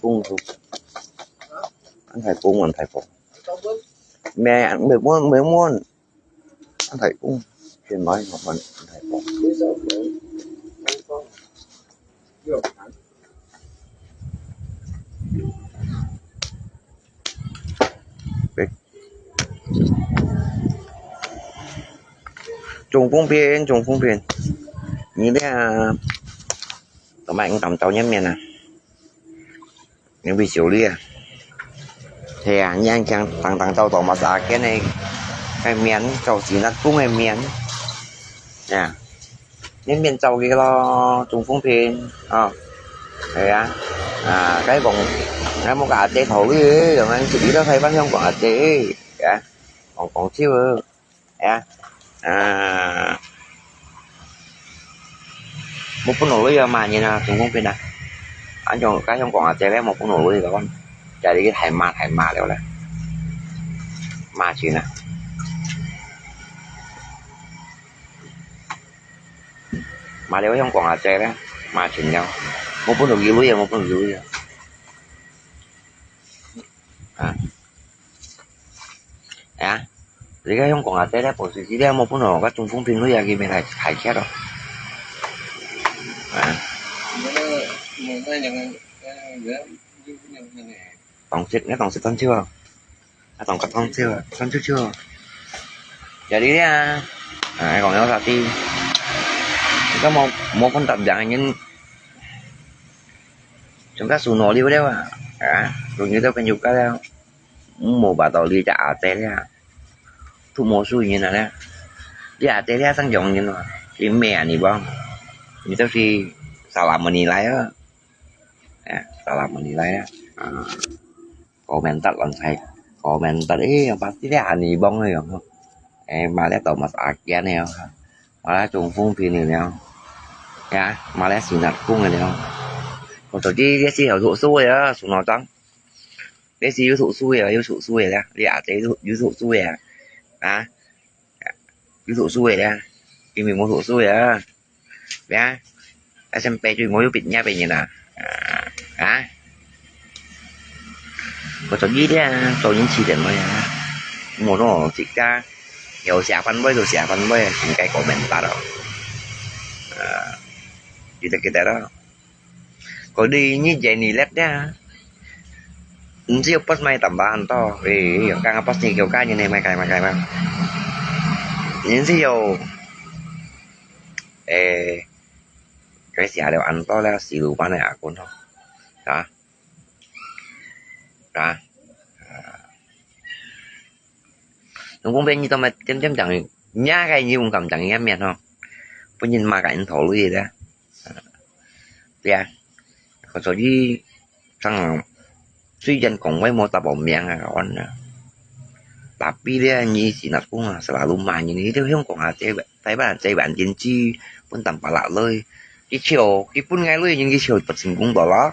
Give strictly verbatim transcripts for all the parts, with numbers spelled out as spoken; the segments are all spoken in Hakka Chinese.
公主，安太公，安太公，咩咩问咩问，安太公，先来我们安太公。中风片，中风片，你咧，做么你敢照人面啊？你会修理啊？系啊，你安强当当照照嘛，阿健个个面，照死那公个面，呀。 你面罩佢咯，中风片啊，係啊，啊，該講，該無个阿姐頭呢，用人自己都睇翻香港阿姐，啊，講講笑啊，啊，啊，無分落去啊嘛，你啊，中风片啊，啊，用該香港阿姐咧，無分落去个講，就係你太罵太罵了咧，罵錢啊。 買了香港阿姐咧，買全了，無分到幾鐳啊，無分到幾鐳啊。啊，啊，你个香港阿姐咧，保時捷咧，無分到个中风评论啊，佢咪太太客咯。啊，当时，你当时tan笑啊？ 啊，同佢講笑啊，講笑笑啊。Jadi咧，啊，講了啥地？你看無無分答應个人，全部輸腦了了啊！啊，輸你个朋友家了，無把道理个阿姐了，都無輸人啊咧。你阿姐了正強人啊，你咩啊你講？你就是salah menilai啊！哎，salah menilai啊！啊。 Komentar lantai, komentar, eh, pasti dia ani bong ni, oh. Eh, malah tau mas agian ni, oh. Malah cungfung pini ni, oh. Ya, malah sinat kung ni, oh. Kau tadi dia si 有读书的啊，什么章？Dia si 有读书的，有读书的啦，dia ada 有读书的啊，啊，有读书的啦，因为没读书的啊。 咩？SMP就無有畢業个人啊？啊？我做呢啲啊，做人自然个啊，無咯，自家有寫番位就寫番位，應該講明白咯。啊，記得記得咯。Kau di ni Jenny Lab dia. Nsi pas mai tambahan to. Eh, kang pas ni kau kan ni mai kai mai kai mai. Nsi yo. Eh, cái xả đều ăn to là xì lù bán này à con thôi. Hả? Hả? Nung kung bên ni to mai tem tem chẳng nhá cái ni kung kam chẳng nhá miệng ho. Pun yin ma cái thổ lui đó. Tia, kau cho ji sang, suy dân kong wai mo ta bảo miệng à, kawan à. Tapi dia ni sinat kung à, selalu ma ni, ni tu hiong kong à, cai, tai ban, cai ban jin ji, pun tam pala lui. Ki chiu, ki pun ngai lui, ni ki chiu, pat sing kung to lo.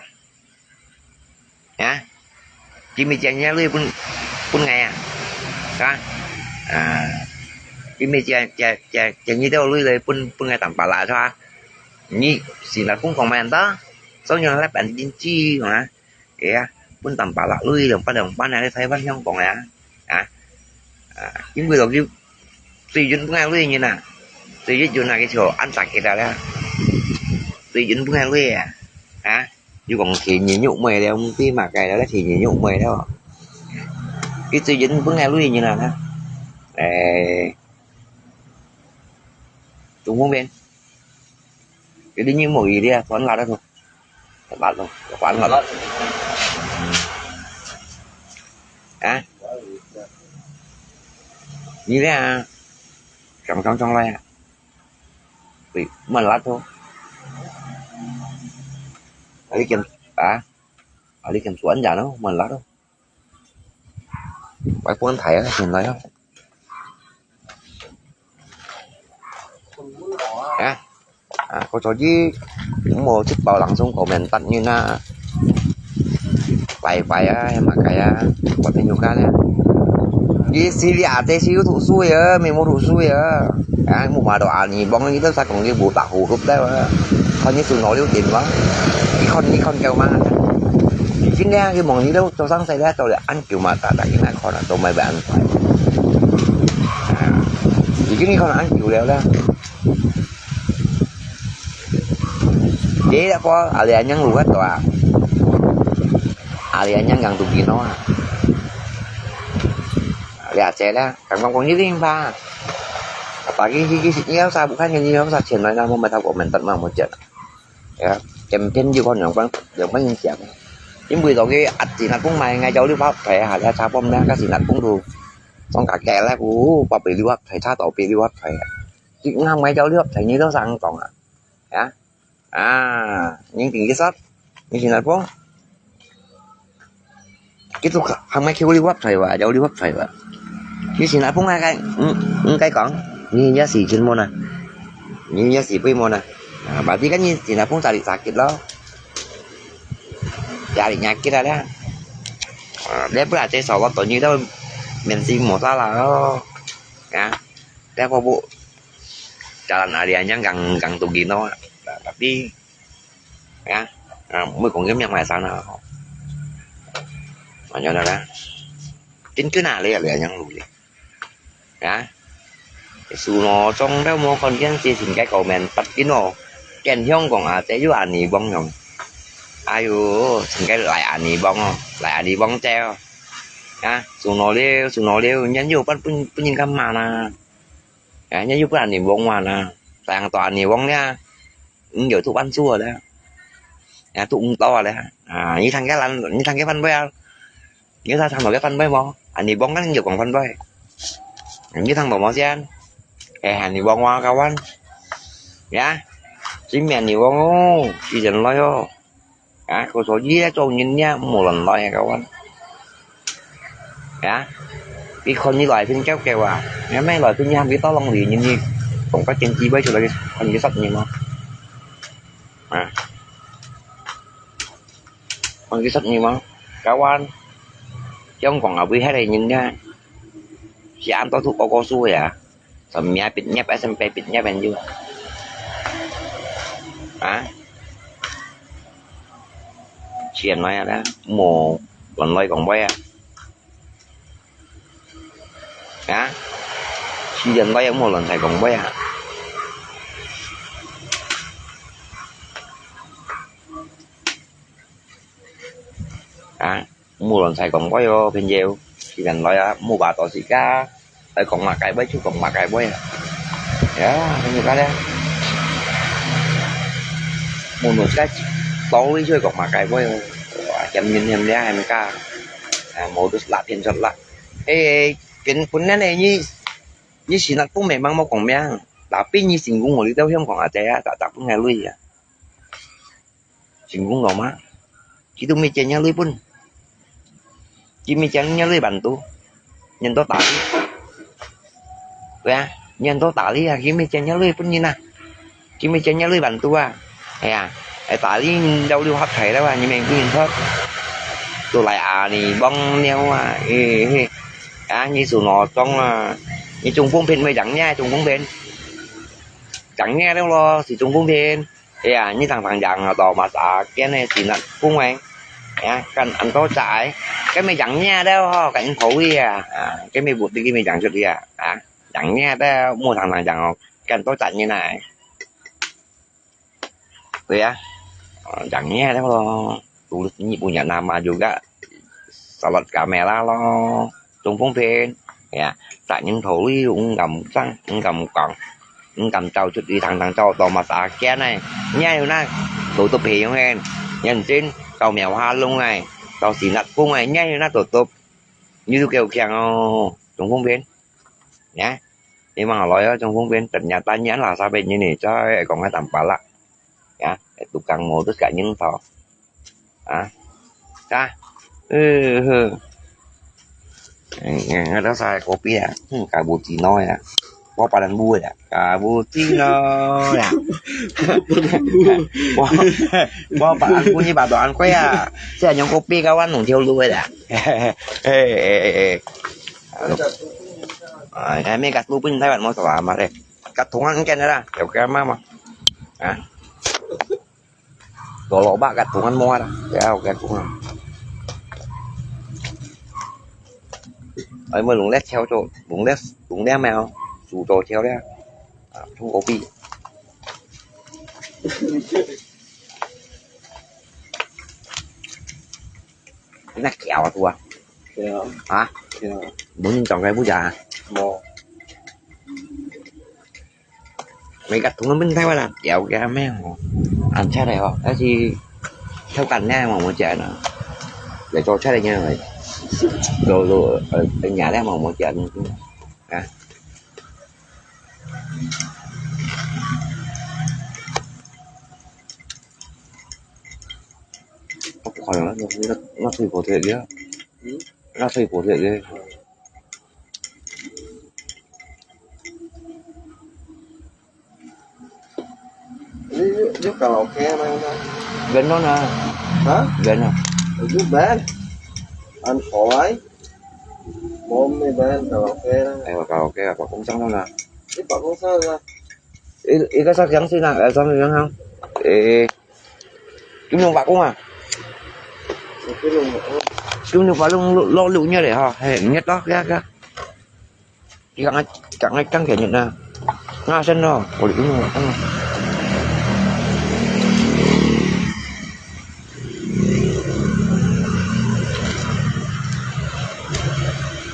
Ya. Ki mi jia nya lui pun, pun ngai à. Ka? À. Ki mi jia, jia, jia, jia ni tu lui lui pun, pun ngai tam pala cho. Ni, sinat kung kong mai ta. Sau nyo lai ban jin ji, ha. Ya, pun tam pala lui, dong pan, dong pan, ada Taiwan hiong kong ya. Ha. À, 因為落去水準本來累人啊，水準就拿个球安打給他了，水準本來累啊，啊，又講天然肉妹了，毋知嘛，該了天然肉妹了，佢水準本來累人啊，哎，中方面，有啲人無意思啊，算了啦，都。 Tepat tu, tepat lah. Ha? Ni dia, cong cong cong lai. Ui, melat tu. Ali kian, ah, ali kian suan jan tu, melat tu. Pai puan thai ah, sin lai ah. Ha? À, có cho chứ cũng mua chiếc bao lắng sống của mình tận như na. Phải phải á, em mà cái á, có thể nhiều cái nè. Đi xí đi à, tê xí thụ xui á, mình mua thụ xui á. À, mua mà đồ ăn gì bóng như tớ sao còn cái bộ tạc hủ rụp đấy mà. Thôi như tụi nó liêu tiền mà. Đi con, đi con kêu mà. Đi 今天佢望你都做生意咧，做了恁久嘛，大大應該可能都買不恁快。啊，已經可能恁久了啦。你那個阿里安yang luat to啊，阿里安yang gang tu gino啊，阿里阿姐咧，剛剛講一零八，pagi higi ni sa bukan ni sa channel na mo mata ko mentat ma mo chat. Ya, kempen juga orang pang, orang pang siap. Ini bui toke at sinat pun mai ngai jauh liwat thai ha, ya sa pom na ka sinat pun tu. Song ka kela ku, pa pe liwat thai, sa to pe liwat thai. Tik ngam ngai jauh liwat thai ni to sang tong ah. Ya. Ah, ning ting kisat. Ni sinat pun. Kitu ka, hamai kiu liwat thai wa, jauh liwat thai wa. Ni sinat pun ngai kai, mm, mm, kai kong. Ni ya si kin mo na. Ni ya si pui mo na. Ah, berarti kan ni sinat pun cari sakit lo. Cari nyakit ada. Ah, dia pun ada sawat to ni tau mensi mo salah lo. Ya. Dia pun bu jalan ali anjang gang, gang tu gino. Nah, tapi ya, ah, mui kong yam yang mai sana. Makanya dah. Tin kena le ali anjang lu le. Ya. Su no trong dau mo kon kian si sing kai kau men pat kino. Kian hiong kong a, te yu ani bong yong. Ayu, sing kai lai ani bong o, lai ani bong te o. Ya, su no liu, su no liu, nyan yu pat pun, pun yin kam ma na. Ya, nyan yu pun ani bong wa na. Sayang to ani bong ya. Yu tu pan su le. Ya, tu ung to le. Ah, ni thang kai lan, ni thang kai pan boi a. Nhớ ta tham lòi cái Phan Bói mò? Anh đi bóng ngắn nhiều còn Phan Bói. Nhớ thằng bảo mò xian. Ê, anh đi bóng qua kawan. Ya. Chính mẹ đi bóng ô. Đi dần lòi ô. Ya, cô số dí cho nhìn nha, một lần lòi kawan. Ya. Vì con đi lòi phim kéo kéo à. Nghe mấy lòi phim nha, vì tao lòng lì nhìn đi. Cũng có chân chi bấy chỗ là con đi sắp nhìn mà. À. Kon ki sat ni mah, kawan. Trong kong a bui hai lai nyin ya. Si an to thu ko ko su ya. Sa mia pit nyep, S M P pit nyep en yu. Ha? Chien noi a, mo lon loi kong boi a. Ha? Chien noi a, mo lon sai kong boi a. Ha? Mu lon sai kong boi o, phen yeu. Khi kan loi a, mu ba to si ka. Ai kong ma kai boi, chu kong ma kai boi a. Ya, phen yeu ka le. Mu lon sai to li chu kong ma kai boi o. Wa, kiam yin hiam le, hai ka. A, mo dus la phen chot la. Ê, ê, phen pun nan ê, ni, ni si nak pung me mang mo kong miang. Tapi ni sing kung mo li tao hiam kong a te a, ta ta pung ngai lui a. Chính cũng ngầu má. Chỉ tụi mi chén nhá lui bún. Chỉ mi chén nhá lui bản tụ. Nhân tố tả lý. Vậy à? Nhân tố tả lý à, chỉ mi chén nhá lui bún nhìn à. Chỉ mi chén nhá lui bản tụ à. Hay à? Ai tả lý đâu lưu hấp thầy đâu à, nhưng mình cứ nhìn thôi. Tụ lại à, nì bóng neo à. Ê, ê. À, như sủ nó trong à. Như chung phung phên mới chẳng nha, chung phung phên. Chẳng nghe đâu lo, sử chung phung phên. Ê à, nyi thẳng thẳng yang to mà sa kiên này thì nặng phung ấy. Ê à, cần ăn tô trái. Cái mày chẳng nha đâu ho, cái khẩu đi à. À, cái mày bụt đi, cái mày chẳng chút đi à. À, chẳng nha đâu, mua thẳng thẳng yang ho. Cần tô trái như này. Ê à, ờ, chẳng nha đâu lo. Tụ nyi bu nhà nama juga. Salat kamera lo. Chung phung phên. Ya, sa nyin thô li, ung kam sang, ung kam kong. Ung kam chau chut đi thẳng thẳng chau to mà sa kiên này. Nhai yu na, tụ tụ phê yong hen. Nhân sinh, tàu mèo ha lung này. Tàu xì nặt phung này, nhai yu na tụ tụ. Như tụ kêu kiang ô. Chung phung phên. Ya. Ê, mang lòi á, chung phung phên, tận nhà ta nhãn là sao bên như này, cho ai còn cái tầm bà lạ. Ya, tukang modus cả những thọ. Hả? Sa? Ừ, hừ. Nghe, nghe đó sai có bia. Hmm, cappuccino ya. Có bà đang bua ya. Cappuccino ya. Có, có bà ăn bua như bà đồ ăn quay à. Sẽ nhóm có bia các bạn nồng theo lui à. Ê, ê, ê, ê. Ai, ai, mi kat lu pun Taiwan mo sa ma re. Kat thung an ken ra, kéo kéo ma ma. Ha. Tô lô ba kat thung an mo ra. Kéo kéo thung an. 哎，我弄粒條做，弄粒，弄粒苗，煮做條咧，啊，沖咖啡。那條啊，啊？條。啊？條。無人裝个不假。無。 每个同个問题啦，了解咩吼？安出来吼，但是偷干呢，我们讲呢，来做出来呢，有有呃，人家咧，我们讲啊，我不可能，那那那水果甜的，嗯，那水果甜的。 你你你卡拉OK啊？Gần đó nè. Hả? Gần à? Ở dưới bên. Anh khỏi. Mom đi bên karaoke đó. Ê, karaoke là Bảo Công Sân đó nè. Đi Bảo Công Sân nè. Ê, ê, có sao khiáng xin à? Ê, sao khiáng không? Ê, Kim Nhung Bảo Công à? Kim Nhung Bảo Công. Kim Nhung Bảo Công lo lo lụ như thế hả? Hay nhất đó, kìa, kìa. Kang ai, kang ai, kang kaya na. Nga sen no, uli unu, ano.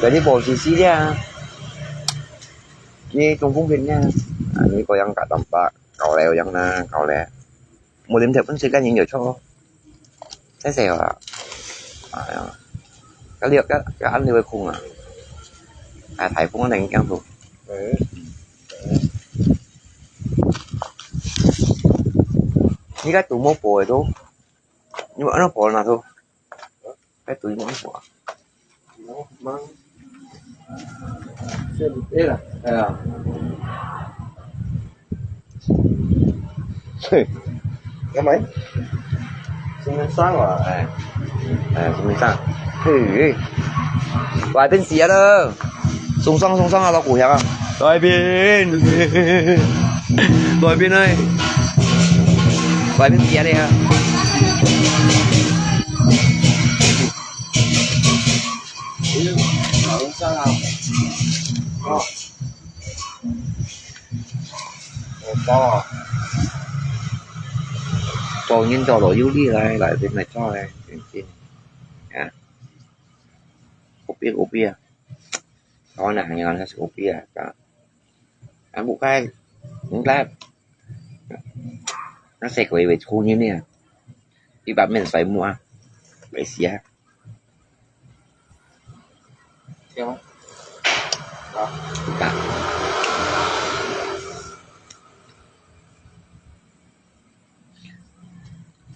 Jadi posisi dia, ni tumpung kenya, ni ko yang kat tampak, kau leo yang na, kau le. Một đêm theo con sẽ cái những điều cho. Thế sao à? À, cái liệt cái cái anh liệt không à? À, thải phung anh đang căng thuộc. Ừ. Như cái tủ mua bồi thôi. Nhưng mà nó bồi nào thôi. Cái túi mua bồi. Mang. Ê là. Ê là. Cái máy. Xin sáng à? Ê. Ê, xin sáng. Ê, ê. Vài bên xía đó. Sung song, sung song à, lo củ hiệp à? Vài bên. Vài bên ơi. Vài bên xía đi hả? Có. Có. Cho nhân cho lỗi dữ đi lại, lại bên này cho này, bên trên. À. Không biết, không biết. Có là hàng ngon, không biết. Có. Ăn bụng cay. Không lắm. Nó sẽ có về thu như nè. Đi bám mình xoáy mua. Phải xía. Kéo. Đó. Cả.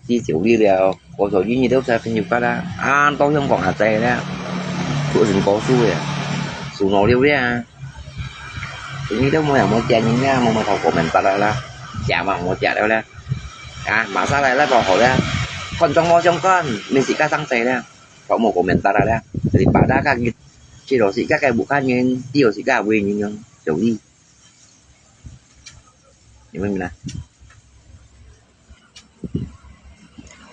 Đi tiểu đi liao, có số duy nhất đâu sẽ phải nhiều cái đã. À, tao không còn hạt dày nữa. Tụi dừng có su vậy. Su nó liêu đấy à. Tụi như đâu mà mua tiền như nha, mua mà thầu của mình ta đã là. Chả mà mua chả đâu là. À, mà sao lại là bỏ khỏi đấy. Còn trong mò trong con, mình chỉ cắt răng tay đấy. Có một của mình ta đã đấy. Thì bà đã cắt như. Chỉ đó chỉ cắt cái bụng cắt nhìn, chỉ đó chỉ cắt quên nhìn, nhìn. Tiểu đi. Hiểu không nè?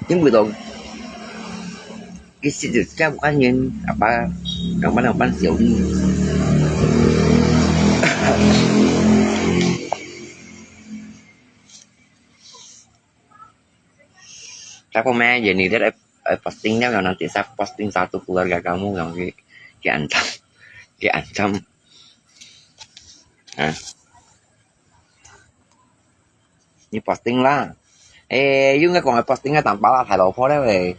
Những buổi tối, cái sự việc trong cá nhân, apa, đồng bánh, đồng bánh xỉu đi. Tapi meh, jadi dia, eh, posting dia, kalau nanti saya posting satu keluarga kamu, yang ki, ki ancam, ki ancam. Hah? Ni posting lah. Eh, yun ngai kong posting ngai tampala thai lo pho le wei.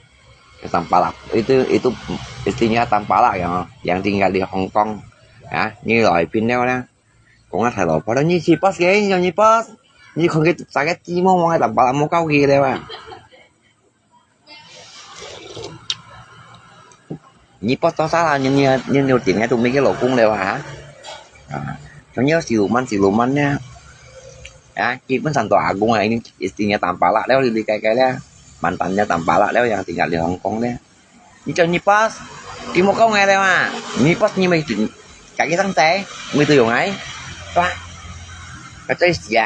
Tampala. Itu, itu istrinya tampala ya, yang tinggal di Hong Kong. Ya, ni lo ai pin le wei. Kong ngai thai lo pho le, ni si post ke, ni ni post. Ni kong ke sa ke ti mo mo ngai tampala mo kau ke le wei. Ni post to sa la, ni, ni, ni, ni tin ngai tu mi ke lo kong le wei ha. À, cho nhiều xíu mặn, xíu mặn nè. À, chỉ vẫn sẵn to à, cũng là ini istrinya tampala leo, đi, đi, cái, cái leo. Mantannya tampala leo, yang tinggal di Hong Kong leo. Ni cho ni post, thì một câu ngày leo à. Ni post ni mày tin, cái cái thằng trai, mày tự dùng ai. Toa. Cái trai xìa.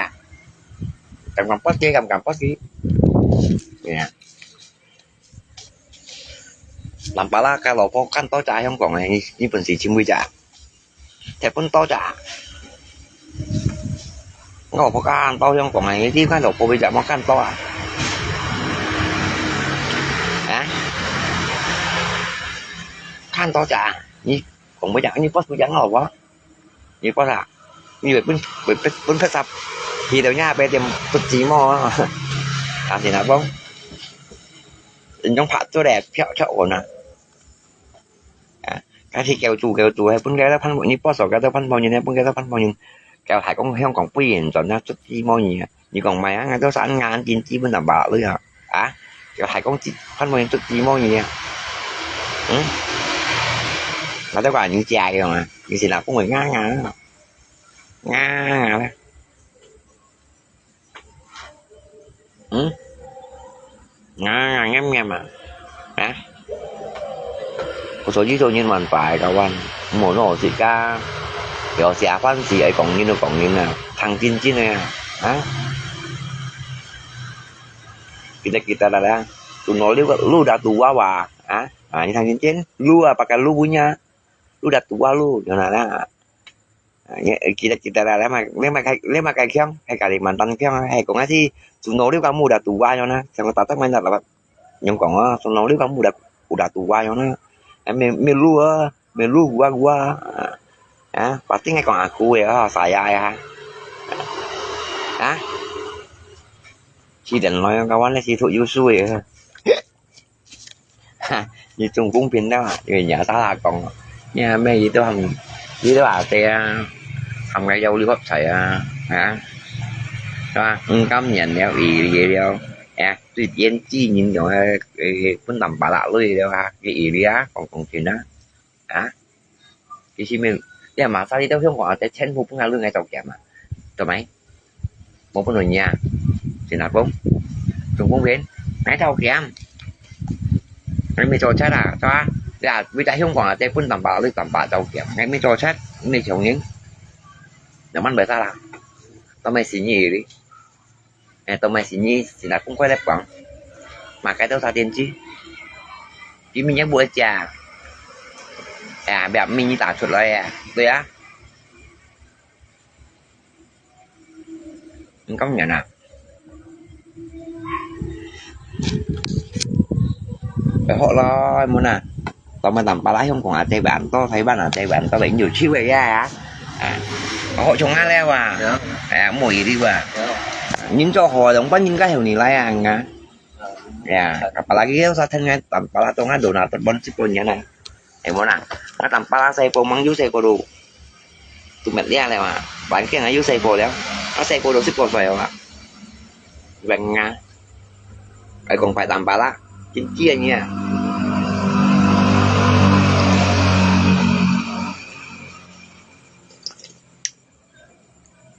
Cảm cảm post kia, cảm cảm post kia. Nè. Tampalak个蘿蔔乾多隻香港个，你，你本事尋位隻？忒分多隻。我蘿蔔乾多香港个，你，你个蘿蔔位隻無乾多啊？啊？乾多隻，你講位隻，你不是講我蘿蔔？你不是啊？你會分，會分，分別十，去到nhà bè店不寂寞啊？但是那講，人家拍出來，票票穩啊。 啊，假使教主，教主，係分佢个潘寶，你報數佢个潘寶人，係分佢个潘寶人。佢還講香港不完全啊，出字無字啊。你講麼个啊？𠊎兜三眼見基本上白了啊。啊，佢還講字，潘寶人出字無字啊。嗯？𠊎兜講你假个啊，你是哪講會啱啊？啱啊咧。 Hmm? Nah, ngam-ngam ah. Hah? Kusuk-yusuk nyin wan pai kawan. Mô nô sit ka. Yo sia fan si ai kong nyin kong nyin ah. Thang chin chin ah. Hah? Kita kita lah lah. Tuno liu ka lu dah tua wa. Hah? Ah, ni thang chin chin. Lu apa kan lu punya? Lu dah tua lu. Yo na lah. Kita kita lah, leh mai leh mai leh mai kai kiang, hai Kalimantan kiang, hai kong asi, sunau liu kamu udah tua nyo na, siapa tahu main dapat nyong kong ah, sunau liu kamu udah udah tua nyo na, eh, me me lu ah, me lu gua gua, ah, pasti ngai kong aku ya, saya ya, ah, si dan lo yang kawan leh si thuk yusu ya. Ha, 你中公平了啊，因為人家大大講，你還沒一段，一段這樣，還該要六合彩啊，啊，是吧？五十年了，一年了，哎，最近幾年了，哎，哎，分人把拉累了啊，一年啊，講公平啊。 啊？其實面，你阿媽生你到香港啊，這全部分阿女愛做鹹啊，對無？無分人呀，新加坡，中公平，愛做鹹，愛咪做出啊，是吧？你啊，你在香港啊，這分淡薄，你淡薄做鹹，愛咪做出，你咪窮人，兩萬八十啦，都沒生意哩。 哎，都買生意，現在公開來講，嘛該多少點子？居民也不會講，哎呀，不要民意打出來呀，對啊。你講人啊，哎，好咯，muôn啊。 Tao mai tăm pala Hồng Kông à, Tây Ban to, Thái Ban à, Tây Ban to, bánh nhiều chịu vậy à. À, họ chống ai leo à. Dạ. À, mua gì đi à. Dạ. Nhìn cho họ đóng bánh nhìn cái heo này lại à, ngà. Dạ, kepala kita sa thân ngay, tăm pala to ngay đồ nào, tao bón chip bón nhá nè. Em muốn à, nó tăm pala xe cô măng dú xe cô đồ. Tụi mệt đen leo à, bán kia ngay dú xe cô leo. Nó xe cô đồ chip cô xoay à. Vàng ngà. Ai cũng phải tăm pala. Chính kia nha.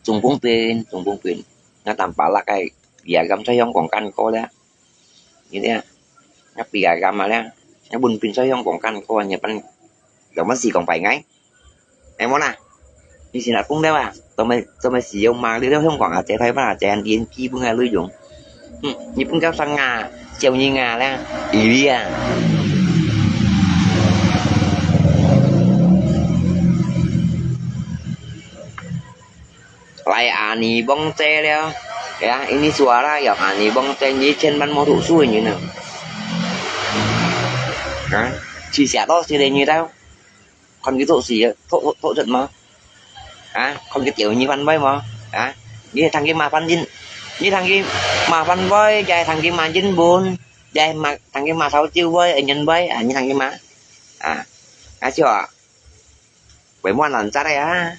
Trung Quốc bên, Trung Quốc bên. Nó tăm pala cái, ya găm cho Hồng Kông căn cô leo. Như thế, nó bị găm mà leo. Nó buồn pin cho Hồng Kông căn cô, nhà pan, đó mất gì cũng phải ngay. Em muốn à? Như thế là cũng đeo à? Tao mày, tao mày sử dụng mà đi theo Hồng Kông à, chạy thay mà, chạy ăn điên chi bưng à, lưới dùng. Hm, như bưng kéo sang Nga, chiều như Nga lẽ. Ý đi à? Lai ani bông tê leo. Ya, ini suara ya ani bông tê, như trên bắn mô thủ suy như nào. Hả? Chia sẻ đó, chia sẻ như tao. Còn cái thổ sĩ, thổ, thổ, thổ giận mà. Hả? Còn cái tiểu như văn với mà. Hả? Như thằng kia mà văn dinh. Như thằng kia mà văn với, chạy thằng kia mà dinh buồn. Chạy mà thằng kia mà sáu chiêu với, anh nhân với, à, như thằng kia mà. À. À, chưa ạ? Vậy mà làm sao đây à?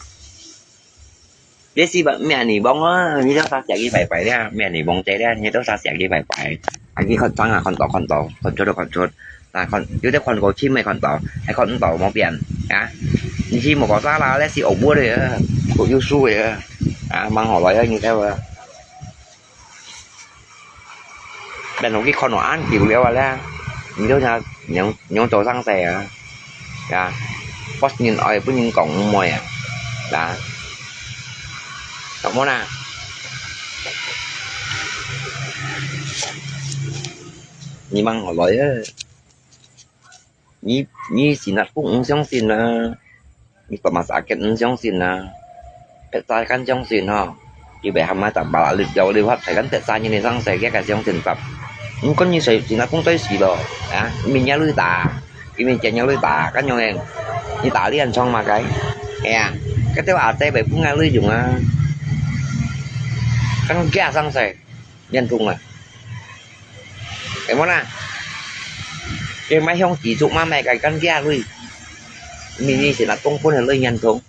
Desi ba, mẹ nỉ bông á, như đó sao chạy cái phải phải đấy à? Mẹ nỉ bông chạy đấy à? Như đó sao chạy cái phải phải? Anh kia con trắng à, con to, con to, con chốt, con chốt. Là con, chứ thế con có chim mày con to, hay con to màu biển, à? Như chim màu có sao là, lẽ si ổ búa đấy à? Của Yusu đấy à? À, mang họ nói như thế à? Bên nó cái con nó ăn kiểu liao à lẽ. Như đó nha, nhớ, nhớ cho sang xe à. Ya. Pas nhìn ơi, pun nhìn cổng môi à. Đã. Cảm ơn à. Nhìn mang họ nói á. 你，你Singapore毋相信啊？你大馬士革毋相信啊？別儕敢相信吼？佢會喊麼个Tampalak，你，你發財，敢別儕人个生世，佢个相信法。毋管你誰，Singapore對死咯，啊，你命若鐳打，佢命正若鐳打，敢樣个？你打你還創麼个？哎呀，該條阿姐會分𠊎鐳用啊，敢假生世。 認同啊。Em mona，佢買香燭燭嘛，買个干爹鐳，你，你先拿東分个鐳認同，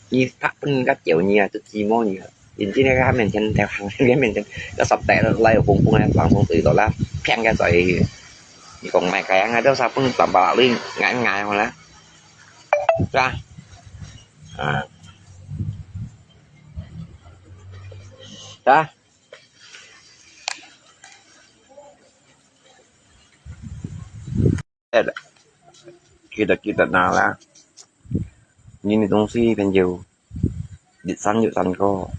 你拍分人家叫你啊，就寂寞你啊。認真个，佢面前，佢面前，佢十代來有公公个，放鬆水到啦，骗个嘴。你講買个，俺都三分三百鐳，俺俺好啦，是吧？啊，是吧？ 記得，記得拿啦。你的東西，朋友，一山有山高，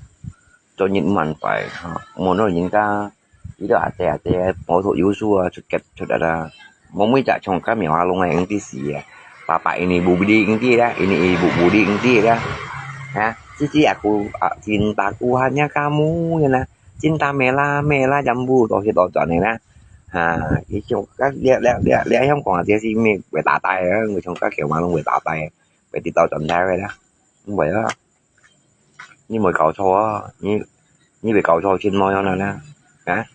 做人毋安排，哈，無論人家，你都阿姐阿姐，無讀有書啊，出家出來啦，無每隻像該苗阿龍个兄弟死啊，爸爸ini budi兄弟啦，ini budi兄弟啦，啊，這隻aku，啊，cintaku hanya kamu，呀啦。 Cinta merah-merah jambu，都係倒轉个啦。哈，佢像，這，這，這，這香港啊，這係咩會打帶啊？我像該橋馬龍會打帶，會跌倒轉頭个啦。毋會啊，你莫搞錯啊，你，你會搞錯先莫樣啦，啊？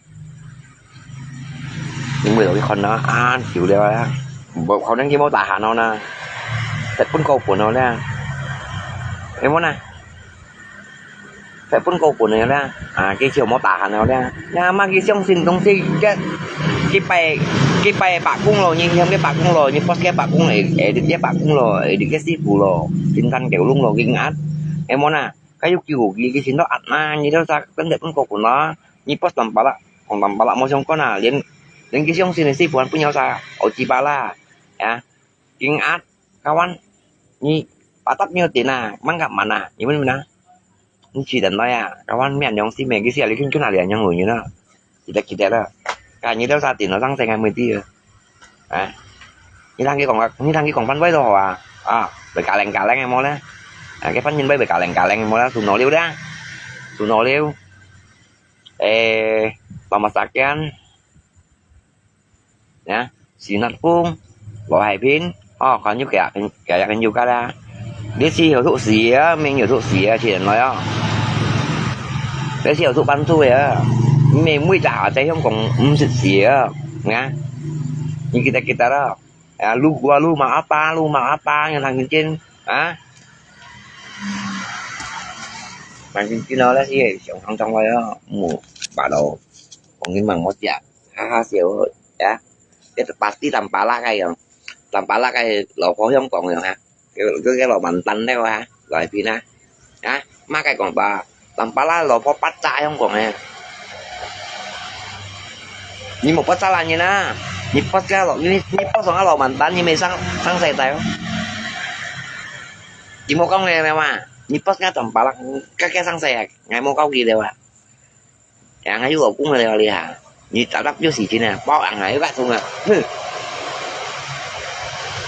你莫落去看啊，啊，久了啊，無可能佢無打鼾哦啦，日本高分哦啦，會無啦？ 日本高分个啦，啊，佢就無打鼾了啦。呀，嘛佢相信東西，佢，佢拜，佢拜伯公咯，你向佢伯公咯，你拜佢伯公，會，會，佢伯公咯，會，佢師傅咯，天山九龍咯，佢壓，會無啦？佢有救佢，佢先到壓嘛，你都啥，跟日本高分咯，你拜Tampalak，講Tampalak無相干啊，連，連佢相信个師傅還不要啥，奧吉巴拉，呀。 Ingat, kawan, ni patap nyo tina, mangkap mana? Ni mana? Ni si dan ya, kawan, mian yong si me, kisi ali kun kun ali yang lu nyo na. Kita kita la. Ka ni dau sa tin lo sang sai ngai mui ti. Ah. Ni thang ki kong, ni thang ki kong pan bai do ha. Ah, bai ka leng ka leng mo la. Ah, ke pan yin bai bai ka leng ka leng mo la, su no liu da. Su no liu. Eh, pamasakian. Ya, Sinatpung, Lò Hải Phiên, ồ, còn như kẻ, kẻ, kẻ như cái là, biết si hiểu thụ sĩ á, mình hiểu thụ sĩ á, chỉ nói á. Biết si hiểu thụ ban thu á, mình mũi trả ở đây không còn ừm sự sĩ á, nghe. Như kita, kita đó. Ya, lu gua, lu mau apa, lu mau apa, yang thằng trên, hả? Thằng trên nó là si, sống trong trong rồi á, mù, bà đầu, còn cái mằng mốt chả. Ha ha, siêu, ya. Cái pasti tampalak cái yong. Tampalak cái lò phó hiông kong yong ha. Cái, cái, cái lò mặn tăn đấy ha. Lò pin ha. Ha, mà cái kong ba. Tampalak lò phó bắt cha hiông kong ha. Ni một bắt cha là như na. Ni bắt cái lò, ni, ni bắt xong cái lò mặn tăn, ni mới sang, sang sai tay. Chỉ một con này mà. Ni bắt cái tampalak, cái, cái sang sai à. Ngày một con gì đấy à. Yang ayu kau kung le le ha. Ni tatap yo si Cina, pok ang ayu kat sunga. Huh.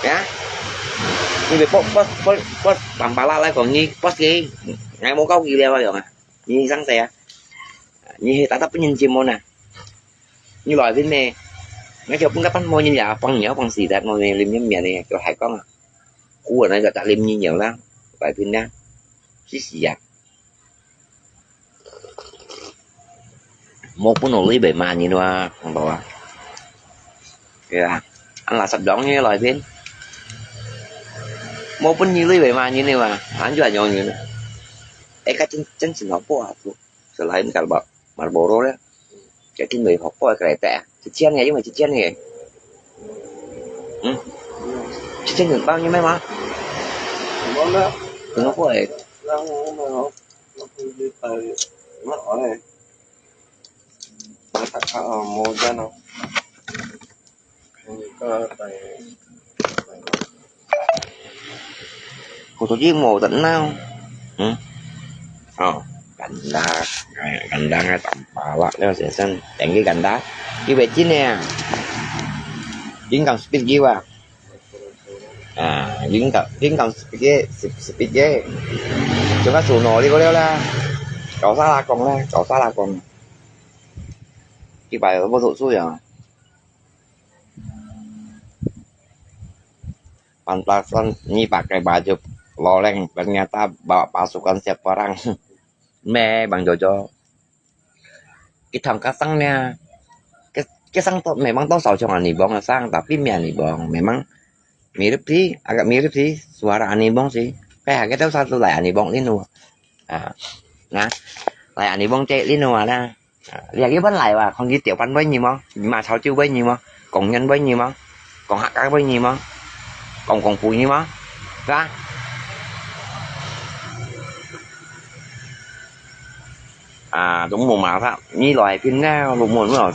Ya. Ni be pok pos pos pos tampala lai kong ni pos ke. Ngai mo kau ki le wa yong. Ni sang sai ya. Ni tatap pun yin chim mo na. Ni lòi vin me. Ngai cho pun kapan mo yin ya pang ya pang si dat mo me lim yin mian ni cho hai kong. Ku na cho ta lim ni nhiều lắm. Lòi vin na. Si si ya. Một bún nồi lưới bảy mà nhìn qua, không bảo à. Kìa, ăn là sập đón như lòi bên. Một bún như lưới bảy mà nhìn qua, ăn cho anh nhậu như. Ê, cái chân, chân chính nó bố à, tụ. Selain kalau bak, Marlboro đó. Cái chân người học bố cái này tệ. Chết chết nghe, chứ mà chết chết nghe. Ừ? Chết chết người bao nhiêu mấy mà? Đừng có bố ấy. Cô tổ chức mổ tận nào? Ừ. Ồ, ganda, ganda ngay tầm pala leo sẽ sân. Đánh cái ganda. Cái về chín nè. Chín cần speed ghi vào. 啊，敏感敏感个十十一个，就个手脑里个了啦，搞啥啦讲啦，搞啥啦讲，一百不读书呀。Pantasan ni pakai baju loreng, ternyata bawa pasukan siap perang. Meh, Bang Jojo. Kitang kasang niya, ke-, kesang to, memang to sao chong ani bong sang, tapi mi ani bong, memang mirip sih, agak mirip sih, suara ani bong sih. Kayak kita satu lai ani bong linu. Ah, nah, lai ani bong cek linu lah. Ah, lihat ke ban lai wa, kong ki tiap pan bai ni mo, ma chao chiu bai ni mo, kong nyan bai ni mo, kong hak kai bai ni mo, kong kong pu ni mo, ha? À, đúng mùa mà đó, như loài phim đó, lục mùa nữa,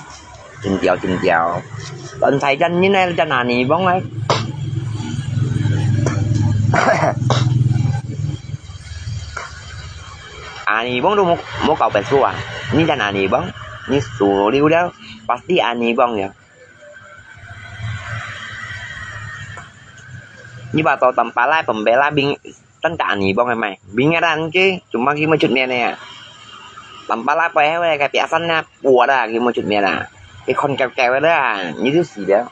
chim chiều, chim chiều. Còn thầy danh như này là danh ani bông ấy. Ani bông tu mau, mau kau pen sua. Ni danh ani bông, ni su liu liu, pasti ani bông ya. Ni ba tau tampalai pembela bing, tan ka ani bông mai. Bing ran ke, cuma ki mo cut mia ne. Tampalai pai hai ka piasan na, pua da ki mo cut mia da. Ki kon kau kau da, ni tu si da.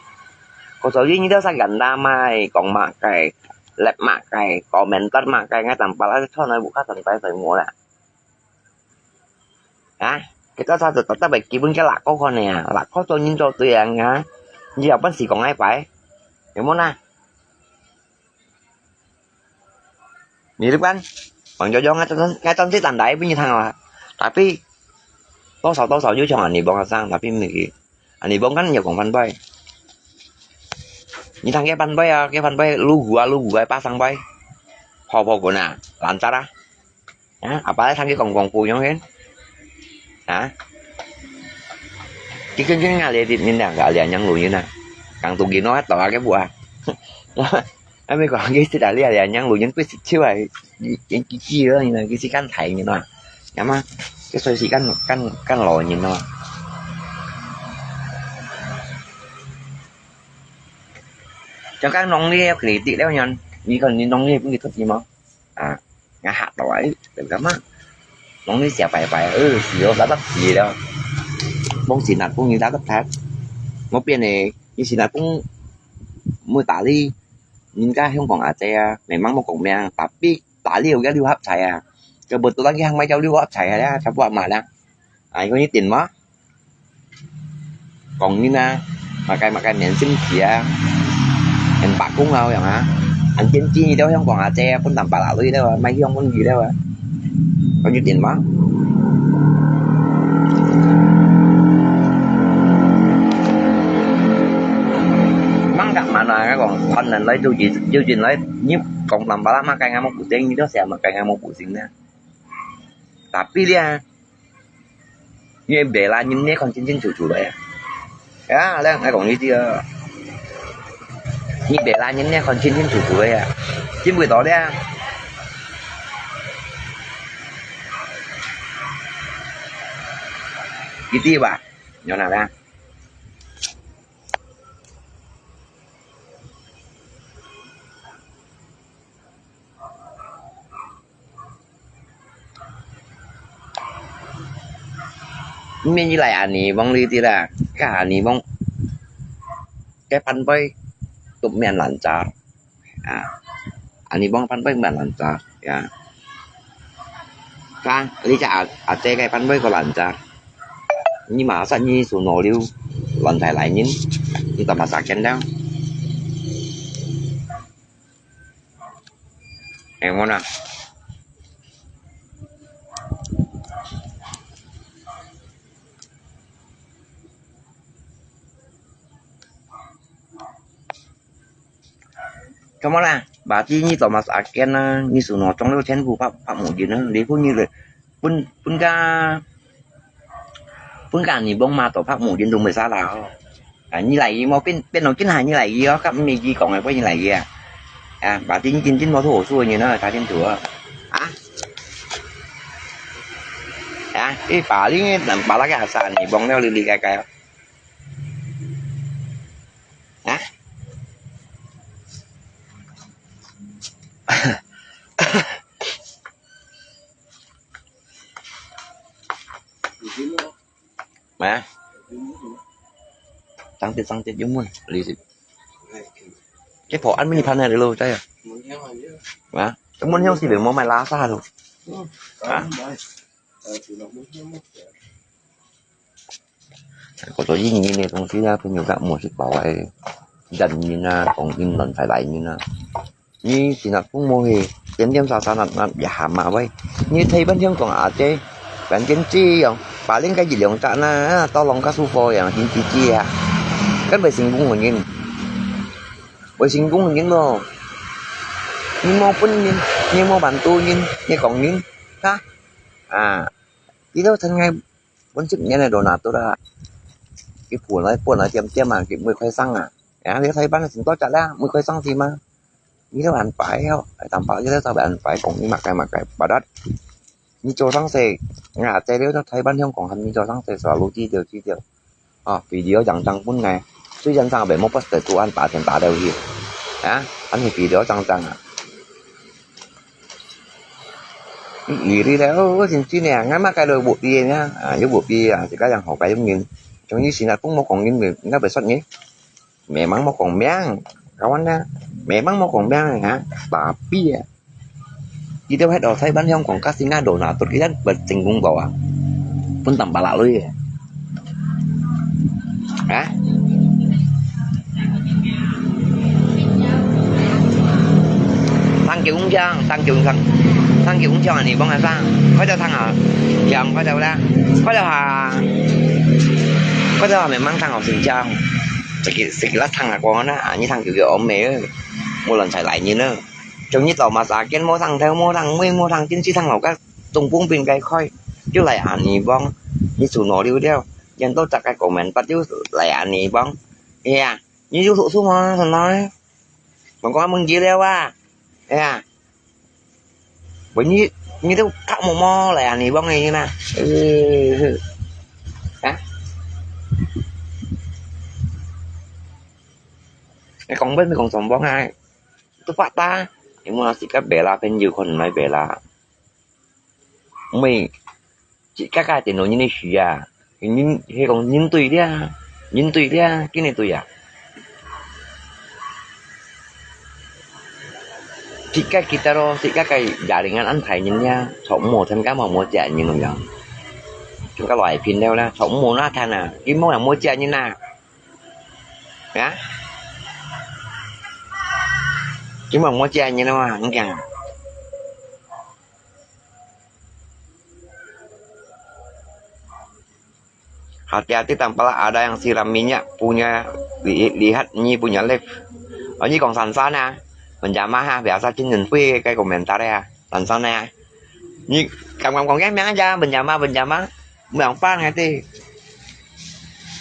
Ko so ni tu sa ganda mai, kong ma kai, lep ma kai, komentar ma kai, ngai tampalai chon ai buka santai sai mo da. Ha? Kita sa tu tetap baik kibun ke lako kon ya. Lako tu nyin tu tu yang ha. Ni apa sih kong ai pai? Yang mana? Ni tu kan? Bang Jojo ngai ton, ngai ton si tandai pun ni thang lah. Tapi, to sao, to sao, yo chong ani bông sang, tapi mi ki. Ani bông kan yo kong pan pai. Ni thang ke pan pai ya, ke pan pai, lu gua, lu gua, pasang pai. Pho, pho, guna, lancar ah. Ha, apa thang ki kong kong pu nyong hen? Ha? Ki ken ken nga le dit min da, ga le nyang lu yin na. Kang tu ki no ha to ke bu a. Ami kong ki sit a le le nyang lu yin pui sit chiu a. Yin ki ki lo yin na, ki sit kan thai yin na. Ya ma, ki soi sit kan, kan, kan lo yin na. Cho kan nong le kri ti le nyan. Ni kon ni nong le pun ki thot ti ma. À, ngã hạt đó ấy, đừng có mắc. Mong đi xẻo phải phải, ừ, xì ô, đá tấp xì đó. Bông xì nạt bông như đá tấp thép. Mong piên này, như xì nạt bông, mưa tả đi. Nhìn cái không còn à, chè à, mẹ mắng một cọng mèo, tạp bi, tả đi, cái liu hấp chạy à. Cái bột tôi đang cái hàng máy cháu liu hấp chạy à, cháu bọt mà đang. À, có như tiền mà. Còn như na, mà cái, mà cái miễn sinh kia, em bạc cũng ngầu vậy hả? Anh tiên tri đâu không còn à, che, cũng tầm bà lạ lui đâu, mai không còn gì đâu à. Có như tiền mà. Măng gặt mà nói, cái còn con nên lấy du gì, du gì lấy, như còn tầm bà lạ mà cái ngà một buổi tiếng, như đó xe mà cái ngà một buổi tiếng nè. Tapi dia, 你白啦，你那看清清楚楚了呀。啊，那还讲你这个，你白啦，你那看清清楚楚了呀，听不到的啊。你对吧？有哪呢？Mien yi lai ani bông li ti la, ka ani bông, cái pan pai, tụm mien lan char. À, ani bông pan pai mien lan char, ya. Ka, li cha a, a che cái pan pai có lan char. Nhưng mà sao như số nổ liu, lan char lại nhìn, như tao mà sao kén đâu. Em muốn à. Kamu lah, berarti ni Thomas Aken lah, ni suno chong lu chen bu pak pak mu jin lah, li pun ni le, pun pun ka, pun ka ni bông ma to pak mu jin tu mui sa lah. À, như lai mo pin pin nong kin hai như lai yo, kap mi ji kong ai pun như lai ya. À, berarti ni jin jin mo thu su ni na, ta jin tu. À. À, i pa li ni, nam pa la ka sa ni bông leo li li kai kai. À. 得上節有問，你是。這婆安乜你盤來的咯，在啊？啊？問香是無買拉薩咯？啊？我做印尼的東西啊，朋友講無食飽欸，印尼啊，講印尼才來印尼啊。 你Singapore無去，點點煞煞納納也下馬喂。你台灣香港啊，這，反正這樣，把人家一兩隻那，到弄个舒服樣，真直接啊。根本成功个人，會成功个人咯。你無本人，你無辦法人，你講人，哈？啊，你都成个本職人个都拿到啦。佢本來本來點點啊，佢每塊上啊，啊，你台灣成多隻啦，每塊上去嘛。 你都安排哦，安排，你都安排講你麼个麼个，barat。你做生意，啊，這裡都台灣香港喊你做生意，所以知道知道。哦，video正正分𠊎，雖然上邊無post，都安排先打了去，啊，安排video正正啊。你以為咧，哦，我真真呢，𠊎麼个都無必要呢，啊，又無必要啊，自家人好个用人，總之現在都無講人，應該會說你。 Memang無講名，kawan啊。Memang無講名啊，tapi啊，佢兜係到台灣香港，kasi nga donatur，佢兜會成功到啊，分當巴拉鐳啊。啊？Thank you，thank you，thank you，thank you，你幫我上，快點上啊，講快點啦，快點啊，快點啊，memang上好成交。 Sakit, sakit lah tang aku ngana, ah, ni tang juga ome, eh. Mulan sai lai ni na. Trong ni tau masakin mo tang theo mo tang mui mo tang kin si tang lau ka tung pung pin kai khoi. Ju lai ani bong. Ni su no liu liu. Yan to chak kai komentar ju lai ani bong. Iya. Ni ju su su mo san noi. Bong ko mung ji liu wa. Iya. Bơ ni, ni tu kak mo mo lai ani bong ni na. Ê, hả? Cái con bên con sống bóng ai. Tu pak ta. Yung mga sikat bela, pen yu kon mai bela. Mui. Chỉ các cái tiền nó như này xí à. Nhìn, hay còn nhìn tùy đi à. Nhìn tùy đi à. Cái này tùy à. Chỉ các kita ro, chỉ các cái gia đình ăn ăn phải nhìn nha. Sống một thân cá mà mua trẻ nhìn nó. Chúng các loại pin đeo là sống một nó thân à. Cái món là mua trẻ nhìn à. Hả? Cái mà mua trẻ nhìn nó mà, không chừng. Hati-hati, tampaklah ada yang siram minyak, punya, li-, lihat ni punya live. Oh, ni kong San San ah. Menjamah ah, biasa chin nyen pui kai komentar ah. San San ah. Ni kam kam kong yang miang aja, menjamah, menjamah. Miang pan ngai ti.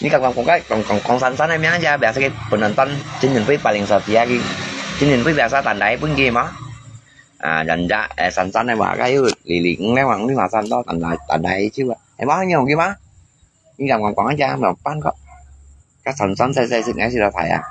Ni kam kam kong kai, kong, kong, kong San San ah miang aja, biasa ki penonton chin nyen pui paling setia ki. Chin nyen pui biasa tandai pun ki mah. À, dần dần, ê, sẵn sẵn này mà cái yu, lì lì, nghe mà, nghe mà sẵn đó, tàn đại, tàn đại chứ mà. Em bảo nhiều kia mà. Đi làm quảng quảng chứ, mà bán có. Các sẵn sẵn, xây, xây, xây, ngay xí là phải à.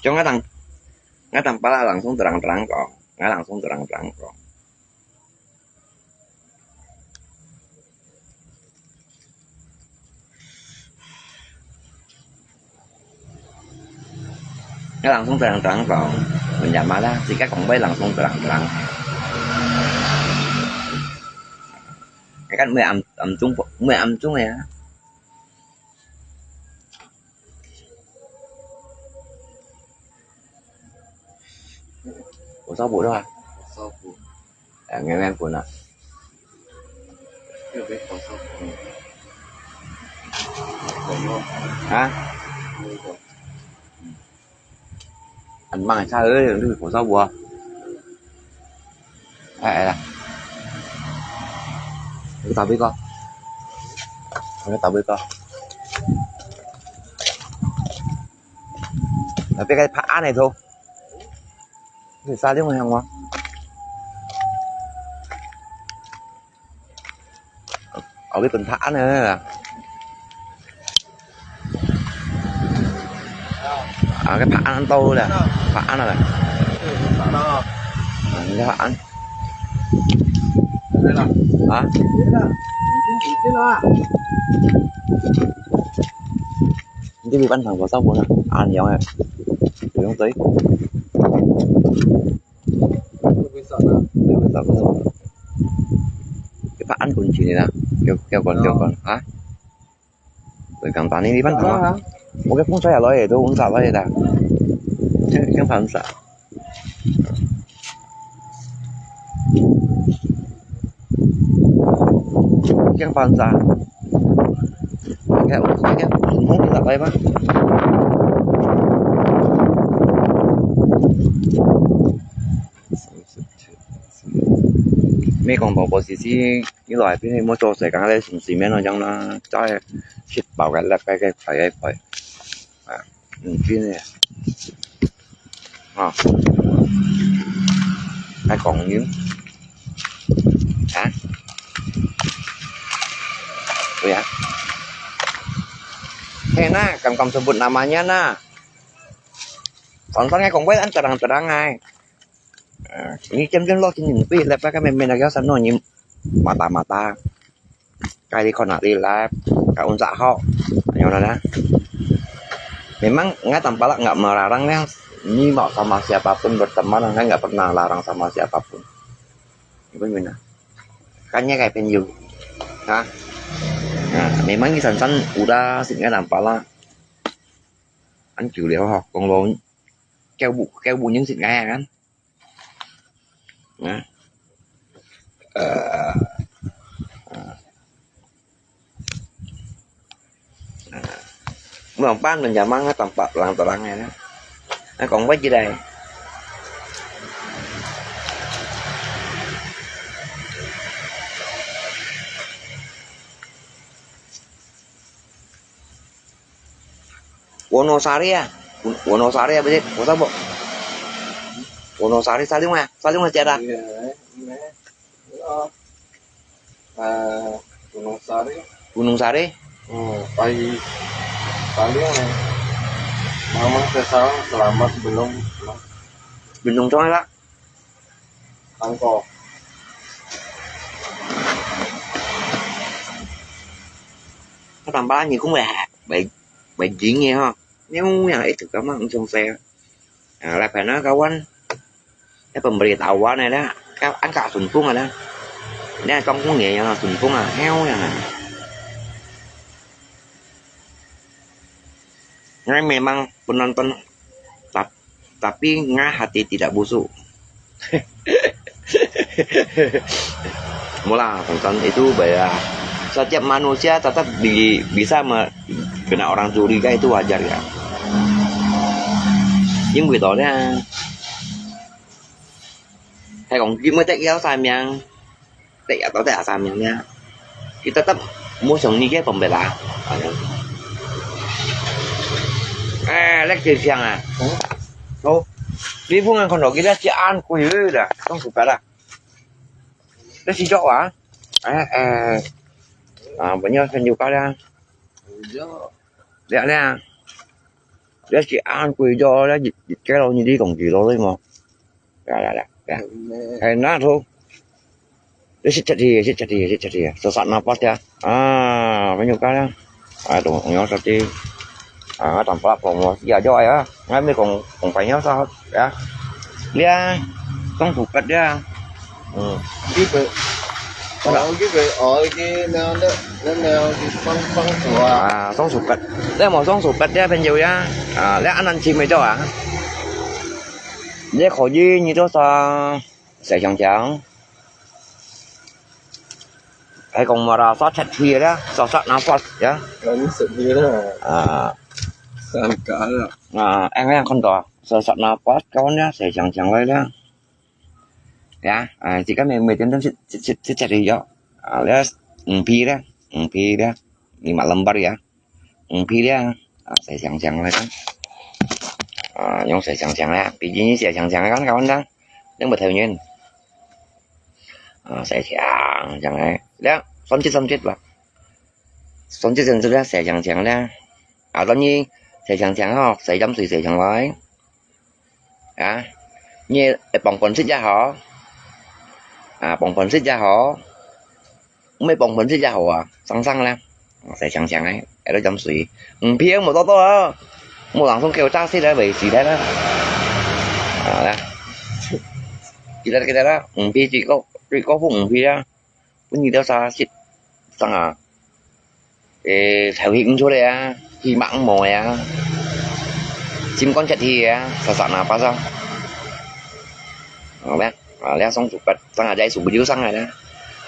Cho ngay thằng, ngay thằng ba la lăng xuống, lăng, lăng có. Ngay lăng xuống, lăng, lăng có. Cái lăng xuống tlang tlang còn mình nhắm mà đó, thì các con bé lăng xuống tlang tlang. Cái cách mười âm, âm chung, mười âm chung này á. Ủa sao buồn đó hả? Sao buồn? À, nghe nghe buồn à? Hả? Anh mang sao ơi, đừng có sao buồn. Ê, ê, ê. Cái tao biết con. Cái tao biết con. Là biết cái phá án này thôi. Thì sao chứ mà không mà. Ở cái tình phá án này là. 啊，該拍案到了，拍案了啦。啊，你个拍案。啊？你這邊半糖多少分啊？啊，你要哎，不用追。你拍案滚去的啦，叫，叫管，叫管啊。 最簡單呢，你看到嗎？我个風吹下來也都溫差來的，這樣反射，這樣反射，你看，你看，風吹下來嗎？沒講寶寶時期，你來邊無做事，剛才從前面那樣啦，在食飽个，那个个快个快。 啊，嗯，真个。啊，還講你，啊？對啊。嘿，nah，敢敢sebut namanya，nah。常常个講話，恁terang-terang ai。呃，你真正落去，你對，lepas kan main-main lagi sana，你mata-mata. Kali kau nak rilap, kau unsak hok. Yang mana? Memang ngai tampalak nggak melarang ya, ni mau sama siapapun berteman, ngai nggak pernah larang sama siapapun. Ibu mina. Kan ngai kayak penyu. Ha? Nah, memang ni san-san udah sih ngai tampalak. An kiu liao ho, kong lo, kau bu, kau bu nyeng sih ngai kan. Nah. Eh, eh, eh. Mudah-mudahan menjamang tampak terang-terang ya. Nah, kong apa je dai? Wonosari ah. Won-, Wonosari apa sih? Kota apa? Wonosari, Salung ah. Salung ah, Tiara. Iya, eh, ini. Oh. Eh, Gunung Sari. Gunung Sari? Hmm, pai Salung eh. Mama ke Salung selamat belum? Belum dong lah. Angko. Kau tambah ni kung weh, baik, baik dingin ha. Ni yang itu kamu langsung saya. Ah, lah, pernah kawan. Dia pemberitahuan ya, dah. Kan angkat suntung ada. Dia kampung ni yang suntung ah, heo yang. Ngai memang penonton, tap-, tapi ngai hati tidak busuk. Mula, tonton itu bahaya. Setiap manusia tetap bi-, bisa me-, kena orang curiga, itu wajar ya. 因為到呢，係講佢乜得了三名，得也到得三名呢，佢tetap無想你个分別啦。哎，你幾想啊？好，你本人看到佢咧，隻眼鬼个啦，當時白啦。 你試著啊？哎，哎，啊，朋友，朋友，搞了。了，了。了，是按規矩了，一，一個咯，你講幾多對無？來，來，來，來。哎，那頭。你食出去，食出去，食出去，susah napas ya. Ah, banyak kali. Ah, tu, nyo tadi. Ah, tanpa promosi aja ya. Ngai mi kong, kong panya sa ya. Dia, kong bukat dia. Hmm. Gitu. Ada. Oh, gitu. Oh, iki nang ada, nang ada di pang pang tua. Ah, song sukat. Dia mau song sukat dia penjauh ya. Ah, dia anan si meja ah. Dia kau ji ni tu sa, saya siang siang. Ai kong mara sa chat phi ra, sa sa nafas ya. Kan sedih lah. Ah. Sangka lah. Ah, ang ang kon to. Sa sa nafas kawan ya, saya siang siang lai lah. Ya, ah, jika me me tian tian sit sit sit sit chat yo. Ah, les, ng phi ra, ng phi ra. Lima lembar ya. Ng phi ra. Ah, saya siang siang lai kan. Ah, yung saya siang siang lai. Phi ji ni saya siang siang lai kan kawan ya. Yang betul nyen. À, xài chèng chèng này. Lé, xóm chít xóm chít bà. Xóm chít xóm chít lé, xài chèng chèng lé. À, tóm nhi, 洗淨淨吼，洗鹽水洗淨來。啊，你愛傍飯食也好，啊，傍飯食也好，毋係傍飯食也好啊，生生啦，洗淨淨个，愛落鹽水，魚皮無多多啊，莫人送狗炸食了，袂死了啦。啊，來，記得記得啦，魚皮最高最高峰魚皮啊。 分你兜儕食，生啊，誒，頭去毋出來啊，去肉毋無啊，心肝切去啊，煞煞那巴掌。啊，這，啊，這雙手八，生啊，這手不就生啊，這，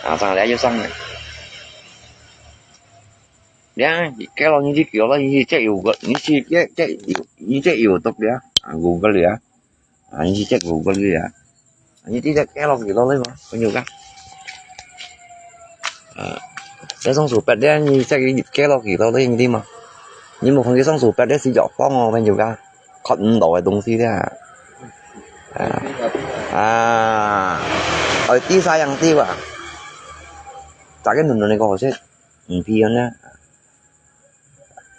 啊，生啊，這就生啊。這，你該咯，你去叫咯，你去check有个，你去check，check有，你check有毒了，啊，有个了。 啊，你去check過个啊？你直接寄落去落去嘛，朋友个。啊，這雙手八咧，你check佢寄落去落去，你知嘛？你無看佢雙手八咧，係藥房哦，朋友个，看毋到个東西咧。啊，啊，愛知啥樣知啊？大家暖暖个好食，魚皮樣呢。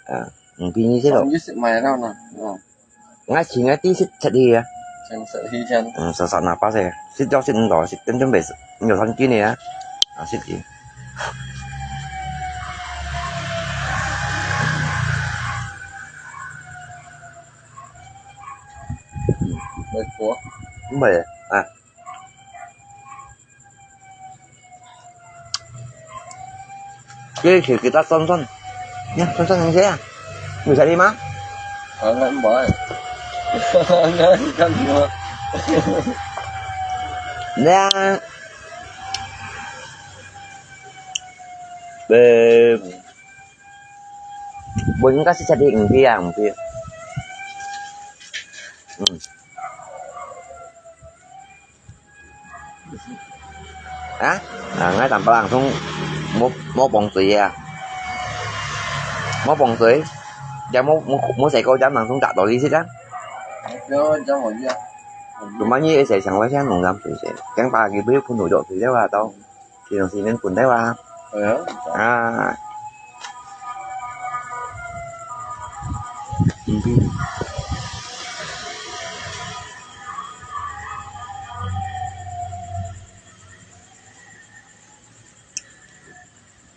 啊，魚皮你食咯。你食買到呢？哦，𠊎請个知食出去啊。先食去先。嗯，煞煞那巴勢，食了食毋到，食真正袂食，你有三斤个啊，啊，食去。袂苦。毋會啊。 這是給它酸酸，你看酸酸很香啊，有啥的吗？啊，那不愛，那看什麼？那，呃，我應該是吃的，嗯，對呀，嗯，對。 啊？啊，𠊎淡薄人送無，無放水啊。無放水，也無，無，無洗過，也人送打到你食啊。有，有，有。做麼个你會洗像我像農場水洗？像把佢不要噴到藥水了啊，都，這東西能噴掉啊。哎呀。啊。嗯。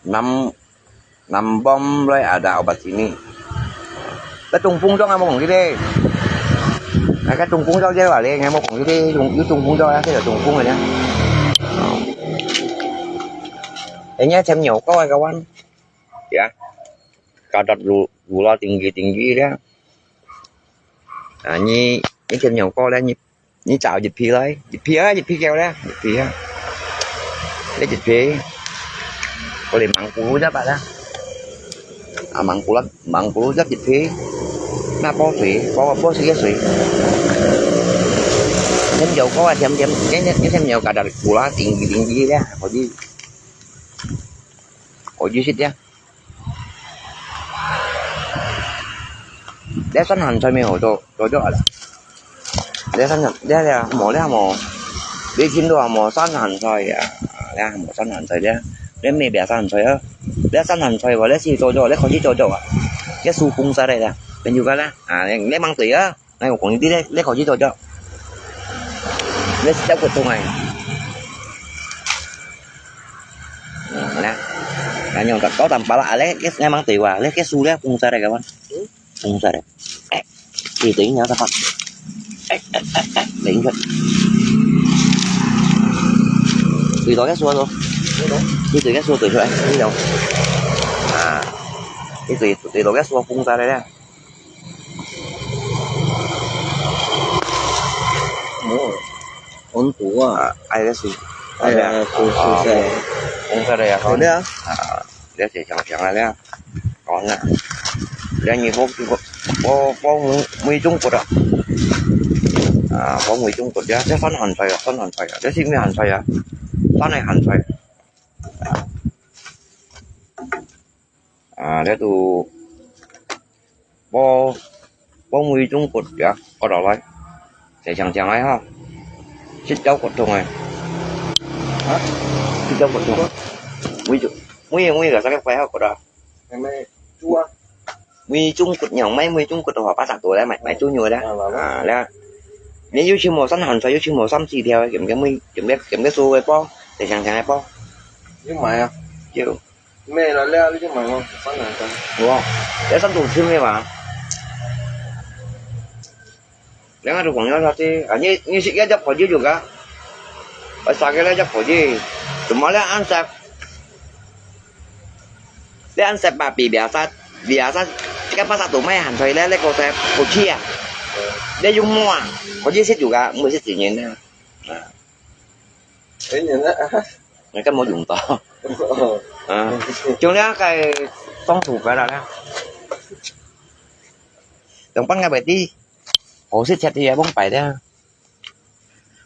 Nam-, Nambom lai ada obat sini. Ka Tungpung jong amo kong kite. Ka Tungpung jong je wale ngamo kong kite, yung, yung Tungpung jong ya, sa Tungpung ya. Enya chem nyo ko kawan. Ya. Kadat lu, gula tinggi tinggi ya. Ah, ni, ni chem nyo ko le ni 你找一批來，一批啊，一批夠了，一批啊。這一批，我來吂咕嚕一把啦。啊，吂咕嚕，吂咕嚕一批，那煲水，煲，煲水个水。添油鍋啊，添，添，添，添油，加點咕啦，頂一頂一咧，好啲，好啲食啲啊。 這山鹹菜乜好做，做做啊。這山鹹，這這無這無，你聽到無山鹹菜啊？這無山鹹菜這，這乜別山鹹菜啊？這山鹹菜無，這係做做，這開始做做啊。這樹崩晒來了，朋友个啦，啊，這這吂對啊，那我講你這這開始做做，這係叫骨頭哎。嗯，那，那用个高檔巴拉，啊，這這吂對哇，這這樹這崩晒來个哇。 Bung sa deh. Eh, dito yun yata pa. Eh, eh, eh, eh, lain ka. Dito ka suwa to. Dito ka suwa to, eh. Dito. Ah. Ito, ito, dito ka suwa bung sa deh. Oh. Onto ah. Ah, ay, kasi. Ay, ah, so, so, ah, so. Bung sa deh, ah. Ano ah? Ah. 這係香香个了，講啊，這你火火火火梅中國啊，啊，火梅中國這這山鹹菜啊，山鹹菜啊，這係咩鹹菜啊？山个鹹菜。啊，這都火火梅中國呀，割落來，洗淨淨來哈，食朝割痛个，啊？食朝割痛，梅中梅梅个啥个快好割啊？ 係咪豬啊？每中骨娘妹，每中骨都好八十多咧，買，買豬肉咧。啊，買，買。啊，咧。你有錢無三萬塊，有錢無三四條，兼个每，兼个，兼个所有个包，一箱箱个包。有買啊？有。 咩啦，你，你就買咯，三兩張。哇，要三種吃咩嘛？兩個都講要下去啊，你，你是要隻婆子就个，我三個來隻婆子，怎麼了？恁細，你恁細吧，比比較細，比較細，這個巴沙都賣很貴咧，那個是不去啊，你用mua啊，婆子食就个，毋會食自然啊。啊。 哎，你呢？你根本用到。啊，就了該當土个了啦。用半个白的，好食吃的啊，蒙白的，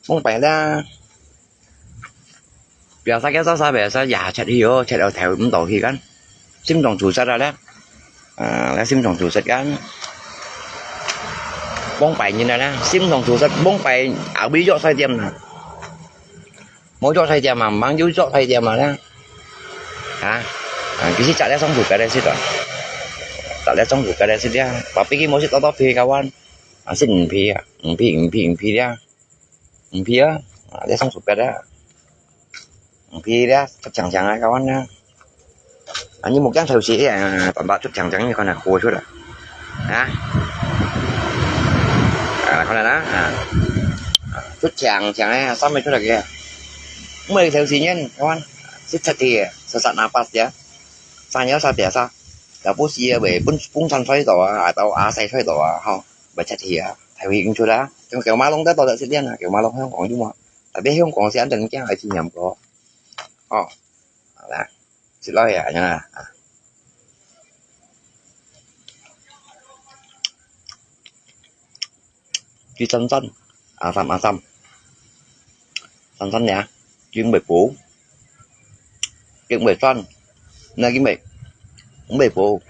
蒙白的。Biasa kita sa biasa ya chat hiyo, chat hotel唔到去kan. 心臟自殺啊咧，啊，咧心臟自殺kan，往擺人啊咧，心臟自殺往擺後尾藥材店啊，無藥材店啊，吂有藥材店啊咧，啊，啊，其實摘了上自家咧食啊，摘了上自家咧食啊，tapi佢無食多多皮个話，啊，食魚皮啊，魚皮，魚皮，魚皮咧。 毋皮啊，啊，這上手別啊。毋皮咧，出強強啊，kawan啊。啊，你目鏡頭洗啊，短髮出強強，你看啊，火出來。啊？啊，看啦，啊。啊，出強強啊，三米出來个。毋係頭洗人，kawan，係出去啊，sesak napas ya。Saya sa biasa。Lepas iya，會分，分散出去到啊，atau asai出去到啊，吼，會出去啊，頭洗緊出啊。Kêu malong dah tau tak sedian ah, kêu malong Hong Kong cuma. Tapi Hong Kong si anten kiang ai si nyam ko. Oh, alah. Sit loi ya, jangan lah. Ah. Di san san, asam asam. San san ya, jing bai bu. Jing bai san. Nah, jing bai, jing bai bu.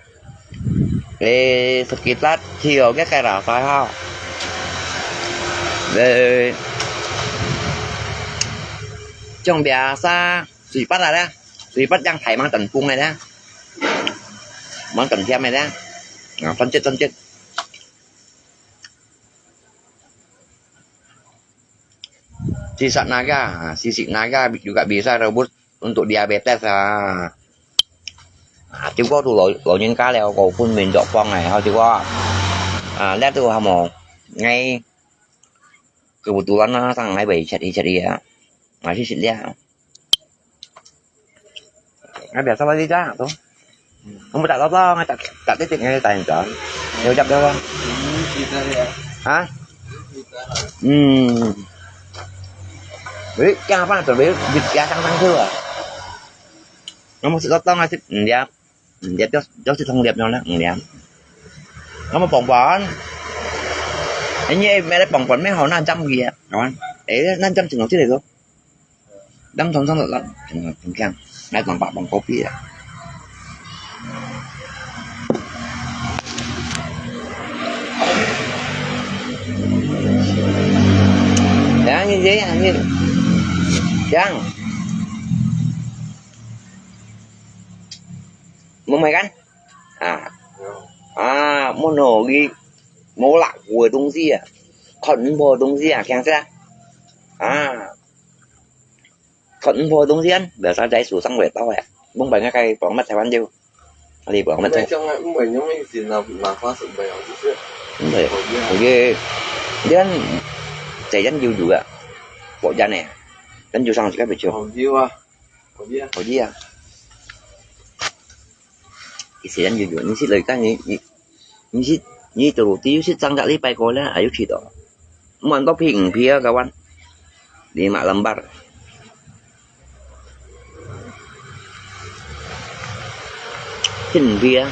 Eh, sekitar chiều cái cây đào xoài ha. Eh, trong biasa, suy bắt là đó. Suy bắt đang thải mang tận cung này đó. Mang tận thiam này đó. Nah, phân chết, phân chết. Sisik naga, sisik naga juga bisa rebus untuk diabetes ah. Ah, 照顧到老，老人家了，個分面作坊哎，好照顧。啊，這都還無，𠊎kebetulan啊，上來會食一食啊，還是食了。 Nga biasa bali dah tu. Kamu tak apa-apa, nga tak tak titik nga tanya tu. Dia ucap dia apa? Ha? Hmm. Beli yang apa tu? Beli di biasa sang tu ah. Kamu si kotong asyik dia. Dia dia dia si tong dia nyola dia. Kamu pongpon. Ini mere pongpon me hau nan jam dia, kawan. Eh, nan jam sing tu. Đang thong thong lắm, thong thong thong thong. Ngay còn bạn bằng copy à. Đang như thế à, như đang. Mau mày kan? À. À, mau nổ cái, mau lạ của東西à. Còn mua東西à, khen sẽ. À. Còn mua東西ăn, biasa jai susang wei tau ya. Mung bai ngai kai pong mat Taiwan jiu. Ali pong mat Taiwan. Mày trong này cũng mày nhóm ấy gì nào mà phá sự bày ở trước. Đúng rồi. Ôi ye. Dia kan, jai yan jiu juga. Bộ jai này. Kan jiu sang sikit betul. Ôi ye à. Ôi ye à. Ôi ye à. Isi yan jiu juga. Ni si lei kan ni, ni, ni si, ni tu ti si sang jali pai ko la, ayu si to. Muan to ping pia kawan. Lima lembar. Ping pia.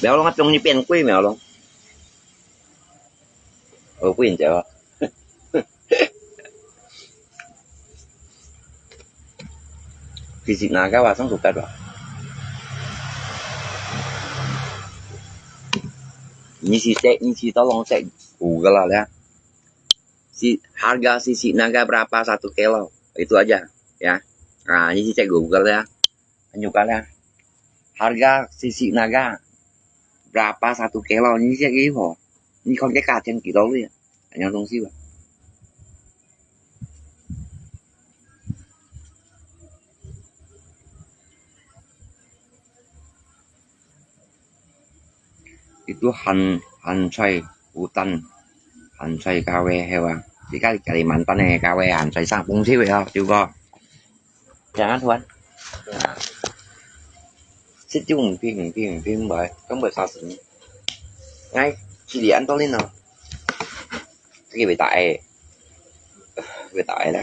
Mèo long áp trong như pèn quê mèo long. Ở quê anh chào. Khi xịt nà cái bà sống thuộc cách rồi. Như xì tệ, như xì tao long tệ. Ủ cái là đấy. si-, harga sisik naga berapa satu kilo? Itu aja, ya. Nah, ini cek Google ya. Tunjuk ya. Harga sisik naga berapa satu kilo? Ini cek info. Ini kan ke 价钱 kilo ya. 两样东西吧。Itu han-, hansai hutan, hansai kawe hewa. Jika di Kalimantan e kawe hansai sang pung siwe ha, juga. Jangan tuan. Sit ju mpi mpi mpi mbai, kan buat sasini. Ngai, cili anto lin no. Cái về tại, về tại đó,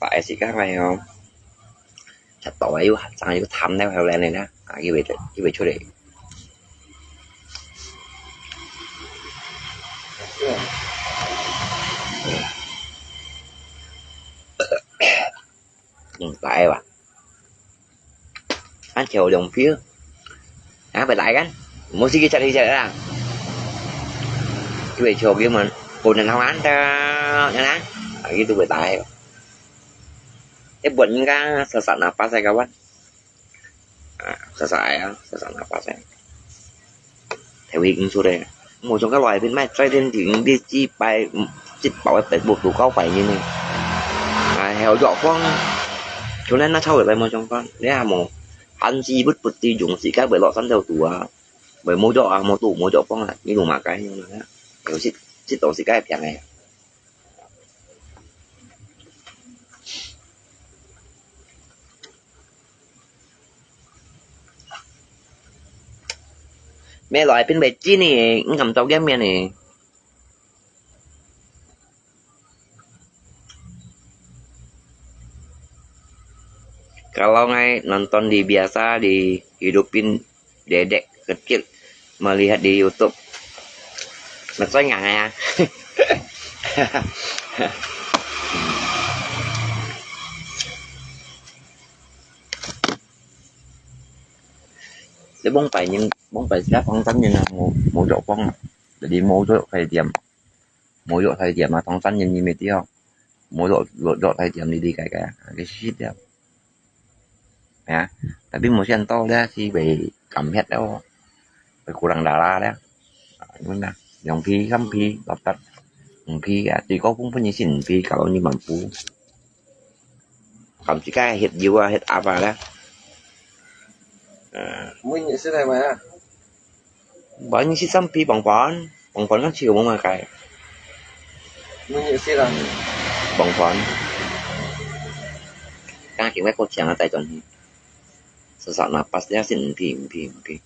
tại xịt cá khoai không? Thật tội, yêu sang yêu thăm theo theo lên này đó. À, cái về, cái về chỗ để. Ừ, tại bạn. Ăn chiều đồng phiếu. Hả, phải tại kan? Mesti kita cari cara. Kita cuba gimana? Kau nak lawan dah, ya kan? Lagi tu betai. Eh, buat ni kan sesak napas saya kawan. Ah, sesak ya, sesak napas saya. Theo佢咁做咧，無像个內邊賣在天頂，你只擺一包个白布都夠擺人呢。啊，還有藥房，可能那超市來無相干，你還無，還是不不知用時間會落山頭肚啊，會無藥啊，無肚無藥房啊，你都嘛該用啊，有時，時到時該平个。 Mẹ nói bên Việt Trì này, em cảm cháu game miền này. Kalau ngai nonton di biasa di hidupin dedek kecil melihat di YouTube. Maksudnya ya. Cái bông phải nhìn, bông phải sẽ phong trắng như là một, một dậu phong. Jadi một dậu thời điểm, một dậu thời điểm mà phong trắng nhìn như mệt đi không? Một dậu, dậu, dậu thời điểm đi đi cái, cái, cái shit đi không? Ya, tapi musim to dia si bai kamhet tau. Bai kurang darah dia. Guna. Yang pi, kam pi, dapat. Yang pi, ya, ti kau pun punya sin pi kalau ni mampu. Kam si kai het jiwa, het apa dia. Ah. Mun ni sedai mana? Banyak si sampi pangpan, pangpan kan siu memakai. Mun ni sedai. Pangpan. Kan kita kau siang atai tuan ni. Sesak napas dia sin pi, pi, pi.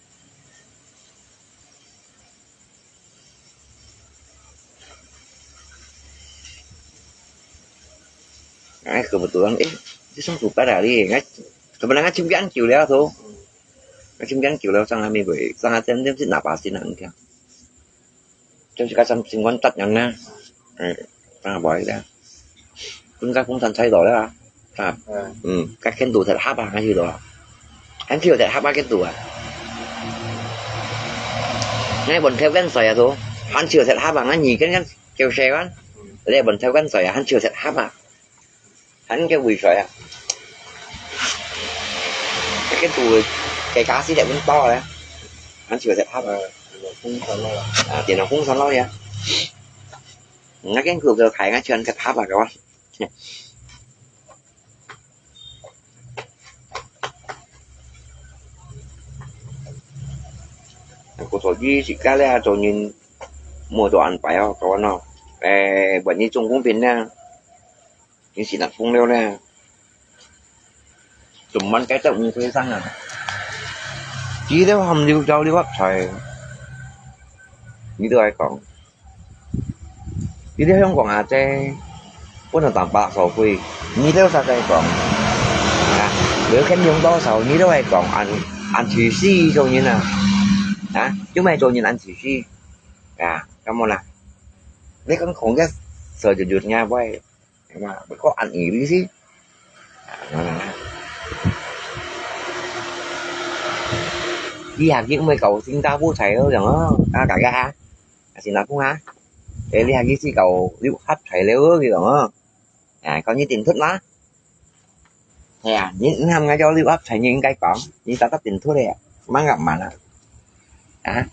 Ai, kebetulan, eh, dia sang suka dari. Ngai, sebenarnya cimpian kiu dia tu. Ngai cimpian kiu dia sang kami boy. Sang atem dia si napas sin nang kia. Jadi sekarang sim, sim kontak yang na. Eh, sang boy dia. Pun ka phung san sai do dia. Ha. Hmm, ka ken tu thật hấp à, ngay đó. Anh chưa thật hấp à ken tu à. Ngay bọn theo ken soi à tu. Anh chưa thật hấp à, ngay nhỉ ken ken kêu xe anh. Lẽ bọn theo ken soi à, anh chưa thật hấp à. Anh kêu quỷ soi à. Ken tu cái cá xí đẹp vẫn to đấy. Anh chưa thật hấp à. Không sao đâu. À, tiền nó không sao đâu ya. Ngay ken tu kêu khai ngay chưa thật hấp à các bạn. Cô thổi đi xịt cá lẹ cho nhìn mua đồ ăn phải không các bạn không? Ê, bọn nhìn trông cũng phiền nha. Nhìn xịt nặng phung leo nè. Tụm mắn cái tao cũng thuê sang à. Chỉ theo hầm liu châu liu hấp thầy. Như tôi ai còn. Đi theo Hồng Kông à, chứ. Bún thang tàng bạc sầu phui. Đi theo sao cái còn. À, nếu khen Hồng Kông sầu, đi theo ai còn. Ăn, ăn thủy si cho nhìn à. Hả? Chứ mày cho nhìn ăn thủy si. À, cảm ơn à. Nếu con không ghét, sợ chụp chụp nha, bye. Mà có ăn ý đi chứ. Đi hàng chứ mày cầu xin tao bố thầy đó, rồi đó. À, cả gà. À, xin lỗi, Phúc hả? 誒，你還去試搞六合彩了，佢講哦。啊，講你訂出嗎？係啊，你，你喊𠊎做六合彩，你應該講，你早早訂出了，慢慢慢啊。啊？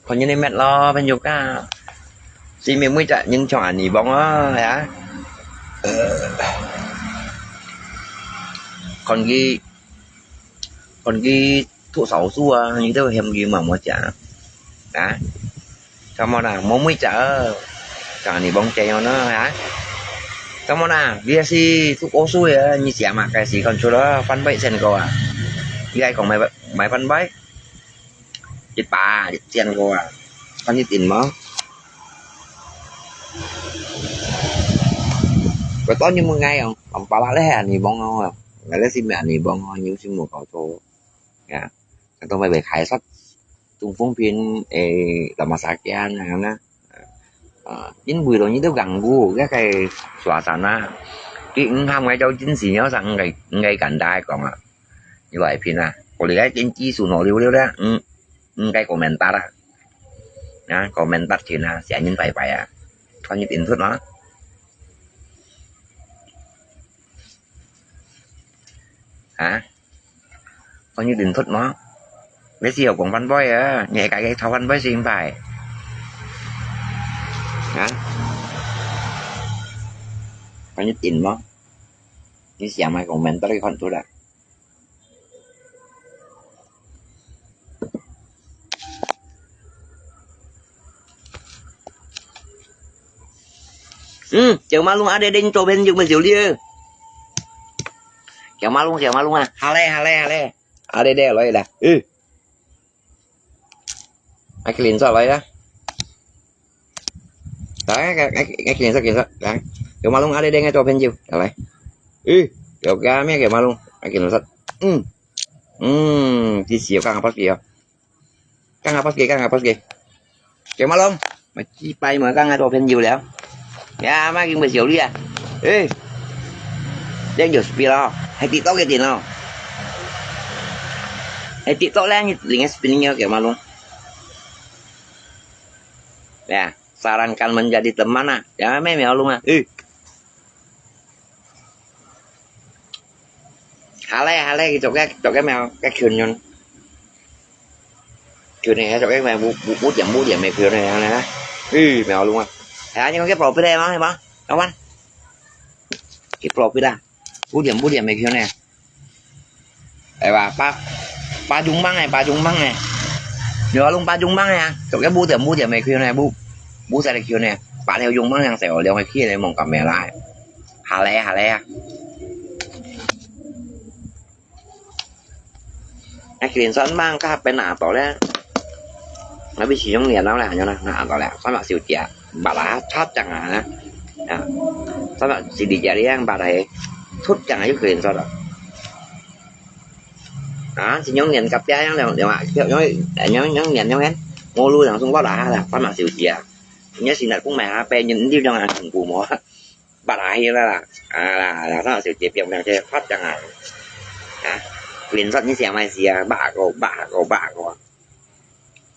看你个面咯，朋友啊，是每每隻人像恁呢忙啊，呀。看佢，看佢讀少書啊，你都嫌佢嘛無食啊。啊？Come on啊，每每隻啊，像恁呢忙這樣呢，啊？Come on啊，你也是讀過書个，你寫嘛，該時看出了，翻倍先過啊。你還講買，買翻倍？ 一百、一千个啊，看你訂無？Kau tahu你mengai yang, ampala leh ani bong ah. Ngala si me ani bong ah, ni si mo kau to. Ya, kau to mai bai khai sat. Tung phong pin, eh, lama sakian, ya na. Ah, in bui lo ni tu ganggu, ya kai suasana. Ki ngam ngai jau jin si nyo sang ngai, ngai ganda kong ah. 你來評啊，我這个經濟數落了了咧，嗯，應該komentar啊，啊，komentar前啊，寫人拜拜啊，看你訂出嗎？啊？看你訂出嗎？你是有講翻倍啊？你係該个炒翻倍先拜？啊？看你訂嗎？你寫埋komentar看出來。 嗯，小馬龍阿爹爹，你做朋友乜少啲啊？小馬龍，小馬龍啊，好咧，好咧，好咧，阿爹爹來啦，嗯。 Ai, kilinsa lai ya. Ai, ai, ai, ai, kilinsa, kilinsa. Ai. Kiau Malung ada deng ai tuh penjiu. Ai. Ih, kiau kami kiau Malung. Ai, kilinsa. Hmm. Hmm, di siu kang apa kiau. Kang apa kiau, kang apa kiau. Kiau Malung. Mai chi pai mai kang ai tuh penjiu liao. Ya, mai king besiu lia. Eh. Deng jo speed lo. Hai TikTok ke tin lo. Hai TikTok leng ni lingai speed ni kiau Malung. Ya, sarankan menjadi teman ah. Ya, mai mèo lung ah. Ih. Hale, hale, kitok ke, kitok ke mèo, ke khiun yun. Khiun ne, kitok ke mèo, bu, bu, bu diam, bu diam, mèo khiun ne, hale, hale. Ih, mèo lung ah. Ya, ni ke profit eh, mah, mah. Kawan. Ki profit ah. Bu diam, bu diam, mèo khiun ne. Ai ba, ba, ba jung mang eh, ba jung mang eh. Yo lung ba jung mang eh, kitok ke bu diam, bu diam, mèo khiun ne, bu, bu sa le khiun ne. Ba le jung mang yang sa, liang khiun ne, mong kamera eh. Hale, hale ah. Ai, kiau Malung mang ka pen na to le. Ai, bi si yong lian nau le, nyo na, na to le. Sa ma siu jia, ba la, chot chang ah. Ya. Sa ma si di jia liang, ba la, chot chang ah, yu kiau Malung. Ah, si yong lian ka pia yang liang, liang ah, yong, yong, yong lian yong en. Ngo lu yang sung ba la, la, sa ma siu jia. Nyo si na kung mai ha, pe nyen di yong ah, kung ku mo. Bắt ai la la. À, là, là nó sự chỉ việc này thì phát chẳng hạn. Hả? Quyền rất như xe mai xe, ba cô, ba cô, ba cô.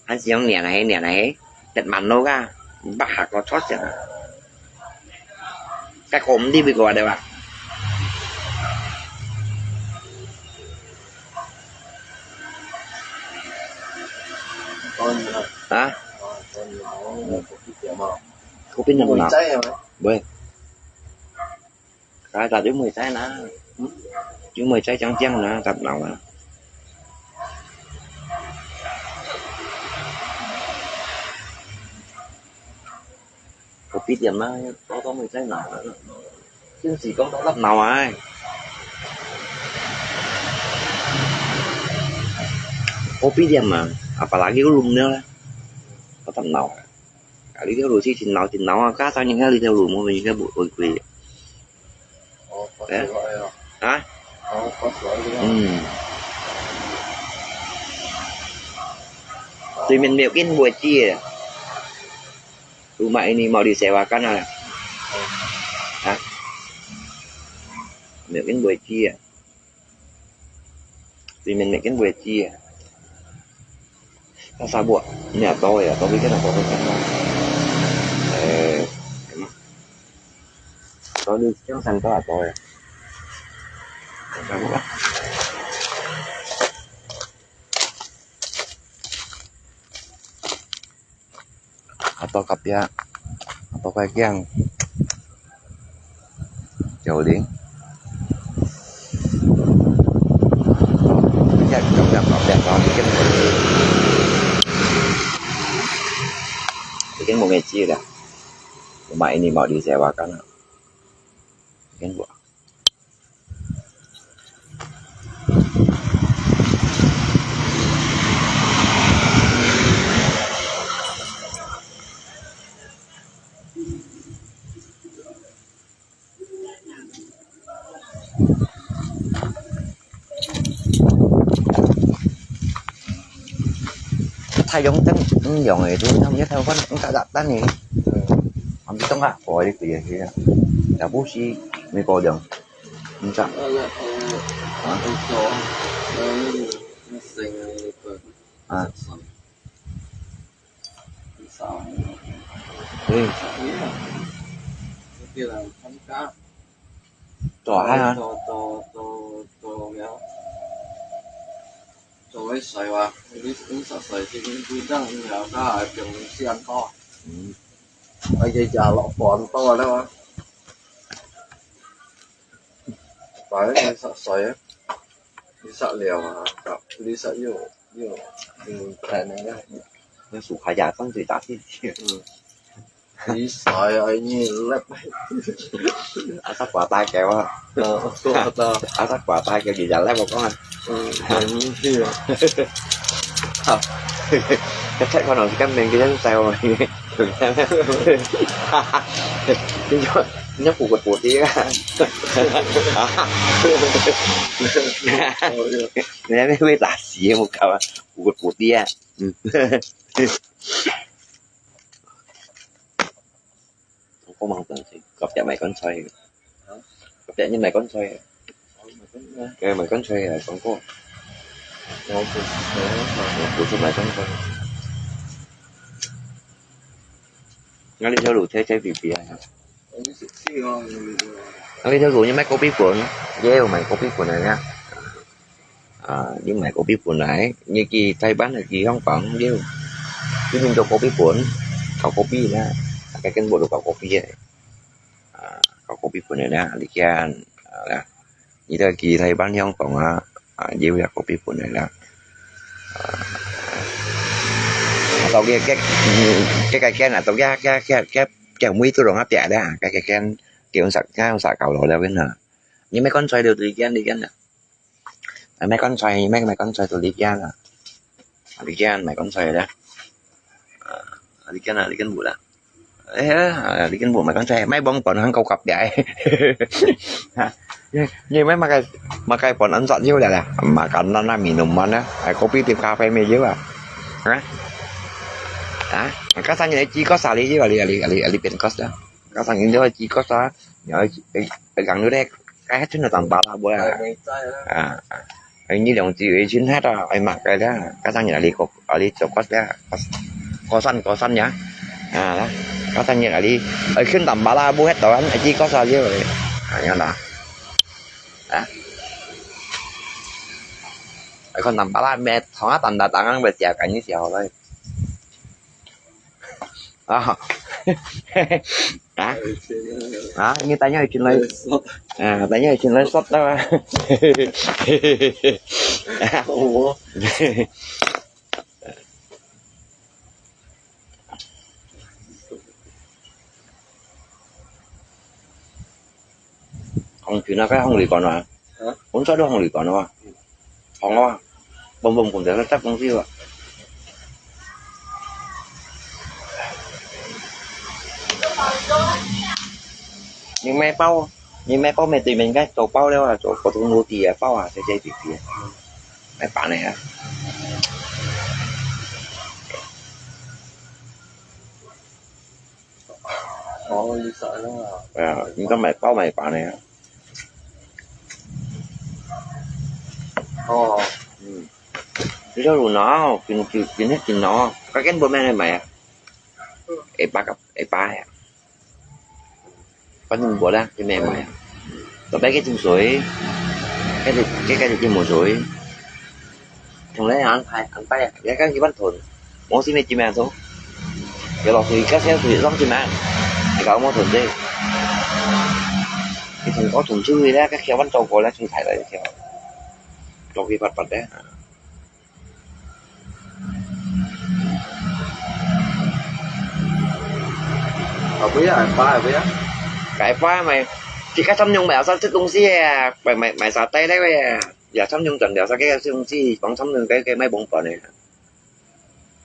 Anh sẽ không niệm này, niệm này. Tết mặn nô ra. Ba cô thoát chẳng hạn. Cái cô đi bị cô đây bạn. Hả? Cô biết năm nào? Bơi. Cái ta chứ mười trái ná. Chứ mười trái trắng trắng ná, cặp nào ná. Có biết điểm ná, có, có mười trái nào. Chứ gì có, có lắp nào ai. Có biết điểm mà, apalagi có lùm nữa. Có tầm nào. Kali dia lu si cin nau, cin nau, ka sa ning kali dia lu mo, ning ka bu, oi, kui. Oh, pas ya. Hah? Oh, pas ya. Hmm. Tui men mèo kin buat chi. Rumah ini mau disewakan ah. Hah? Mèo kin buat chi. 對面那間位置啊。那啥不，你也到呀，到那間那个，哎，到你江山到也到呀。那啥不。 啊，到隔壁，啊，到該間，九零。這，這，這，這，這，這間無位置了。我買你毛的在我幹了。這間無。 太陽燈，嗯，亮个，都看不見太陽光，嗯，嘎嘎單呢。嗯。Ambil tong ah, oh, itu ya, ya. Dah busi, ni kau dong. Minta. Ada, ada. Ha? Itu, eh, mesin itu. Ha? Bisa. Eh. Iya. Oke lah, kan kak. Tuh, ah. Tuh, tuh, tuh, tuh, ya. Tuh, eh, sai wa. Ini, ini sa sai, ini bidang, ini ya, kak, yang sian to. Hmm. Ai, ya, ya, lo, pon to, ada, wa. Phải, ini sa sai, ya. Ini sa liao, ah, kak, ini sa yo, yo, yo, keren, ya. Ini suka ya, kan, cerita sih. Hmm. Bisa ya, ini lep. Asal kuat aja, wah. Heeh, kuat aja. Asal kuat aja, bisa lep, kok, kan? Hmm, iya. Kecek kono kan mengkian saya. Ini, ini kugut putih kan. Oh, iya. Ini, ini, ini, muka kugut putih ya. Hmm. 講講蠻正經，隔壁賣棺材个。啊？隔壁你賣棺材个。哦，賣棺材。佢賣棺材个，講過。我毋識，我毋識。我毋識賣棺材。𠊎這條路斜斜斜斜啊。我毋識，係啊，嗯。𠊎這條路你賣咖啡粉，也有賣咖啡粉个呀。 啊，你買咖啡粉來，你去台灣還去香港了，你用做咖啡粉，搞咖啡啦，該根本都搞咖啡个，啊，搞咖啡粉个啦，你看，啊啦，你都去台灣、香港啊，啊，也有搞咖啡粉个啦，啊，到該該該該間啊，到該該該該該每都弄啊別啦，該該間，基本上該用啥搞落了个呢？你買棺材就對間對間啦。 啊，買棺材，買，買棺材都這間啊。啊，這間買棺材个。啊，這間啊，這間無啦。哎呀，啊，這間無買棺材，買幫飯還夠合的。哈，你，你買麼个，麼个飯安殺了啦？Makanan lah, minuman lah. Ai, kopi, teh, kafe, mie了啊。啊？啊？Kau sangin ai, ci kos ah, li, li, li, li, li, li, pen kos lah. Kau sangin dia ci kos ah. Ya, ai, ai, ai, kang lu dek. Kaya tu na tambah lah, boleh. Ai, mai cai lah. Ah, ah. Ai, ni dong ci, ai, cin hat ah, ai, mak kaya dah. Kau sang ni ali kok, ali cokot dah. Kos, kosan, kosan ya. Ah, lah. Kau sang ni ali, ai, cin tambah lah, buat tuan, ai, ci kos aja boleh. Ah, ya lah. Ah. Ai, kon tambah lah, met, thong ah, tanda tangan, bersiapkan ni siapa? Ah. Ah? Ah, ini tanya izin lain. Ah, tanya izin lain sot lah. Oh. 紅船啊，該紅旅館啊。啊？本身都紅旅館啊嘛。紅啊，蹦蹦蹦在該搭東西啊。你買包，你買包買對面該做包了啊，做普通roti啊，包啊，細細滴滴啊。買飯个啊。 哦，你啥人啊？啊，應該買包買飯个啊。哦，嗯，你都有腦，今今今日今腦，該根本没人买啊，一百个一百呀，反正无啦，就没买啊。特别个种水，个个个个种水，从来安排安排啊，也看一万ton，毛线没几万ton，有落水，个水上几万，你搞毛ton的，你从高ton出去了，个开玩笑过来，从台来一条，落去八八的。 後尾啊，擺後尾啊。該擺買，自家參用買啥這東西啊，買買買啥帶來个啊，也參用轉了啥个東西，幫參用該个賣幫本的。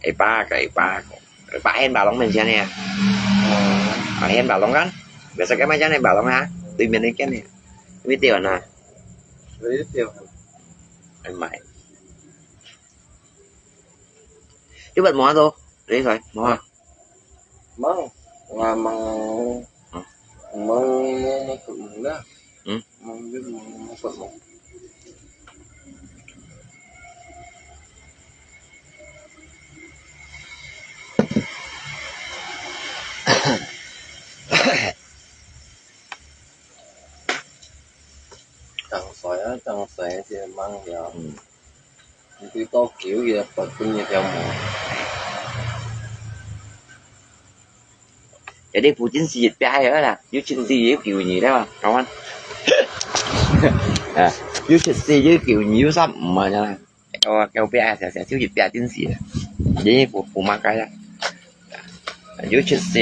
一百个一百个，一百現把攏面前的啊。啊，現把攏看，biasa个賣真的把攏啊，對面的間的，對對啊。對對。哎買。 你捌摸到？你睇，摸啊。Mang, nga mang, mang, mang, mang, mang, mang, mang, mang. 當衰啊，當衰，這个猛料。嗯。你對到九月份分一條毛。有啲附近是一百个啦，有七十有九二了嘛，講完。啊，有七十有九二有三五啊，真係。 我叫別啊，少少少一百真是啊。你不不嘛該啊。有七四，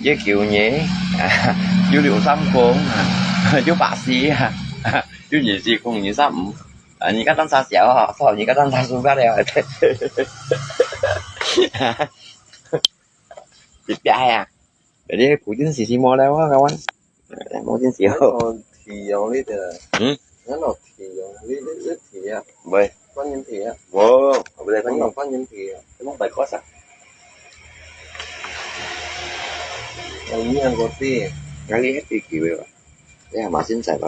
有九二，啊，有六三空，啊，有八四啊，有二四空二三五。啊，你个單差少啊，操，你个單差输个了。一百啊。 你个附近時時無了啊，kawan。無真時候。我提哦，你个。嗯？我老提哦，你你你提啊？喂。歡迎提啊。無，我不在歡迎。我老歡迎提啊。你莫白講啥？我一樣過去。哪裡還提機會吧？你還蠻精彩吧？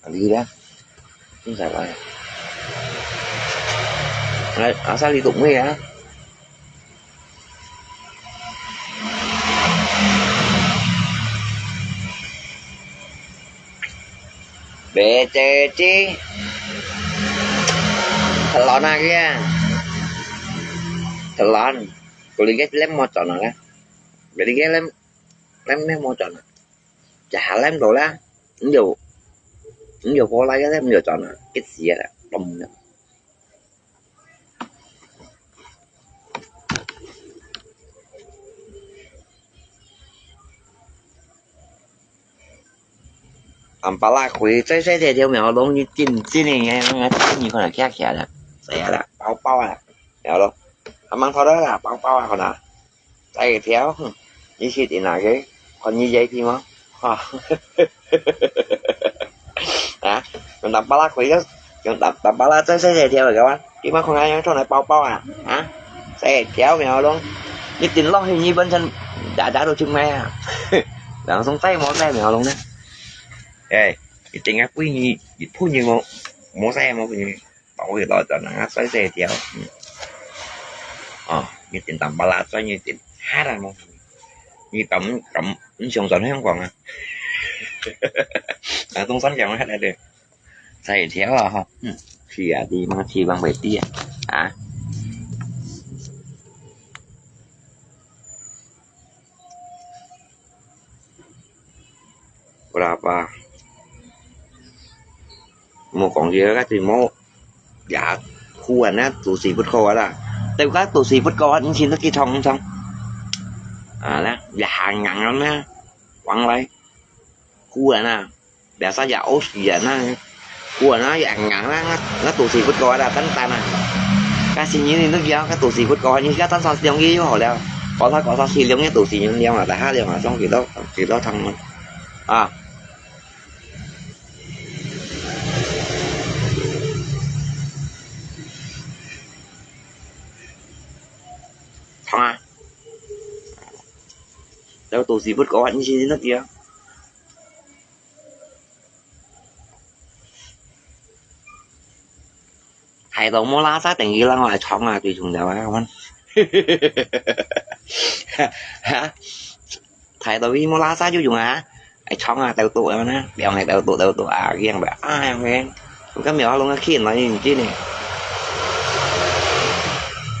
啊，你咧？你在哪？來，阿三，你讀咩啊？別姐姐，telan啊佢啊，telan，佢个lem無轉啊，佢个lem，lem lem無轉啊。 Chả lem đồ lá. Ví dụ, ví dụ cô lấy cái lem ví dụ cho nó cái gì là bông nữa. Ăn pala khui, sai sai thế thiếu mèo lông như tin tin này nghe, nghe tin như con là kia kia là, sai là bao bao à, mèo lông, ăn mang thao đó là bao bao à con à. 再一條，你去點哪個？看你這片嗎？哈。啊，用大巴拉開个，用大，大巴拉再細細條个哇，你莫看啊，用出來包包啊，啊，細條苗咯，你頂落去你本身大家都出賣啊，人送再無再苗咯呢。哎，你頂下歸你，你噴你無，無晒無噴你。 包起來，就恁樣細細條。嗯。哦，你點淡薄啦，所以你點下來無？你敢，敢，你想轉香港啊？啊，東山講下來的，細條啊，吼。嗯，去啊，你媽去往北地啊，啊。 Berapa？莫講這個，該就莫，也，苦啊，那都市不夠啊啦。對个，都市不夠啊，你先去衝一衝。啊，那，也行硬啊，那，往來，苦啊，那。 Biasa ya os ya na. Kuan na ya ngang na, na, na tu siput ko ada tan tan na. Kasi ni ni ya ka tu siput ko ni ka tan sa siang ye yo ho liao. Ko sa ko sa si liang ye tu si liang a, ta ha liang a song ki lo, ki lo thang. A. Thang a. Liao tu siput ko ni si na tia. 大到無垃圾，等於人愛創啊，最重要啊，看。哈，大到佢無垃圾就用啊，愛創啊，鬥多啊，呢，兩個鬥多鬥多啊，這樣的啊，樣个。我今日我弄個氣人來，你知呢？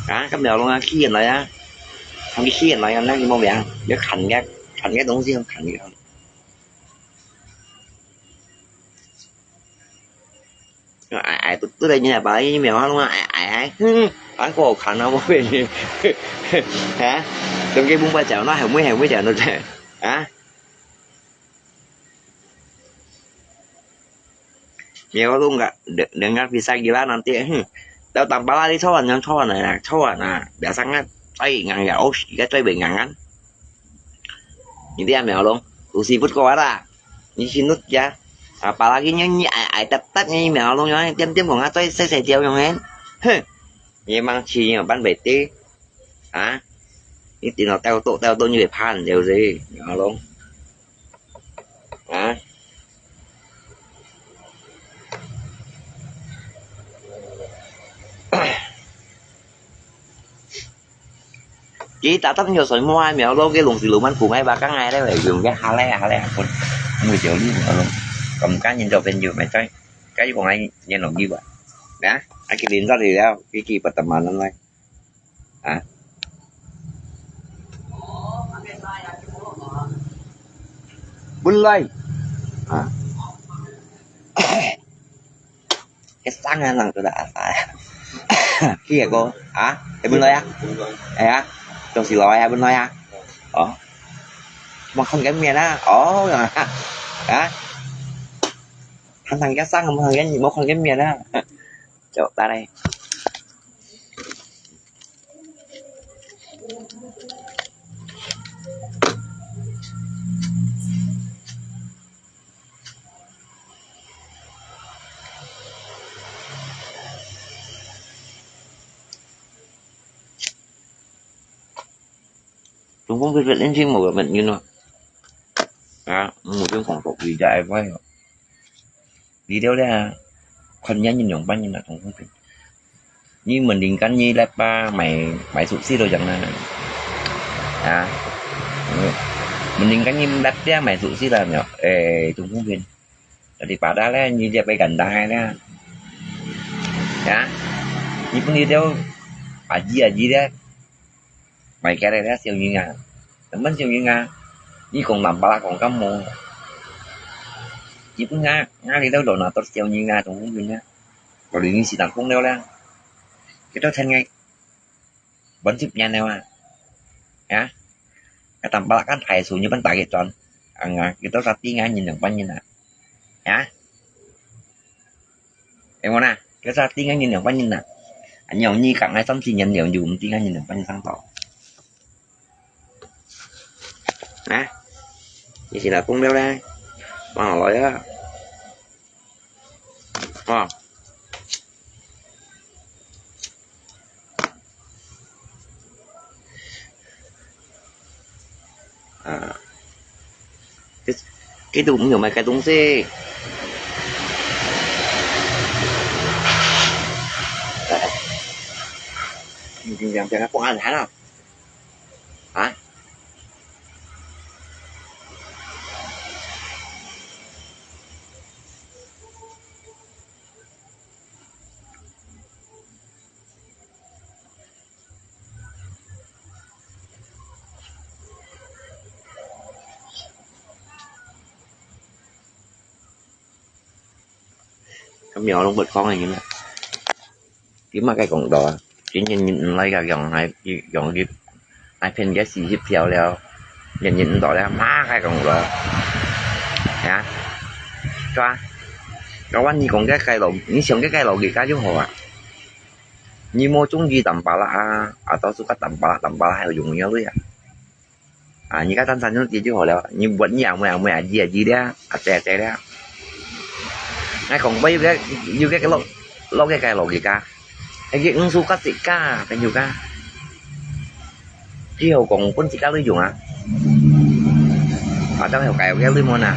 啊，今日我弄個氣人來啊，他們氣人來啊，那你莫講，要砍个，砍个東西，要砍个。 矮矮都都在你那把疫苗啊，弄啊矮矮矮，嗯，还好看啊，我被你，啊，等给五百讲，那还没还没讲对不对？啊，你要弄个，人人家比赛给他那点，哼，到当巴拉的错啊，人错啊，那错啊，那，不要上啊，哎，人家哦，应该最被人啊，你这样没有弄，有时不过啦。 你去弄呀。啊，把那个人你矮矮搭搭，你苗龙样，点点讲啊，再细细条样个，哼，你忙去样，办袂得啊？你电脑掉多掉多，你会怕，对不对？苗龙啊。 佢打打有水摸啊，苗路个東西路慢苦，哎，bakang ai le, yung cái hale hale pun. Người chịu đi mà luôn. Còn cá nhân cho bênอยู่ ไม่ใช่ cái còn ai nhân lòng đi vậy. Đó, ai cái điện thoại thì đó, cái kỳ bật tầm màn năm nay. Hả? Bún lây. Hả? Cái sáng nay nặng tôi đã phải. Khi vậy cô, hả? Em bên nói á? Em á? Trong xì lòi á, bên nói á? Ủa? Một con cái miền á? Ủa? Hả? Thằng thằng cái sáng, một thằng cái, một con cái miền á? Chậu ta đây. 中风別別人先無个問題咯。啊，我先講到佢就係歪咯。你了咧，看人人用半人啊，中风病。你mending kan你lapar買買壽司都樣啦。啊，mending kan你lapar買壽司啦，誒，中风病。 Daripada咧，你這杯ganda咧，呀，你分你兜阿姨阿姨咧，買起來咧，小人啊，根本小人啊，你講南巴拉講感冒，你分啊，啊，你兜老拿到小人啊，中風病啊，我哋已經是人講了咧，佢都聽个。 Bón sip nyan nèo à. Ya. Katang palak kan thai su nyu bón ta ke chon. Ang a, kita sa ti nga nyin nang pan nyin à. Ya. Em na, kita sa ti nga nyin nang pan nyin à. Anh nhong nhi kang ai sam si nyan nèo nyu ti nga nyin nang pan nyin sang to. Nè. Nhi si là phung đeo đây. Mà hỏi à. Ờ. À. Cái, cái tủ cũng nhiều mấy cái tủ xí. Mình tìm tìm cho nó không ăn hả nào? Hả? 咁樣攏不講个人啊。點解佢講到啊？今日人來个用係用佢，係騙佢四十條了，人人到了，嘛佢講到，呀，抓，抓完你講个該路，你想个該路佢家就好啊。你莫中意淡巴拉啊，啊，到處个淡巴拉，淡巴拉還有用个啊。 啊，你看三三兄弟就好了，你問你阿妹阿妹阿姨阿姨了，阿姐阿姐了。𠊎講過有个有个落落个个落个家，哎，佢毋suka自家，朋友家。只好講分自家利用啊。啊，當然有个有个利用啊，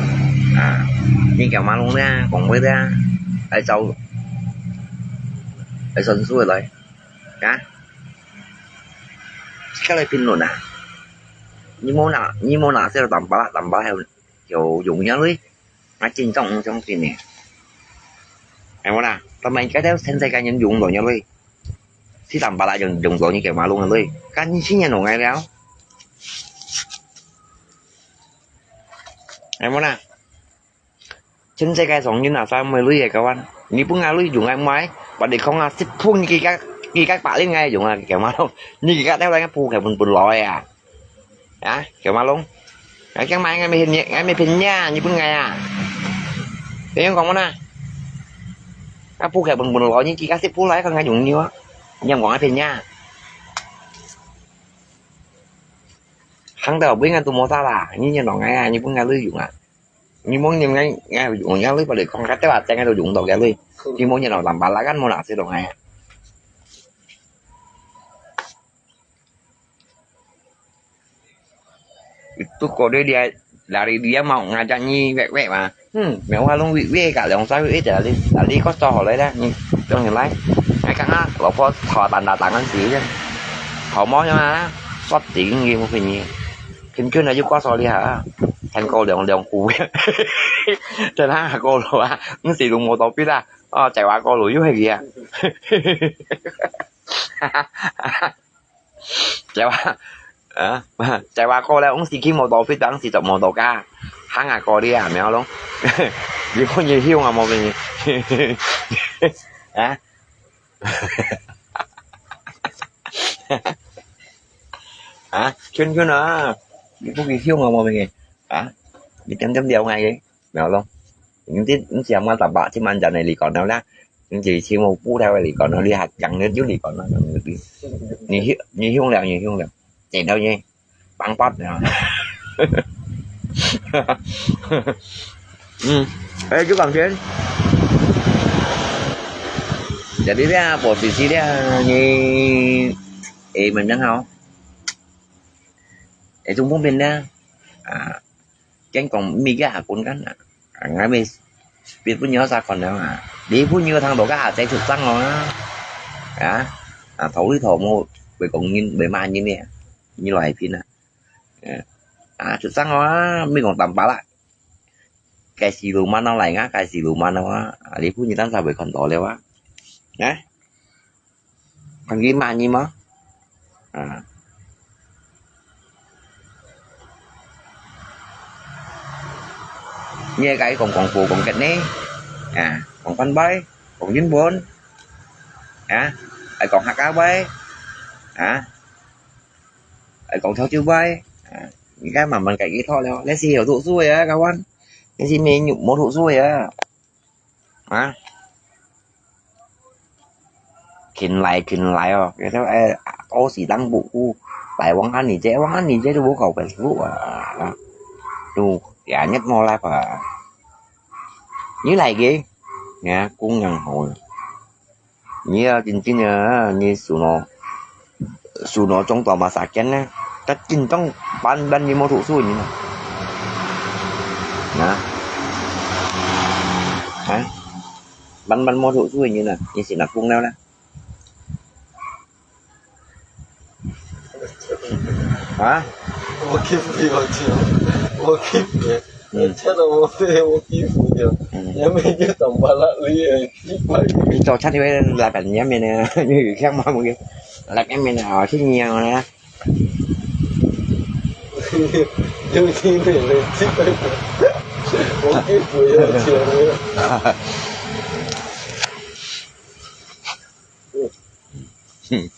啊，你叫馬龍呢，講過的啊，來找會算數个來，啊？自家來評論啊！你無拿，你無拿，這個tambah啦，tambah啦，有，有用个嘞，𠊎真正毋相信呢。係無啦？但係該兜全世界人用到个嘞，四tambah啦用，用到你个馬路个嘞，該你信任到𠊎了？係無啦？ 全世界上人啊，啥物鐳个，kawan？你分𠊎鐳用𠊎買，balik空啊，十分你幾个，幾个百零𠊎用啊，kawan？你幾个帶來个鋪个分，分來啊？啊，kawan？𠊎講買，𠊎毋係騙你，𠊎毋係騙你啊，你分𠊎啊？你樣講麼啦？啊，鋪个分，分來，你幾个十分來，看𠊎用你啊？你樣講𠊎騙你啊？行到尾𠊎都無啥啦，你認同𠊎啊，你分𠊎鐳用啊？ 你無認𠊎，𠊎用个鐳，balik空，該兜啊，正个都用到个鐳。你無認同tambah啦，kan無拿出到𠊎啊。Itu kau dia, dia lari dia mau ngajak ni wek-wek mah. Hmm, mèo ha long wek-wek ka long sa wek-wek lari, lari kau sa hor lai dah. Ni, dong ni lai. Ngai kang ah, lo kau sa tan da tangan si je. Kau mau yang ah, sot ting ni mo pin ni. Khim khun ayu kua so li ha. Than ko liang liang ku. Than ha ko lo a. Ng si lu mo to pi ta. O, chai wa ko lo yu he ki a. Chai wa. A, chai wa ko le ng si ki mo to pi ta, ng si to mo to ka. Hang a ko li a, mèo long. Li ko ni hiu a mo pin ni. A. Ha? Chun chun à. Đi phút đi hiu ngò mò mình. Ha? Đi chấm chấm điều ngày đi. Nào luôn. Những tí, những chiếc mà tạm bạ chứ mà dạo này lì còn đâu đó. Những gì chiếc màu pú theo lì còn đâu đi hạt gắn nước chứ lì còn đâu. Nhiều hiu, nhiều hiu lẹo, nhiều hiu lẹo. Chạy đâu nhỉ? Bắn bát nè. Ừ. Ê, chú Bằng Chiến. Jadi dia posisi dia ni, eh, menang hao. Eh, Trung Phong bên dia. À, chén còn mi cái hạt cuốn cắn à. À, ngay mi biết phút nhớ sao còn nữa à. Đi phút nhớ thằng đó cái hạt sẽ sụt tăng rồi á. À, à, thấu lý thổ một, bởi còn nhìn, bởi mà nhìn nè. Nhìn loại phim à. À, sụt tăng rồi á, mi còn tạm bạ lại. Cái gì luôn mà nó lại ngã, cái gì luôn mà nó á. À, đi phút nhớ tăng sao bởi còn đó leo á. Nè. Còn gì mà nhìn mà. À. Nghe cái còn còn phù còn kẹt nè. À, còn phân bãi, còn dính bốn. À, ai còn hạt cá bãi. À. Ai còn theo chữ bãi. À, cái mà mình cái ý thôi leo. Lấy gì hiểu tụ xuôi á, các bạn. Cái gì mình nhụ mốt tụ xuôi á. Hả? Khín lai, khín lai ò. Cái đó, ê, tô xì tăng bụ cu. Lai wang ăn nỉ chế, wang ăn nỉ chế, tôi bố khẩu phải lũ à. Tụ, ya nhất mò lai phải. Như lai kì. Nha, cũng ngăn hồi. Như, chính chính, như, như sủ nó. Sủ nó trong tòa mà xả kén nè. Chắc chính trong bán, bán như mô thủ xui như nè. Nè. Hả? Bắn bắn mua thủ chuối như là như xin là phun leo đó. Hả? 我欺負你，我欺負你，我欺負你，嗯。我欺負你，嗯。你還沒有懂吧？那你也欺負你。你做出去來扮演员呢，你有看吗？我给，來扮演员啊，去演啊。 有聽你，你知道嗎？我欺負你，我欺負你。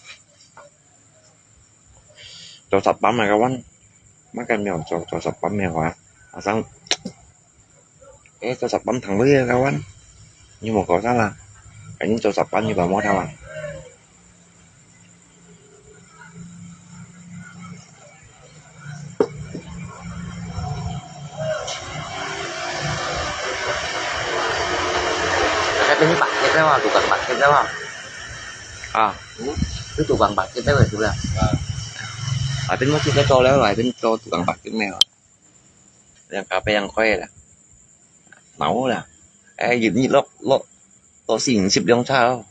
做十班啊，kawan. Makan mèo, 做，做十班mèo啊。阿生，誒，做十班糖水啊，kawan. 你莫搞啥啦，你做十班你把我看啊。 Cái bên parkir đó, tukang parkir đó. À, cái tukang parkir đó là. À, bên mua chiếc cái cho đó rồi, bên cho tukang parkir này. Yang cà phê yang khoe là. Máu là. Ê, dịp nhị lộc, lộc, lộc xỉn xịp liông sao.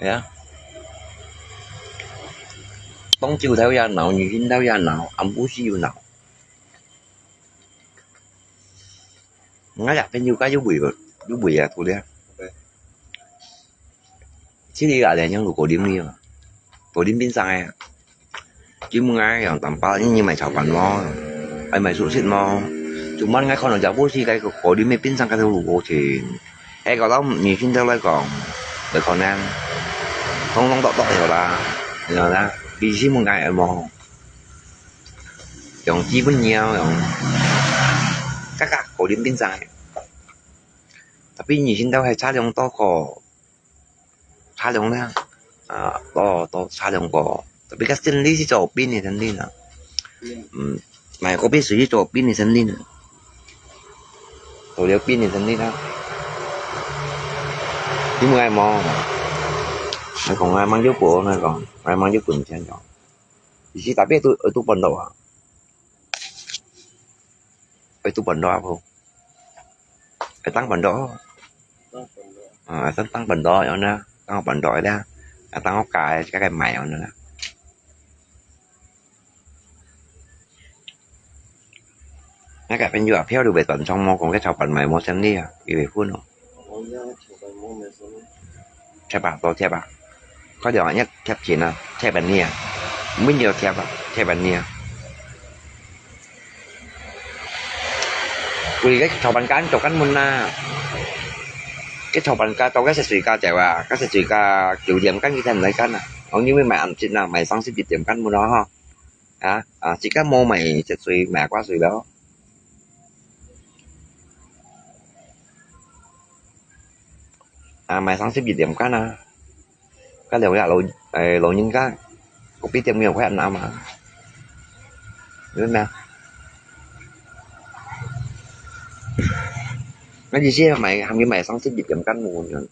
係啊，當晝頭也鬧，日頭也鬧，暗晡時又鬧。𠊎這朋友家又會，又會啊，土了。這裡啊，連樣都搞定了嘛，搞定變成个。 佢問𠊎樣，當爸，你買炒飯無？愛買壽司無？做麼个𠊎看到這部戲，該个高麗妹變成該條路過程，該个到女性頭來講，來可能，通通笃笃了啦，你知道啦？佢先問𠊎有無？用基本料，用，嘎嘎，高麗變成个。Tapi女性頭還差兩多个。 差兩啦，啊，多，多差兩个。Tapi該生理係做冰个生理啦。嗯，買个冰水係做冰个生理啦。做了冰个生理啦。因為無，來講啊，mang就過，來講，來mang就過，毋想講。意思特別都，都搬到啊。 會做飯到啊，會當飯到。啊，會當當飯到，樣呢，當飯到个啦，啊，當屋下个，自家个買樣呢。那个朋友啊，票都袂斷，從無講个炒飯賣無生理啊，佢袂分哦。 貼啊，多貼啊。快點啊，你貼錢啊，貼分你啊。毋要貼啊，貼分你啊。佢个炒飯間做緊門啊。个炒飯間到个食水間走啊，个食水間九點間佢才毋來間啊。哦，因為賣暗節啊，賣三十一點間門啊哈。 啊，啊，自家無買食水，買掛水了。啊，買三十一點間啊。該兩个老，誒，老人家，kopi店有開暗啊嘛。有咩啊？該意思買，還要買三十一點間門，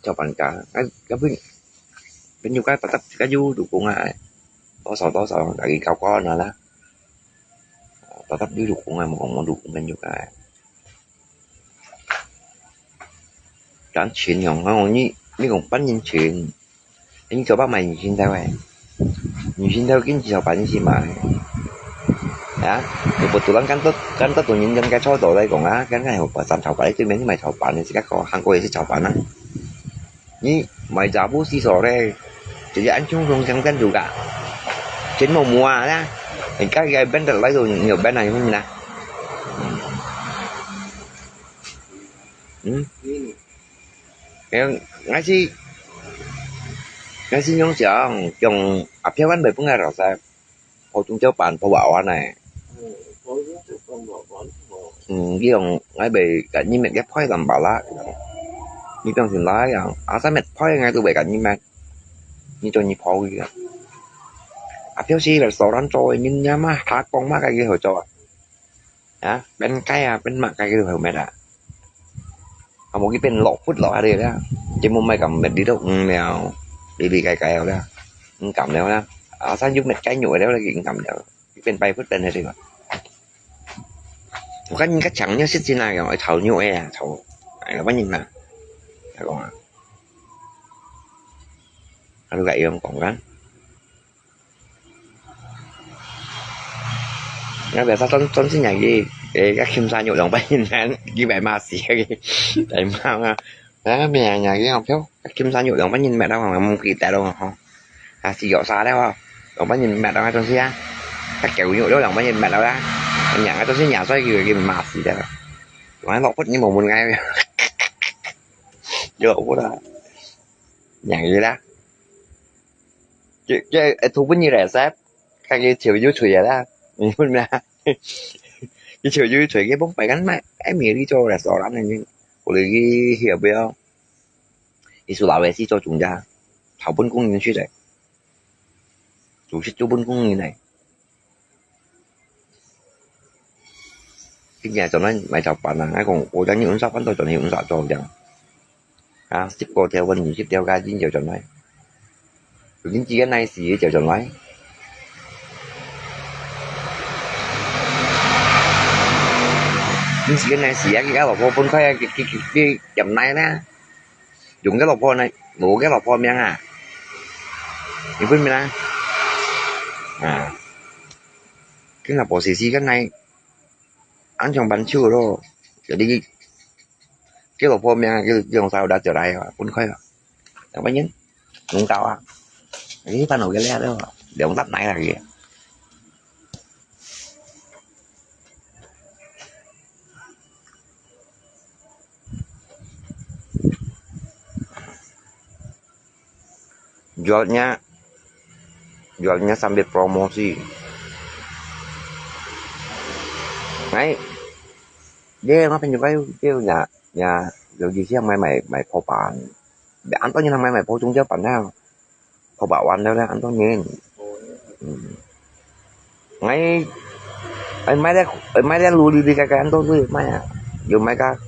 炒飯間，該，該不，朋友該tetap自家有做工啊。 多少多少，大家搞搞那啦。tetap有做工啊，無講無做工朋友个。賺錢用，我講你，你講半年前，你做白買女性頭誒，女性頭跟住就半年先買。啊，你不突然間到，間到多年間該操作來講啊，間間有把三炒飯，對面你買炒飯，你自家搞，韓國也是炒飯啊。 你買雜物事所咧，直接安全風險跟住个，錢無無啊啦，你家己个 bandar來到，你有 bandar有咩啦？嗯，嗯，哎，𠊎是，𠊎是用想，用阿飘番來分个老师。 普通做飯，普通話呢。嗯，普通做飯，普通話。嗯，你用，𠊎袂甲你搣个派淡薄啦。你放心啦，啊，阿三搣派，𠊎都袂甲你搣。你做你跑去啊。啊，表示restoran做个人家嘛，下講嘛，該个好做啊。 啊，變雞啊，變麼个佢都好搣啊。啊，無佢變落骨落下去啦，佢無買咁搣，你都五秒，哩哩解解了啦，五感了啦。啊，生肉搣雞肉了啦，佢五感了，佢變排骨變下去嘛。我看人家強肉食先啊，用炒肉个啊，炒，哎，老闆娘嘛，佢講啊，佢都係樣講啊。 𠊎biasa轉，轉新nhà佢，誒，該金山肉兩百銀，佢買嘛死佢，大媽啊，啊，咩啊，佢講，票，金山肉兩百銀買到，我毋記得了吼。啊，死咗啥了吼，兩百銀買到，總是啊，啊，狗肉了兩百銀買到啦，娘啊，總是娘衰佢，佢買死了。我老婆你無問𠊎，有老婆啦，娘佢啦。 這，這，誒，圖本你來食，看佢笑又吹啊啦，你問咩？佢笑又吹，佢幫白干買，誒，米粒做來燒爛个，我來去曉不要？佢是老百姓做中間，討本工人去的，主席做本工人的。 今日轉來買炒飯啊，𠊎講，我今日用啥飯都轉來用啥做這樣。啊，十個條份，二十條價錢就轉來。有人自己來試就轉來。你自己來試啊，佢个老婆分開啊，佢，佢，佢，佢點來啦。用个老婆呢，老个老婆命啊，你分明啊？啊，跟老婆死死个呢，安全搬手咯，jadi个老婆命啊，就用手拿出来啊，分开啊，两百元，弄到啊，哎，搬到个了了，两百来了个。 Jualnya, jualnya sambil promosi. Ngai, dia ngah pen juga, dia nya, nya, yo di siang mai mai mai po pan. Dia anto nya mai mai po chung jauh pan lah. Ko ba wan leo leo anto nyen. Ngai, ai mai leo, ai mai leo lu li li kai kai anto lui mai ah. Yo mai ka.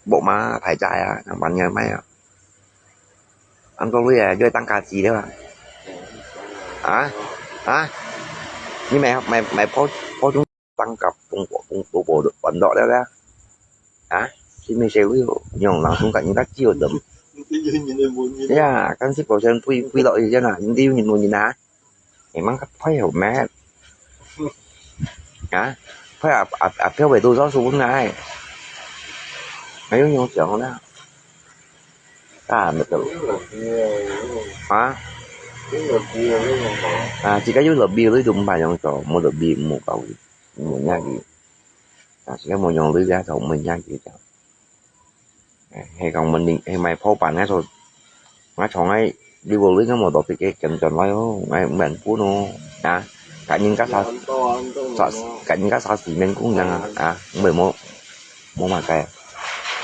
Bo ma thai chai ah, nang ban ngai mai ah. Anto lui ah, yo tăng ca chi leo ah. Hả? Hả? Ni mai mai mai po po chung tăng ka pung po pung po po wan dok leo leo. Hả? Chi mai se lui, yong lang sung ka ni ka chi yo dem. Ya, kan si po sen pui pui lo i jen ah, ni di ni mo ni na. Emang ka phai hau met. Hả? Phai a a a phiêu về tu gió su ngai. Ngai yung yung chong na. Ta met tu. Hả? À, chỉ có yung lobby lui tu ba yung so, mo lobby mo kau. Mo nya di. À, chỉ có mo yung lui ya so mo nya di. He kong mending he mai phô pan ngai so, ngai chong ngai đi vô lui ngai mô tô pí ke kem chon lai ô, ngai mben pun ô. À, cá nhân cá xã, xã, cá nhân cá xã xí men cũng năng à, à, mười mô, mô mà cái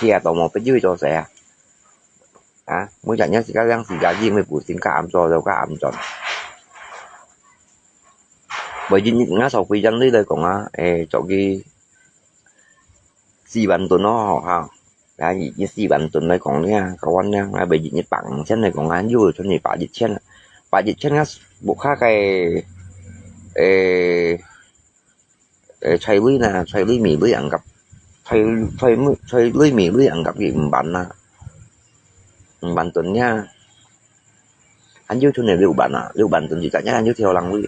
kia tô mô pí dư cho sẽ à. À, mười chả nhớ xí cá lăng xí cá gì mười bù xin cá ám cho, cho cá ám chọn. Bởi vì ngai sau quy dân đi lời kong à, ê, cho cái xí bản tuần nó hả? Là gì, cái xí bản tuần này còn nha, có quan nha, là bởi vì Nhật Bản sen này còn ăn dư cho Nhật Bản Nhật sen, Bản Nhật sen á, bộ khác cái, ê, ê, chạy lui nè, chạy lui Mỹ lui ăn cặp, chạy, chạy, chạy lui Mỹ lui ăn cặp gì bản nè, bản tuần nha. Ăn dư cho này liu bản à, liu bản tuần gì cả nha, ăn dư theo lăng lui.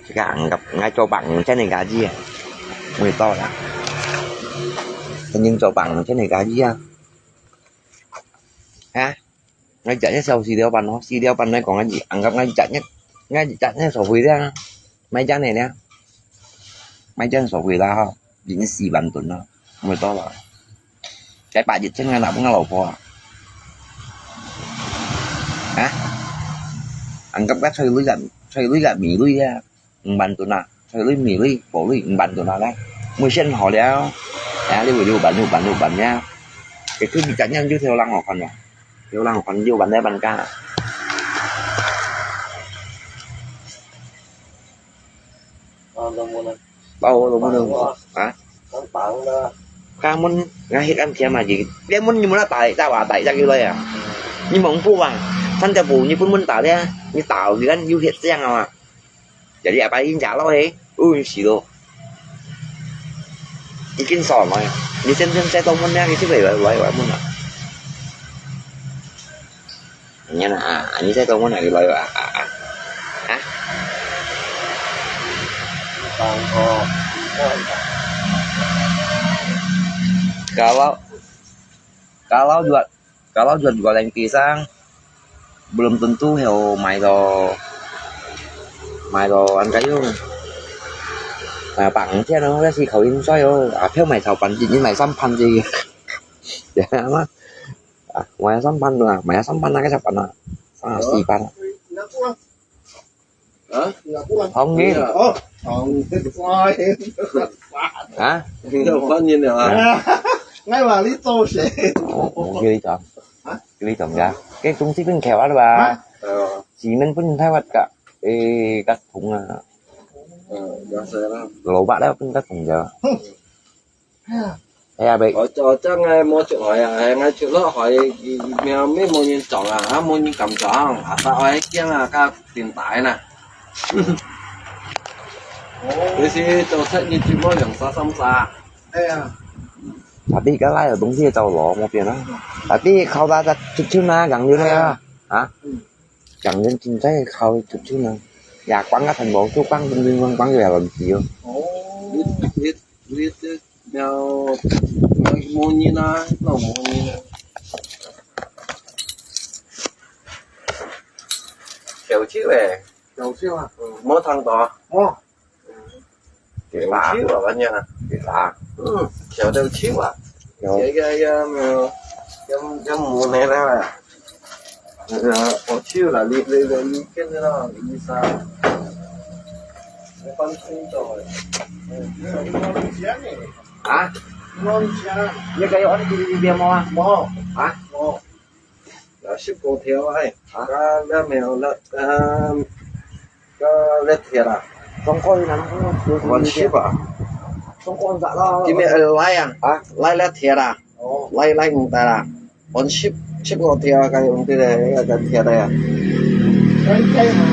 Chỉ cả ăn cặp, ngay cho bạn sen này cả gì à, mười to là, thế nhưng cho bạn sen này cả gì à, hả? Ngai chả nhớ sau xì đeo bàn nó, xì đeo bàn nói còn cái gì, ăn cắp ngai chả nhớ, ngai chả nhớ sau quỷ đấy, mai chán này nè, mai chán sau quỷ là ha, dính xì bàn tuần nó, mười to là, cái bà dịch trên ngai nạp ngai lẩu phò, hả? Ăn cắp các xoay lưới gạt, xoay lưới gạt mì lưới á. Mười bàn tuần à, xoay lưới mì lưới, bộ lưới, mười bàn tuần à đấy. Mười sen họ đéo. À, liu liu bàn, liu bàn, liu bàn nha. Cái thứ gì chả nhớ, dư theo lăng họ còn nhỉ. Theo lăng họ còn dư bàn đấy bàn ca. Bao lô mua nè. Hả? Cá muốn, ngai hết ăn thiam mà gì. Đéo muốn như muốn nó tải, ra bà tải ra kêu đây à. Như mà không phu vàng. Sẵn cho bù như muốn muốn tải đấy. Như tải vì ăn dư hết sang à. Jadi apa ini jalo he? Ui, silo. Ikin sol mai. Ni sen sen sai tong mun ya, ni si bai bai bai mun ah. Nya na, ah, ni sai tong mun ah, bai ah, ah, ah. Hah? Kalau, kalau jual Kalau jual jual yang pisang, belum tentu heo mai lo, mai lo ăn cái yung. À, bằng thế nó cái gì khẩu in soi ô, à, phiếu mày sáu phần gì, nhưng mày sáu phần gì. Dạ, mà. À, ngoài sáu phần nữa, mày sáu phần là cái sáu phần à. À, xì phần. Hả? Không nghe. Ơ, không nghe. Hả? Đâu có nhìn được à? Ngay mà lý tô sẽ. Ủa, ủa, ủa. Ghê lý tưởng. Hả? Ghê lý tưởng kìa. Cái chúng xí bên khéo á bà. Hả? Ờ. Chỉ mình bên Thái Bắc cả. Ê, các thùng à. Ờ, dạ, sẽ lắm. Lẩu bạc đó bên các thùng giờ. Thế à, bị. Ở, ở chắc ngay mua chuyện hỏi à, ngay chuyện đó hỏi mèo mới mua nhìn chọn à, hả, mua nhìn cầm chọn, à, ta hỏi kiêng à, các tiền tài nè. Thế thì tôi sẽ nhìn chỉ mua lượng sáu trăm sa. Ê à. Tapi kalau ada东西走咯，没变啊。Tapi kalau ada cucu nak ganggu lah ya. Ha? Ganggu cinta kalau cucu nak. Ya, kuang kat thành phố, tu kuang, kuang, kuang, kuang, ya, làm gì? Ồ. Biết, biết, biết, biết, đeo, đeo mua như nó, nó mua như nó. Kiểu chứ vậy. Kiểu chứ à? Ừ, mua thằng đó. Mua. Kiểu chứ à, bạn nhá. Kiểu à? Ừ, kiểu đâu chứ à? Kiểu. Cái, cái, cái, cái, cái mua này là. Ờ, có chứ là đi, đi, đi, đi, cái đó, đi xa. Nó bán không rồi. Hả? Ngon chứ. Như cái đó thì đi, đi, đi mua. Mua. Hả? Mua. Là ship cô theo ai? Hả? Cái, cái mèo là, ờ, cái lết thiệt à? Không có gì lắm, không có gì. Còn ship à? Không có gì lắm. Cái mèo, ờ, lái à? Hả? Lái lết thiệt à? Ồ. Lái, lái không ta à? Còn ship, ship cô theo cái công ty này, cái thiệt này à? Cái, cái mà,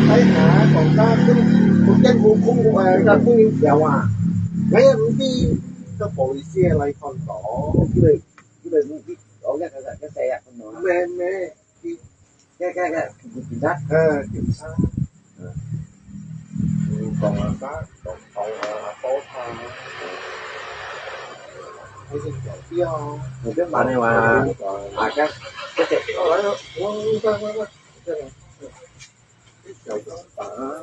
cái mà còn ta cũng, cũng cái cũng, cũng, cũng, ờ, ta cũng kéo à. Mấy em đi, cái police này còn có, cái này, cái này, cái này, cái xe à, không nói. Mẹ, mẹ. Cái, cái, cái, cảnh sát. Ờ, cảnh sát. Ờ. Ừ, còn là có, còn, còn là có tha. Thấy cái chậu tiêu. Người biết mà này mà, à, cái, cái chậu tiêu đó. Ôi, ôi, ôi, ôi. Cái chậu tiêu đó.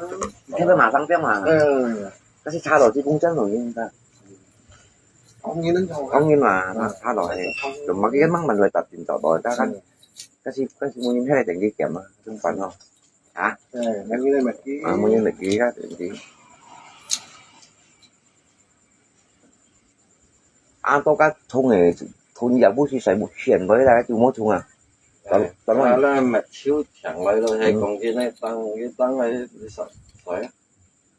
Cái đó mà sáng tiếng mà. Ờ. Cái xe xa rồi chứ cũng chắc rồi nhưng ta. Không như nó thôi. Không như mà, nó xa rồi. Không. Rồi mà cái măng mình lại tập trình tỏ bò ra cái. Cái gì, cái gì mua những cái này tỉnh đi kiểm mà, không phải không? Hả? Ờ, nó như này mà ký. À, mua những này ký ra tỉnh đi. Ăn tô cá thùng này, thùng giờ bút xí xài một chuyện với là cái mua thùng à? Tao, tao nói là mà chiếu chẳng lấy đâu, hay còn cái này tăng, cái tăng này, sao, phải.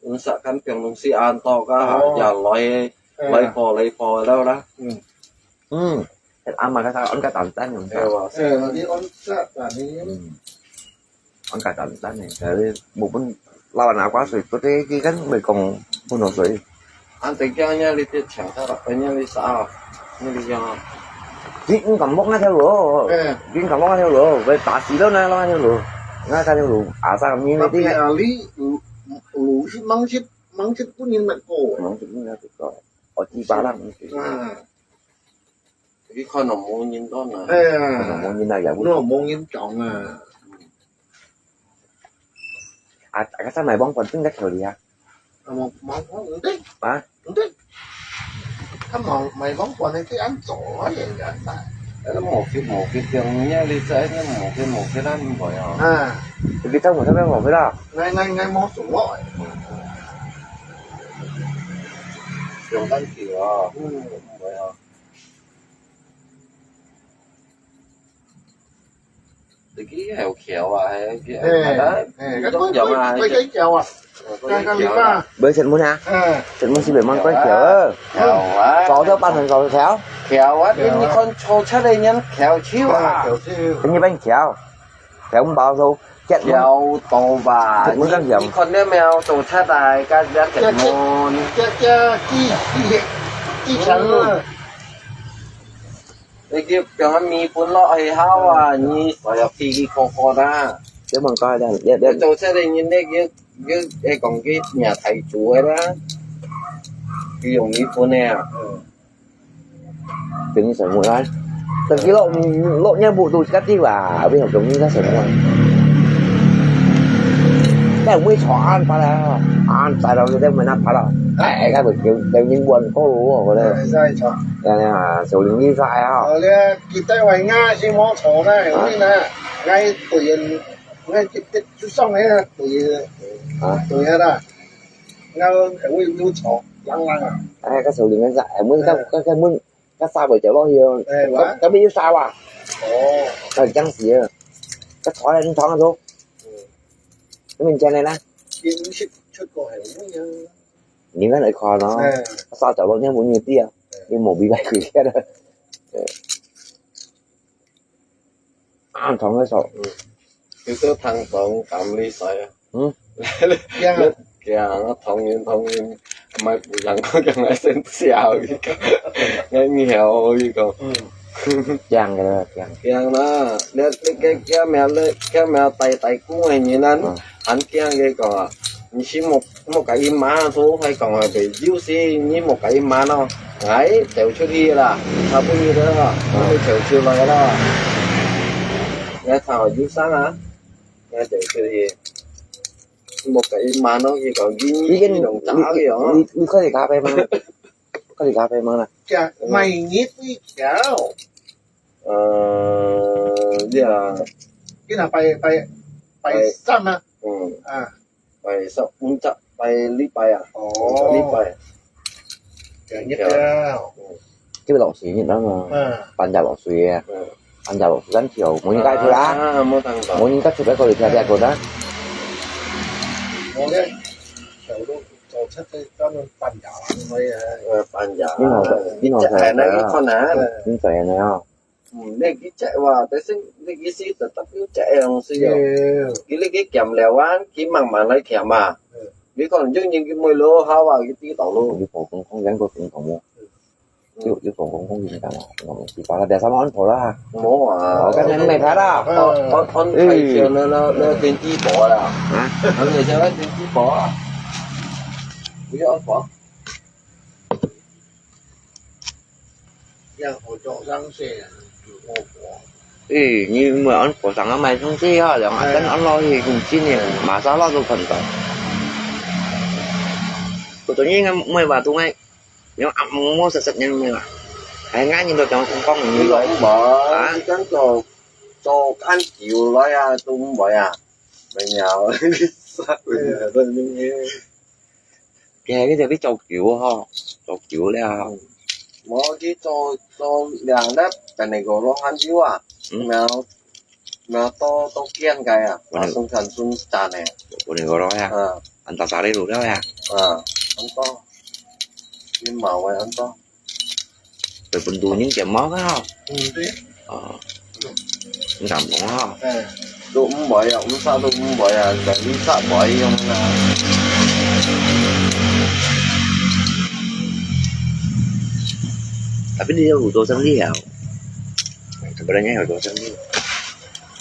Ôn sa kan piang nung si an to ka ha, ya loi, loi po, loi po dau da. Hmm. Ăn mà cái sao ăn cái tàn tan không sao? Ờ, đi ôn sa ta ni. Ăn cái tàn tan này, cái một bên lao nào quá rồi, tôi thấy cái gắn về còn phun nó rồi. Ăn tới kia nha, đi tiết chẳng sao, phải nha, đi sao? Nha, đi cho. Chỉ cũng cầm bốc ngay theo lửa. Chỉ cầm bốc ngay theo lửa, về tá xí đó ngay lo theo lửa. Ngay theo lửa, à sao như này đi. Tapi ali, lu, lu, măng xít, măng xít cũng nhìn mặt cô. Măng xít cũng nhìn mặt cô. Ở chi ba lắm. À. Cái con nó mua nhìn đó nè. Ê, nó mua nhìn này, ya, nó mua nhìn chóng à. À, cái sao mày bóng còn tính cách rồi đi hả? À, mà, mà, mà, ổn định. Hả? Ổn định. Cái mà mày bóng còn này cái ăn chỗ ấy vậy hả? Cái nó một cái, một cái trường nhá, đi chơi nó một cái, một cái đó như vậy à. À. Cái tao một cái một cái đó. Ngay, ngay, ngay một số gọi. Trường Tân Kiều à. Ừ. Vậy à. Tự ký hẻo khéo à, hay cái, ê, cái đó, ê, cái giống có, giống có, à, có cái kéo à. Ờ, có cái kéo à. Bữa sân muốn hả? Ờ. Sân muốn xin bữa mong có kéo, ờ. Kéo à. Có cho bạn mình có kéo. Kéo à, kéo à. Cái con trâu chắc đây nhắn kéo chiêu à. Kéo chiêu. Cái như bánh kéo. Kéo không bao lâu. Chết kéo tổ bà. Chết muốn căng kéo. Cái con ném mèo tổ chắc đây, cái giá chết môn. Chết, chết, chết, ký, ký, ký sẵn luôn. Ê, kiếp cho nó mi phun lọ hay háo à, nhi sỏi học phi kì khô khô ta. Để mong coi đây, để, để. Tôi sẽ đây nhìn đây, cái, cái, cái còn cái nhà thầy chủ ấy đó. Cái dùng mi phun nè. Tự nhiên sỏi mũi ai. Tự cái lọ, lọ nhá bụ tụi cắt đi và, bây giờ tự nhiên nó sỏi mũi. Cái mũi chó ăn pa là, ăn tại đâu cái mũi nắp pa là. Cái, cái, cái, tự nhiên buồn cô lũ ở đây. Rồi, rồi, chó. Cái này là số lượng đi dài à. Ở đây, Kita wai nga si mo cho na, uli na. Ngai tui yen, ngai kit kit chu song ngai tui yen. Hả? Tui yen da. Ngai ngai ui yu cho, lang lang a. Ai, cái số lượng ngắn dại, muốn cái, cái, cái muốn, cái sao vậy chả lo gì. Ê, cái, cái biết sao à? Ồ. Cái chẳng gì à. Cái thói này, thói nó thôi. Cái mình che này nè. Yên shit chút có hiểu như. Những cái này khó nó. Ê. Cái sao chả lo nhá, muốn như tia. Ê. Nhưng mà bị bay quỷ kia đó. Ê. Ăn thong cái sổ. Ừ. Cái số thằng tổng cảm lý sỏi. Ừ. Kìa. Kìa, nó thông minh, thông minh. 買不贏，講𠊎先笑，佢講，𠊎笑，佢講。嗯。驚个啦，驚。驚啦，你，你个，个名，你个名大大官个人啊，嗯。還驚个講啊，你是莫，莫甲佢罵，做歹講啊，袂有事，你莫甲佢罵咯。哎，走出去啦，差不多了，我就走出來了。你看有聲啊，你走出去。 莫甲佢罵咯，佢講佢，已經，佢攏假个哦。你，你，你快點咖啡嗎？快點咖啡嗎？呀，買你水條。呃，呀。今仔拜，拜，拜三啊。嗯。啊。拜三，五隻，拜禮拜啊。哦。禮拜。 今日落水，你知道嗎？嗯。半夜落水个。嗯。半夜落水，咱跳，無人該出啦。啊，無聽到。無人該出來，過來跳跳過啦。我呢，走路走出去，專門半夜啊，因為啊。呃，半夜啊。你好，你好，你在哪裡看啊？嗯。你在哪啊？嗯，你去食哇，但是你意思就特別食个東西哦。對。佢你去減料啊，佢慢慢來減啊。嗯。你講有人去買落好啊，佢知道咯。你講講講，講講講講。 有，有講講講，你講啊，講幾把啦，兩三萬安婆啦。無啊。哦，剛才你買牌啦。哦，哦，哦，哎。以前那，那，那電雞婆啦。啊？以前那電雞婆啊。不要安婆。要我早上些，我婆。哎，你買安婆上啊，買東西啊，兩啊，跟安老一公斤呢，马上老都看到。我昨天应该买把东西。 你啊，無，無實實樣樣啊。哎，𠊎人都講講講你來。你講無，啊？你講做，做恁久來啊，都毋會啊。沒有，你殺佢啊，都你。佢，佢就去做久吼，做久了。無去做，做兩粒，等你個老漢久啊。嗯。沒有，沒有，都，都見該啊，我那，馬上看順產呢。我那個老呀。嗯。 安到啥里路了呀？啊，安到。你毛个安到。對本土人感冒个哈。嗯，對。啊，你感冒哈？哎，都毋會啊，毋殺都毋會啊，但你殺會用啊。Tapi dia udah sendiri ya. Sebenarnya udah sendiri.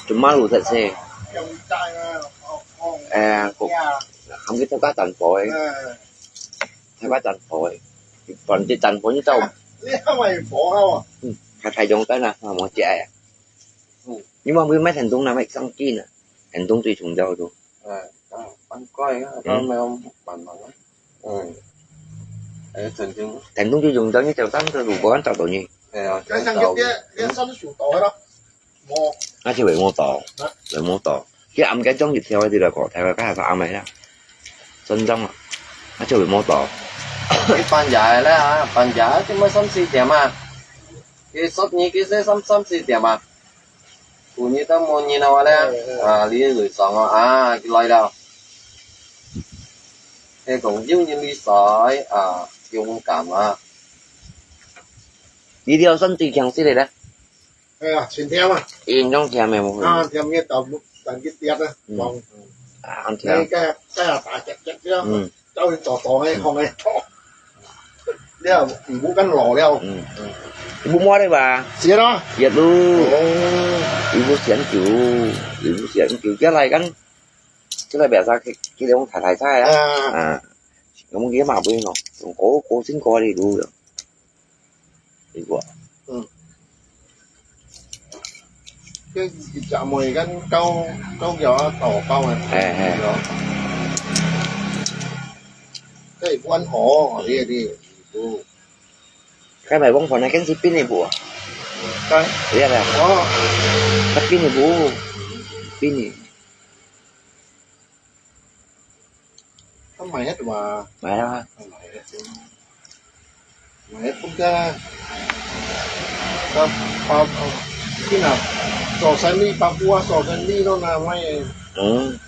Cuma lu tak sih. Eh, kok. Không biết thằng có tàn phổi. Thằng có tàn phổi. Còn cái tàn phổi như tao. 你係咪火啊？嗯，佢太陽燈啊，我冇借啊。嗯。你望佢買電動啊，買相機啊，電動最重要咯。哎，啊，應該啊，嗯。佢沒有辦法啊。嗯。哎，曾經。電動最重要，你就當時如果找到你。哎呀，該相機，你，你上次收到个咯。 無。啊，就會無到，啊？會無到。佢暗个鐘一條，一條過，條个該下暗个啦。真正啊，啊，就會無到。佢半夜个啦，半夜就愛三四點啊。佢十二，佢先三，三四點啊。半夜都無人个話咧，嗯，嗯。啊，你就爽啊，啊，佢來了。佢講有人理睬啊，勇敢啊。你條線最強勢个咧？ 哎呀，盡忝啊！應該忝个無？啊，忝个到，到去跌啊，嗯。望。啊，恁忝。該，該，該下打結結了，嗯。到去做做个，嗯。放个拖。了，毋好跟路了。嗯。毋好摸了吧？是咯。一路，哦。一路選酒，一路選酒，一來跟，一來表示佢，佢用太太菜啊。啊。啊。 咁佢嘛會咯，用高，高薪高个路咯。對無？嗯。該一隻妹跟高，高橋啊，豆包啊。嘿，嘿。對無？該灣河，你，你，你，該買旺盤啊，跟是邊个無啊？該？對啊，對啊。哦。該邊个無？邊个？ 佢買个嘛。買啊。買个，買个不个，他，他，他，去哪？做生意，巴布啊，做生意都拿賣。嗯。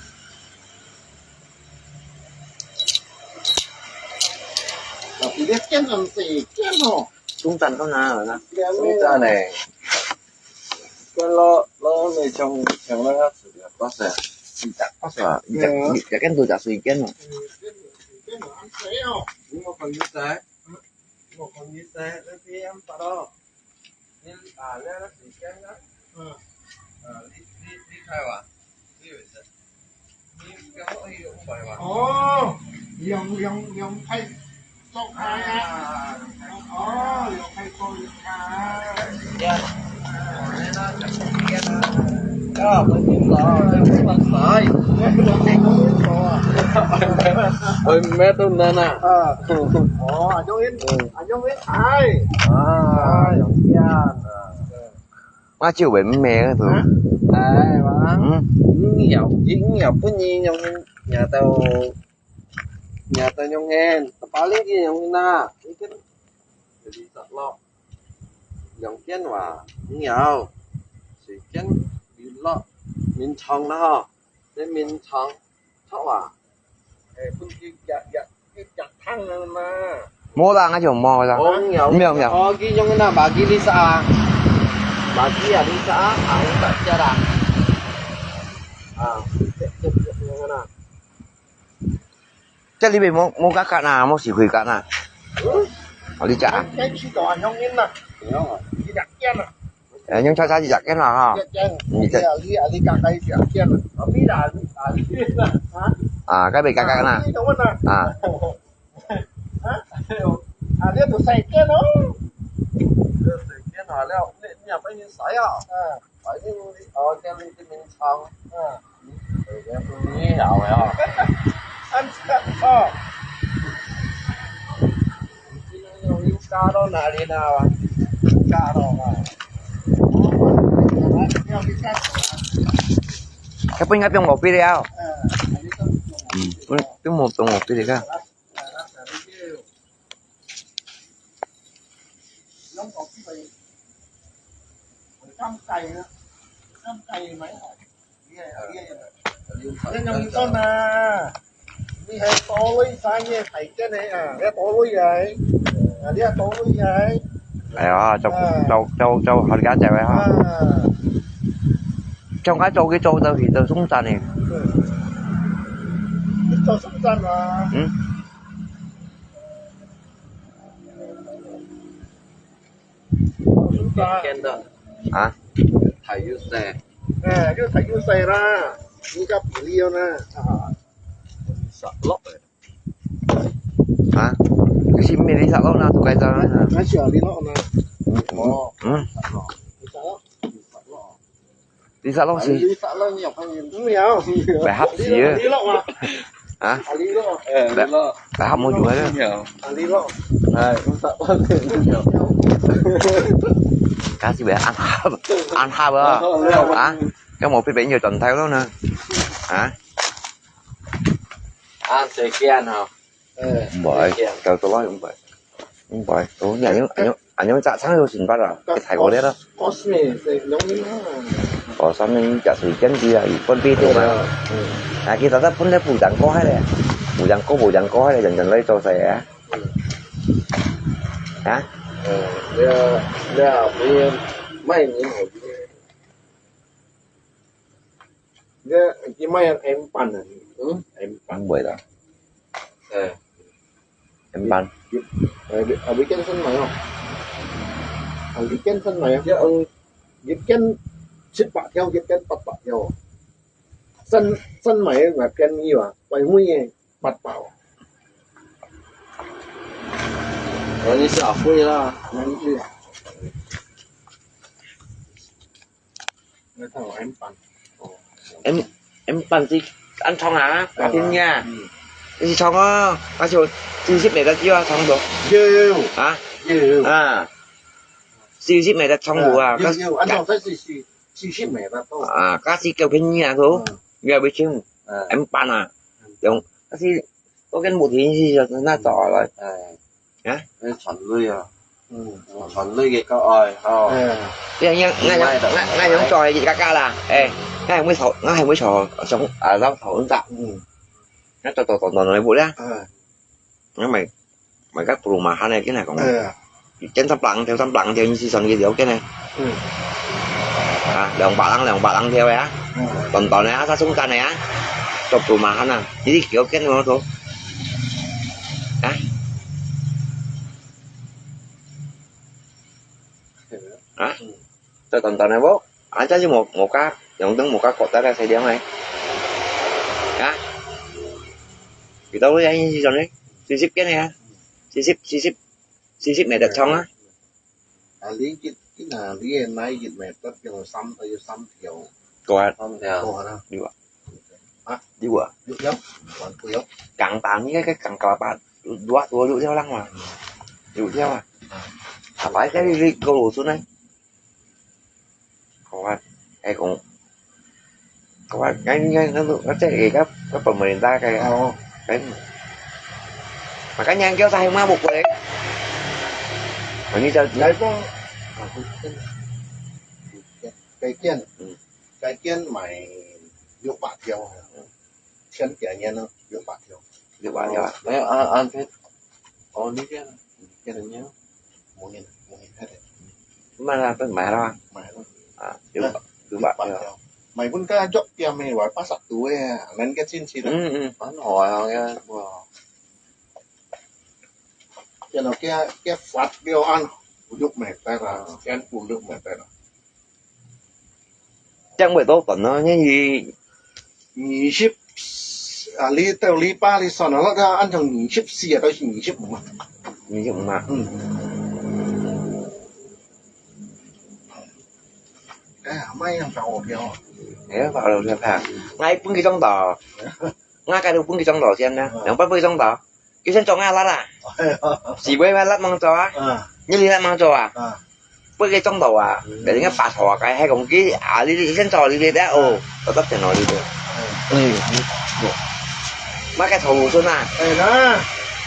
那比較简单些，简单哦。中餐都拿了啦。中餐呢？跟老，老那像，像那个是的，不是啊？你讲，不是啊？你讲，嗯。你讲跟多少水煎哦？你莫講你在，莫講你在，那邊不到。你啊，那時間啊，嗯，啊，你你你開哇，你有事，你跟我有五百哇。哦，兩兩兩塊。 做開啊！哦，有開做開。哎，咩都難啊！啊，哦，啊，用一，啊，用一，哎，啊，有錢啊！我就會咩都。哎，哇，嗯，你要，你要不你用，你要到 Nyata nyong hen, terbalik ye nyong hen na. Ikan jadi salok. Nyong kian wa, ngiau. Sui kian bilok, min chong na ho. Te min chong, chok wa. Eh, pun ki ya ya ya thang na na. Mo la nga jong mo la. Oh, ngiau. Ngiau, ngiau. Oh, ki nyong hen na, bagi li sa. Bagi ya li sa, ang tak cia da. Ah, cek cek cek nyong hen na. 這裡面無，無格格啊，無是開格啊。哦，你食啊？該去到恁樣啦，你食驚啊？哎，用叉叉一隻驚啦哈。一隻驚，你這，你啊，你啊，你格格一隻驚啊？啊，你啦，你啊，你啦，啊？啊，該邊格格啊？你等我啦。啊。啊？哎喲，啊，你都使驚哦。你使驚啊，了，你，你也不能使啊。嗯。 反正你，哦，這裡這邊長，嗯，你好呀。恁長哦。你今天又，又加到哪裡了？加到啊。要不要加？該不應該放落去了？嗯，嗯，不，不用放落去了。 你係多類三个大件个啊，你多類个，啊，你多類个。哎呀，做，啊。做，做，做好个仔个哈。啊。像佢做，佢做到去做中山个。嗯。你做中山嘛？嗯。 天的。啊？大優勢。哎，就大優勢啦，你个比例呢？啊。十六个。啊？就是咩你十六那都該做啦。那是啊，你六呢？哦。嗯。你十六。 你十六時。你十六你有看見？沒有。白合時啊。你六啊？啊？啊，你六。哎，你六。白合無用个。啊，你六。哎，你十六。假使會暗合，暗合啊？啊？該無必要轉頭了呢？啊？啊，隨便哈。 哎，毋會，搞到來毋會，毋會。哦，你恁樣，恁樣，恁樣早餐有成功啊？去泰國了咯。哦，是咩？是容易啊。哦，上面食水煎雞啊，有分別度嘛。對啊，嗯。啊，其實佢分得不然過海咧，不然過，不然過海咧，人人來做事啊。嗯。啊？嗯，了，了，你賣你好。 Dia, dia main M pan lah. Hmm? M pan. Không vậy đó. Eh. M pan. Dia, eh, dia, ah, weekend sân mày không? Ah, weekend sân mày không? Dia, ừ. Weekend 七百條, weekend 八百條. Sân, sân mày mà 便宜 à, quay mũi 八百. Rồi, 你是 à, 贵啦. 那你去啊。 那它有 M 版。哦。M，M 版是恁長啊，嗯。啊，真呀。嗯。你是長哦，還是有四十米个就要長度？有。啊？有。啊。四十米个長度啊，嗯，有，有，該，按照它是四，四十米个都。啊，該是夠便宜啊，都。嗯。你也不清。嗯。M 版啊，嗯。用，但是 我跟目前是那早了。哎。啊？那傳累啊。嗯。傳累个个愛，吼。哎。你看，你看，你看，你看，你看用做个價格啦，哎，你看為啥，你看為啥，像，啊，老頭那隻。嗯。那做，做，做，做，做，不了。哎。那買，買个 perumahan 个，跟他講。哎呀。 一間三百零條，三百零條，你試算佢條件呢？嗯。啊，兩百零，兩百零條个啊。嗯。短短个啊，較中間个啊。做perumahan啊，你幾多間我都。短短个無，啊，這就無，無加，兩等無加，過大概四點个。啊？幾多位啊？你是講呢？四十間个啊？四十，四十，四十米的長啊？啊，你一，一下你个哪一米得有三，有三條。過啊。三條。過啊。有啊。啊？有啊。有條，還過有。港大，你該个港大吧，有，有，有六條人嘛。六條啊。啊，擺該你，你過路順呢？ Kawan, eh, kung, kawan, ngan, ngan, ngan, ngan, cek, eh, kap, kap pemerintah kaya. Oo. Kan, makanya kaya saya mabuk ko, eh. Ini jauh. Lah, itu, ah, 該間，嗯。該間賣六百條啊。嗯。 千幾年咯，六百條。六百條啊？沒有，啊，啊，這，哦，你這樣，這樣呢？無人，無人，還得。賣啦，都賣了啊。賣了。啊，六百，六百條。賣分該肉店个話，八十度个，恁个進去了。嗯，嗯。蠻好啊，該，哇。然後佢，佢發表案，六米八啊，全部六米八啊。 這樣會多短咯，因為二十，啊，你到禮拜你算下，該按照二十四啊，到二十五啊。二十五啊？嗯。哎呀，莫樣搞我票啊。哎呀，搞我票啊。𠊎分幾鐘頭？𠊎該度分幾鐘頭先呢？嗯。兩百分幾鐘頭？ 佢先做𠊎辣啊。係會咩辣吂做啊？啊。你你辣吂做啊？啊。八個鐘頭啊，嗯。等於八號啊，該係講佢啊，你你先做你你咧，哦，我得等我你咧。嗯。嗯。麼个頭路順啊？哎，那。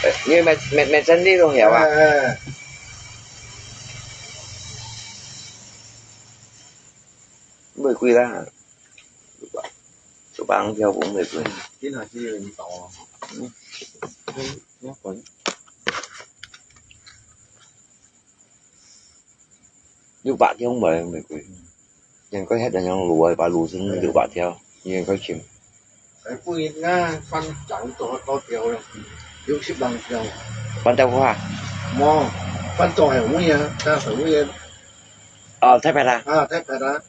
哎，你每每每真你都曉啊？哎，哎。玫瑰啦。 手把，手把紅標紅玫瑰。今下是有人倒啊。嗯，嗯，嗯，嗯。六百條紅玫瑰。應該係恁樣滷啊，把滷成六百條，應該行。哎，不應該翻掌多多條了，六十零條。翻掉花？無，翻做後尾啊，加後尾啊。 哦，大排檔。啊，大排檔，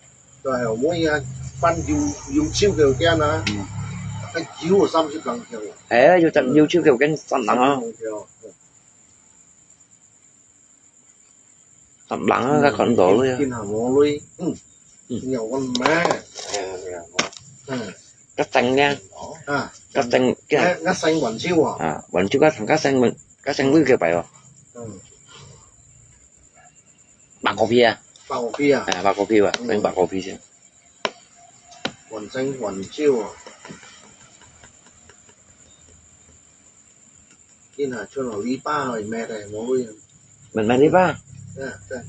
就係每日翻有，有手个間啊，嗯。啊，有三十零條。哎，有三，嗯。有手个間三十零啊。三十零條。三十零啊，嗯。該看到了呀。今下無鐳，嗯。嗯。有問咩？哎呀，嗯。較省呢。啊。較省，較，較省元宵啊。啊，元宵較，較省元，較省鐳个牌哦。嗯。 白果皮啊。白果皮啊。哎，白果皮啊，嗯。整白果皮先。完整完少啊。今下出來禮拜賣个，無鐳啊。賣，賣禮拜？啊，對。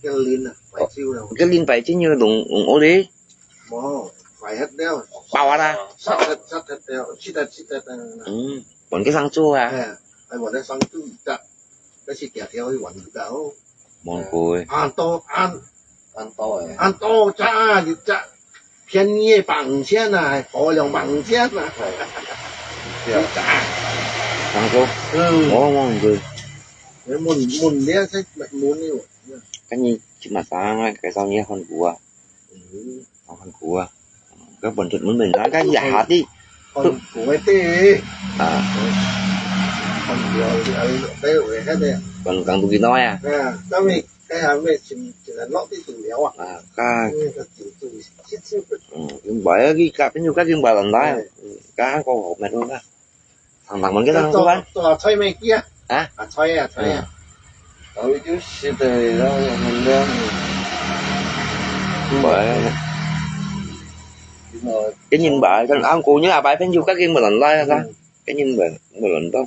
叫恁啊，賣少了。哦，叫恁擺真有弄，弄好哩？無，賣忒了。包啊啦。殺忒，殺忒了，食忒，食忒了。嗯。 換个生做啊。哎，哎，換个生做一隻，該是條條去換一隻哦。無貴。恁多，恁，恁多誒。恁多隻啊，一隻便宜个百五千啊，好兩百五千啊。哎，對啊。一隻。生做。嗯。無，無貴。你問，問你啊，這問你哦。跟你去買衫啊，介紹你看過啊。嗯。 哦，看過啊。該本身，本身，該也下地。看過个地。啊。看過，啊，該有个，該个。講，講到幾耐啊？啊，但是，該下面真，真个落地土了啊。啊，該。嗯，該土，土，土，土。嗯，明白啊，佢該邊有該明白人來。哎。嗯，該個好買東西啊。 常常問佢等做飯。做，做菜咩个啊？啊？啊，菜啊，菜啊。嗯。然後就食个，然後又很涼。嗯。今日吧，像阿姑娘阿伯朋友，今日無人來啊，嗯。今日無，無人到。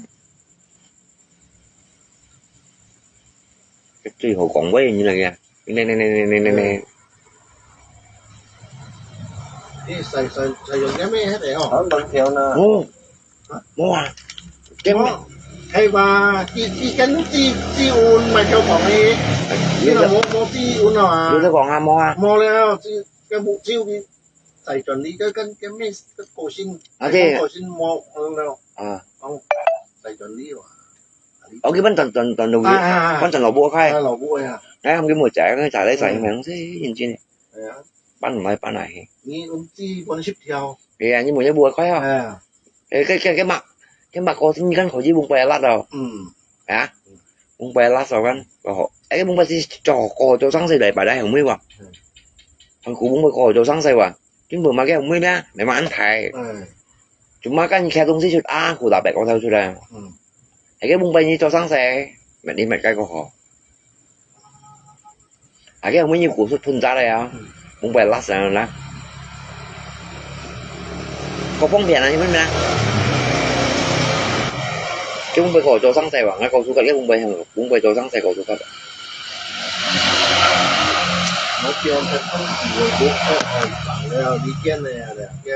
最好講話，你那個，你，你，你。嗯。你使，使，使用个咩？該個哦。好，兩條呢。哦。啊？無啊。這哦，係吧？佢，佢跟佢，佢有買條講个，你若無，無佢有啊？有得講啊，無啊。無了，佢，佢無，佢有佢。 在轉你个跟，跟咩个個性，啊，對。個性無，嗯，啊。哦，在轉你哇。哦，佢本轉，轉，轉老母，啊，啊，啊。本轉老母開。啊，老母个啊。哎，佢無在，佢在咧在，嗯。佢講，這認真个。哎呀。搬來搬來去。你用紙搬十條。哎呀，你無要無開啊？哎呀。哎，該，該，該麼，該麼个，你看科技分佢拉哦。嗯。啊？分佢拉手kan，哦，哎，分佢是做，做，做生意來擺來紅梅哇。嗯。佢分佢做生意哇。 根本嘛，該紅梅咩，memang安排。嗯。Cuma kan你開東西出啊，苦大白講透出來。嗯。哎，該紅梅你做生意，你買該个好。啊，該紅梅你股市吞炸了呀，嗯。紅梅拉死了啦。各方面啊，你明白？該紅梅个做生意哇，𠊎告訴佢，該紅梅，紅梅做生意告訴佢。我叫佢分佢，我，我，我，了，你见了呀，了， 个，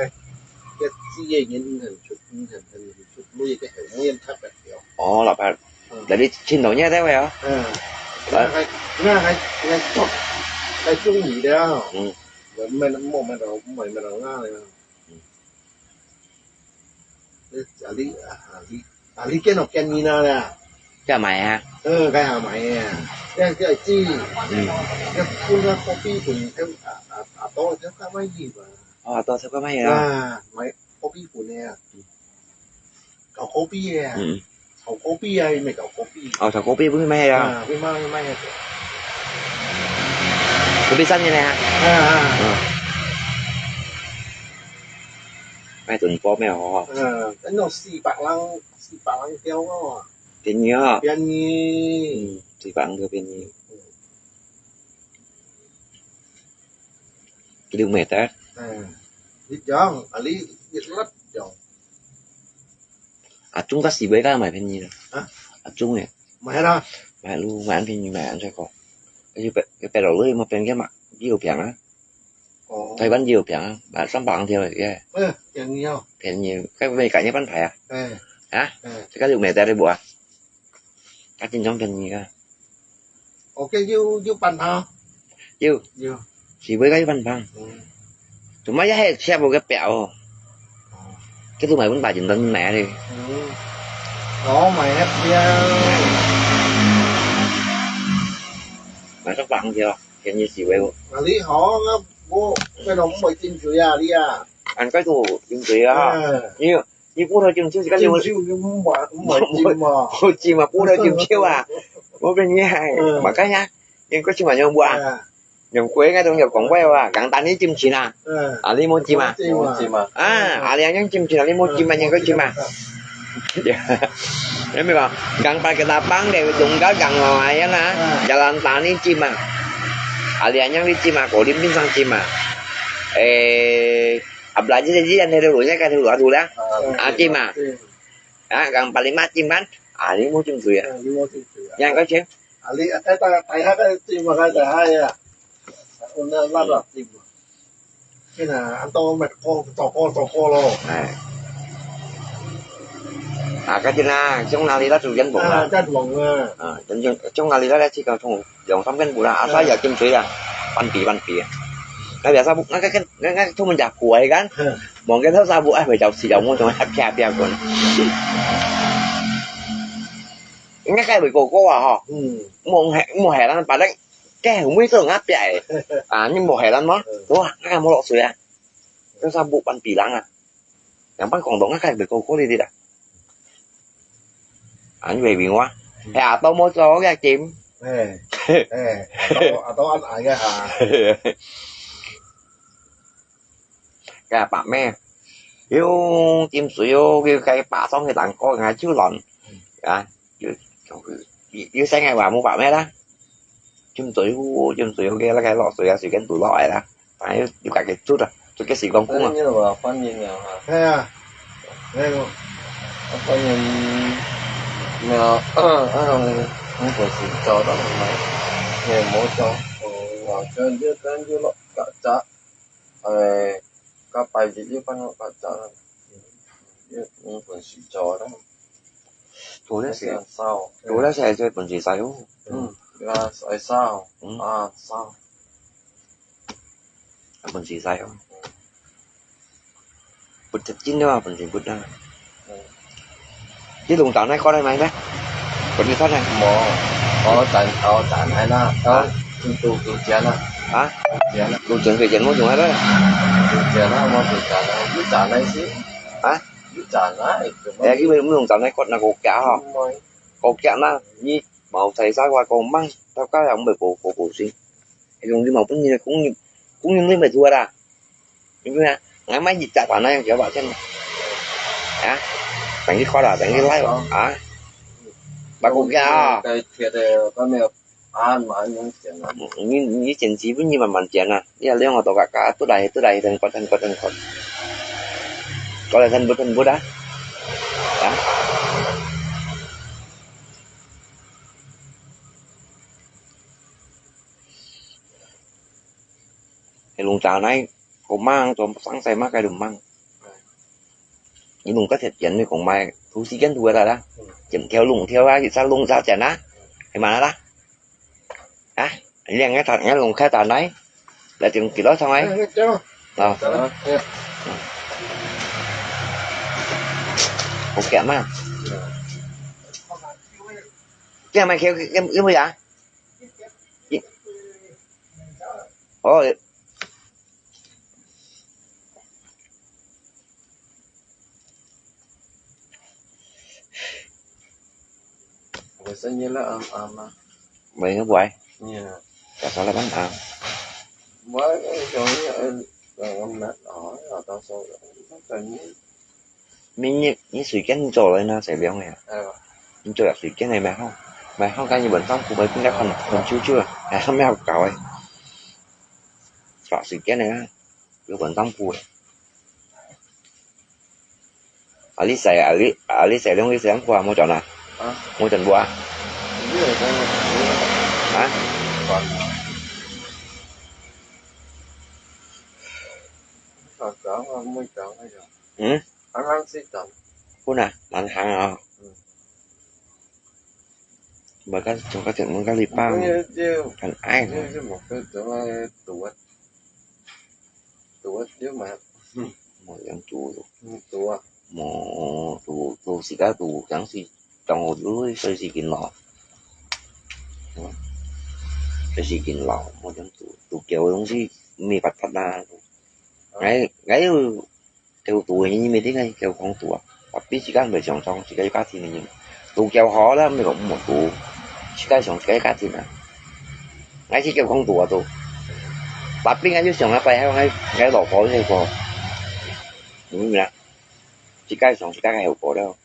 个職業人毋肯出，毋肯，毋肯出，每一个係每人特別了。哦，老闆，嗯。那你青島人在位啊？嗯。啊。那還，那還，那做，還中意的啊。嗯。我們，我們都，我們都那的啊。嗯。那阿里，啊，阿里，阿里见到见你那的啊。在買啊？嗯，該下買啊。該，該知。嗯。該分个咖啡粉，啊，啊，啊，多，該干嘛去嘛？ 哦，多少个賣啊？啊，賣咖啡粉个啊。嗯。搞咖啡个啊。嗯。炒咖啡啊，佢賣搞咖啡。哦，炒咖啡分佢賣啊？啊，分佢賣，賣啊。咖啡生意呢？啊，啊。嗯。賣準包咩好啊？嗯，該種四百零，四百零條哦。便宜啊。便宜。嗯，四百零條便宜。嗯。 幾多米得？嗯，一樣，啊，你一粒樣。啊，中間四位个買便宜了。啊？啊，中个。買啦。買路，買便宜，買安全个。要白，要白落去，莫便宜嘛，幾有平啊。哦。台灣幾有平啊，買三百條个。嗯，便宜哦。便宜，該買个一般牌啊。嗯。啊？嗯。這个有米得的無啊？ 啊，真正便宜啊。OK，有，有半包。有。有。是買个有半包。嗯。Cuma也係貼無个表哦。哦。這都買分大錢人買的。嗯。哦，買个表。買个房子哦，便宜是買哦。啊，你好，我，我，我都毋會進水啊，你啊。啊，該都進水啊。嗯。你 你骨頭浸手，自家浸手，浸手，你毋會，毋會浸嘛。毋會浸嘛，骨頭浸手啊。無變你害，嗯。Makanya，你過去嘛用無啊？嗯。用過，應該都有講過啊，簡單你浸水啊。嗯。啊，你無浸啊？無浸啊。啊，啊，你恁樣浸水啊，你無浸啊，你過去嘛。有無？Gampang kita pang dari tunggal gang lain lah. Hmm. Jalan tani cima. Aliannya di cima, kolim pinsang cima. Eh, Apalagi sa diyan, sa dulo niya, sa dulo, dulo. Ah, ah, cima. Ah, kang palima, cima. Ah, limo cim suya. Ah, limo cim suya. Yan ka cim. Ali, eh, ta, ta, ha, ka cima, ka ta, ha, ya. Una, la, la, cima. Kina, anto, met, ko, to, ko, to, ko, lo. Eh. Ah, ka cina, ciong nali la, su yan bong la. Ah, yan bong la. Ah, yan ciong, ciong nali la, la, ci ka, ciong, ciong, sam kan bula, asa ya, cim suya. Pan pi, pan pi. Nga biasa bu, nga, nga, nga, nga, tu menjak kuai kan. Mungkin tu sabu, eh, macam si jamu tu, happy, happy aku. Nga kai bui koko ah, ho. Hmm. Mung he, mung he lan, paling, ke, mui tu nga pi ai. Ah, ni mung he lan mo. Hmm. Wah, nga mau lok suya. Tu sabu pan pi lang ah. Yang pan kong dong nga kai bui koko li di dah. Anh về Bình Hoa. Hè, à, tao mua cho cái kim. Ê, ê, à, tao, à, tao ăn ai cái hả? Cái bà mẹ. Yêu kim suy yêu, cái, cái bà sống cái tảng coi ngài chưa lòn. À, yêu, yêu, yêu sáng ngày bà mua bà mẹ đó. Chim suối hu, chim suối hu, cái, cái lọ suối, suối cái tủ lọ ấy đó. Phải, yêu cả cái chút à, chút cái xì con cũng à. Như là quan niệm nào hả? Thế à? Thế không? Quan niệm nào, à, không có sự cho đó mà. Người mối cho. Ồ, cho biết cái, biết lọ cả chả. Ê, các bài gì biết văn hóa cả chả. Biết, không có sự cho đó. Chủ yếu là sao? Chủ yếu là sao? Chủ yếu là sao? Ừ, là sao? Sao? Ừ. À, sao? Là mình gì sao? Bật thật chín đó, mình gì bật đó. Ừ. Chứ lùng tạo này có đây mày đấy. Bật như thế này. Mỏ. 哦，賺，哦，賺係啦，啊？哦，都，都錢啦。啊？都錢啦。都錢，都錢，無用啊，都。都錢啦，無都賺啦，有賺个事。啊？有賺啦，哎，佢毋用賺个，割那個價吼。毋會。個價嘛，你無在啥話講慢，到家人毋會過，過，過先。 用你無本事，工人，工人你袂做啦。你看啊，𠊎買一隻飯啊，幾多錢？啊？等你看啦，等你來哦，啊？八個價啊。該貼的，外面啊，蠻明顯的。你，你剪輯本你慢慢剪啊，你啊兩個多個價，都來，都來，等過，等過，等過。過來，等不，等不啦。啊？ 係弄炸奶，個mang做生細媽个弄mang。你弄个時間你講買，圖時間圖个啦，剪條弄條啊，一隻弄一隻剪啊，係嘛啦？啊，你兩個炸，你弄開炸奶，來整幾多上來？哎，對了。啊，對了，哎，好鹹啊！這樣買條，要，要不要啊？ 哦，我生日了，啊，啊，媽。喂，喂。你好。打算了吗？啊。我，我想要，呃，呃，我们，哦，到时候，那等你 你，你，你水晶你做來那，洗涼个啊？哎，你做了水晶个買好，買好，跟日本政府買，應該看，看久久啊，哎，還沒有搞哎。耍水晶个啊，日本政府个。啊，你洗啊，你，啊，你洗涼，你洗涼褲啊，無轉啊？啊？無轉褲啊？你有跟我，啊？轉啊。好，轉啊，沒轉那種。嗯？ 啱啱先走。本啊，難行啊。嗯。Maka, maka, maka lipa. Ini dia, 很矮呢。Ini dia maka dia tu, tu dia mah. 無樣做咯。嗯，對啊。無，做，做時間做，講是當好做，所以時間老。嗯。所以時間老，無樣做，做久个東西，無辦法啦。哎，哎喲， 佢有做个，你毋一定愛佢講做啊。Tapi自家毋會想像自家有價值个人，做較好啦，毋係講毋好做，自家想自家有價值啊。𠊎係佢講做啊做，tapi𠊎就想啊，擺下𠊎，𠊎老婆那個，你明白？自家想自家个後果了。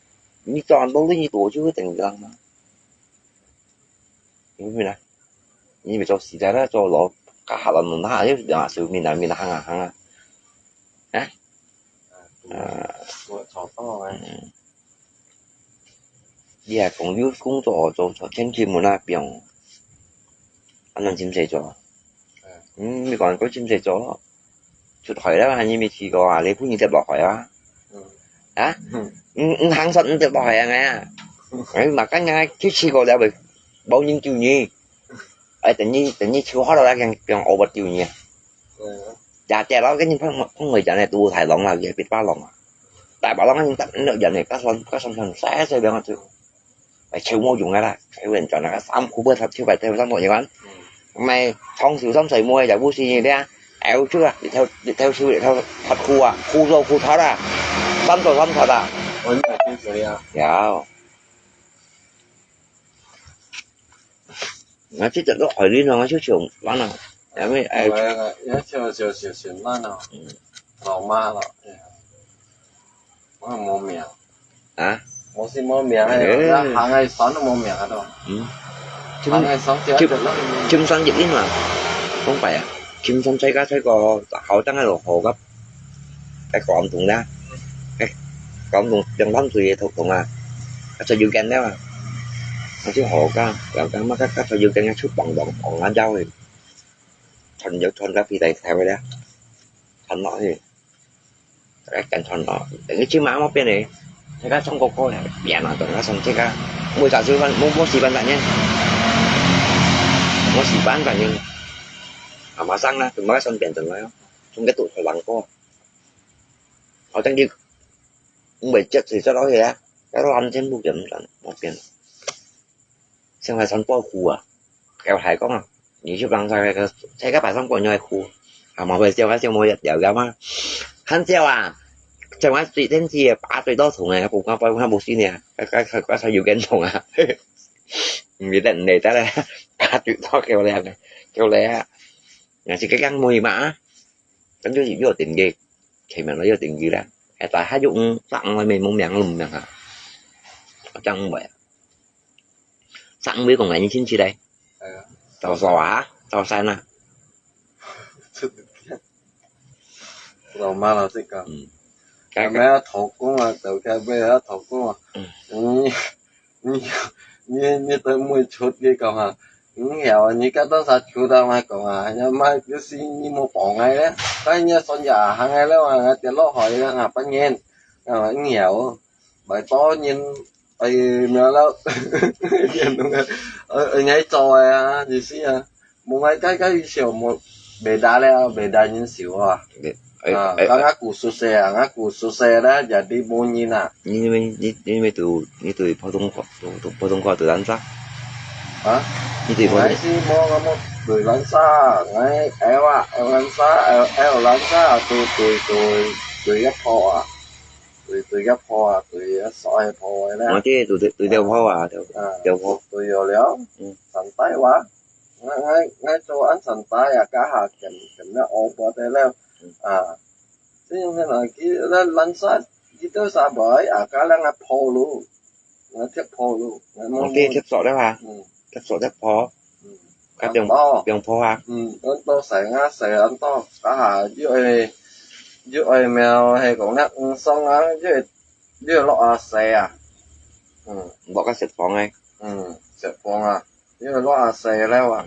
你做到你做就會等於人嘛。 你明白？你咪做時代啦，做老，家下人問下，又兩下手面啊，面啊，行啊，行啊。啊？啊。我找到哎。嗯。你還講有工作做，做天氣門啊，變。啊，恁真濟做。嗯。嗯，你講過真濟做咯。 出海了，你未試過啊？你分人跌落海啊？嗯。啊？嗯。你，你行船你跌落海啊？哎呀，哎，嘛，剛剛去試過了，無人救你。哎，等你，等你手好了，佢，佢over救你啊。嗯。也跌落，跟你碰，碰回家呢，都大浪啊，也別大浪啊。大把浪，你，你，你，你，該船，該船上，曬，曬，涼啊，就。 哎，全無用个啦，全部人轉來，衫褲褲，頭，手擺，頭衫褲一款。嗯。買長袖衫細妹也毋是你咧，哎，這啊，日頭，日頭手，日頭，脫褲啊，褲做褲脫啊，衫做衫脫啊。哦，你買冰水啊？有。那這隻都海裡呢，就像，完了。 因為，哎，我，我，也就，就，就，就慢咯。嗯。老媽咯，哎呀。我無命。啊？我是無命，哎，哎。那行个山都無命啊都。嗯。行个山就，就，就，金山一定嘛。講白啊，金山最高最高，好當个落河个，該廣東啦，該廣東兩三歲个土東啊，啊，最有見了啊。啊，就河家，河家嘛，該，該最有見个出棒棒，棒啊，走个。 穿就穿到皮帶頭个咧，穿落去，來跟穿落，等於這馬無變个，這個穿高高个，變啊，等下穿這個，無啥事，無，無事半年，無事半年，啊，馬上啦，就馬上變轉來哦，從該肚頭人過，好像你，毋會接水做落去啊，該個人全部變轉，無變。像个穿布褲啊，给我还讲啊，你去帮他那个，这个白上过你会哭，啊，毛会笑，他笑毛也掉个嘛，很笑啊，像我最天气八岁多痛啊，不光不光不是呢，快快快快有点痛啊，你等你再来，八岁多给我来，给我来啊，那是个样妹嘛啊。 跟住有電機，前面有電機咧，係大家有五，三五妹無名都無名啊，正五位啊，三五位講緊親戚咧，係啊，早早啊，早餐啊，老媽老實講，嗯，該該，頭工啊，到該尾啊，頭工啊，嗯，你你你你對妹出去講啊， 你曉啊，你該當時出到外講啊，也嘛就是你無幫𠊎咧，該你算也行个了啊，𠊎跌落海了啊，半年，啊，你曉，拜託人，哎，沒有了，呃，呃，𠊎做个啊，就是啊，無𠊎該該時候無，袂打了，袂打人手啊。 啊，哎，哎，𠊎，𠊎古熟悉啊，𠊎古熟悉咧，jadi無人啊。你，你，你，你，你對，你對普通話，普通話對藍沙？啊？你對普通，𠊎係無，𠊎無對藍沙，𠊎L啊，L藍沙，L，L藍沙，對，對，對，對一鋪啊，對，對一鋪啊，對一所一鋪个咧。我知，對，對，對一鋪啊，對，啊，對一鋪。對了了，嗯。上台哇。 𠊎，𠊎，𠊎做恁長大啊，該下緊，緊要學過得了，嗯。啊，這樣个啦，佢，該藍沙，佢都沙白啊，該兩个鋪路，𠊎貼鋪路，𠊎，𠊎貼，貼索了啊，嗯。貼索貼鋪，嗯。該放，恁多。放鋪啊。嗯，恁多細啊，細恁多，該下又愛，又愛苗，係講該黃松啊，又愛，又愛落啊細啊，嗯。落个雪房个。嗯，雪房啊。 因為落阿細了啊。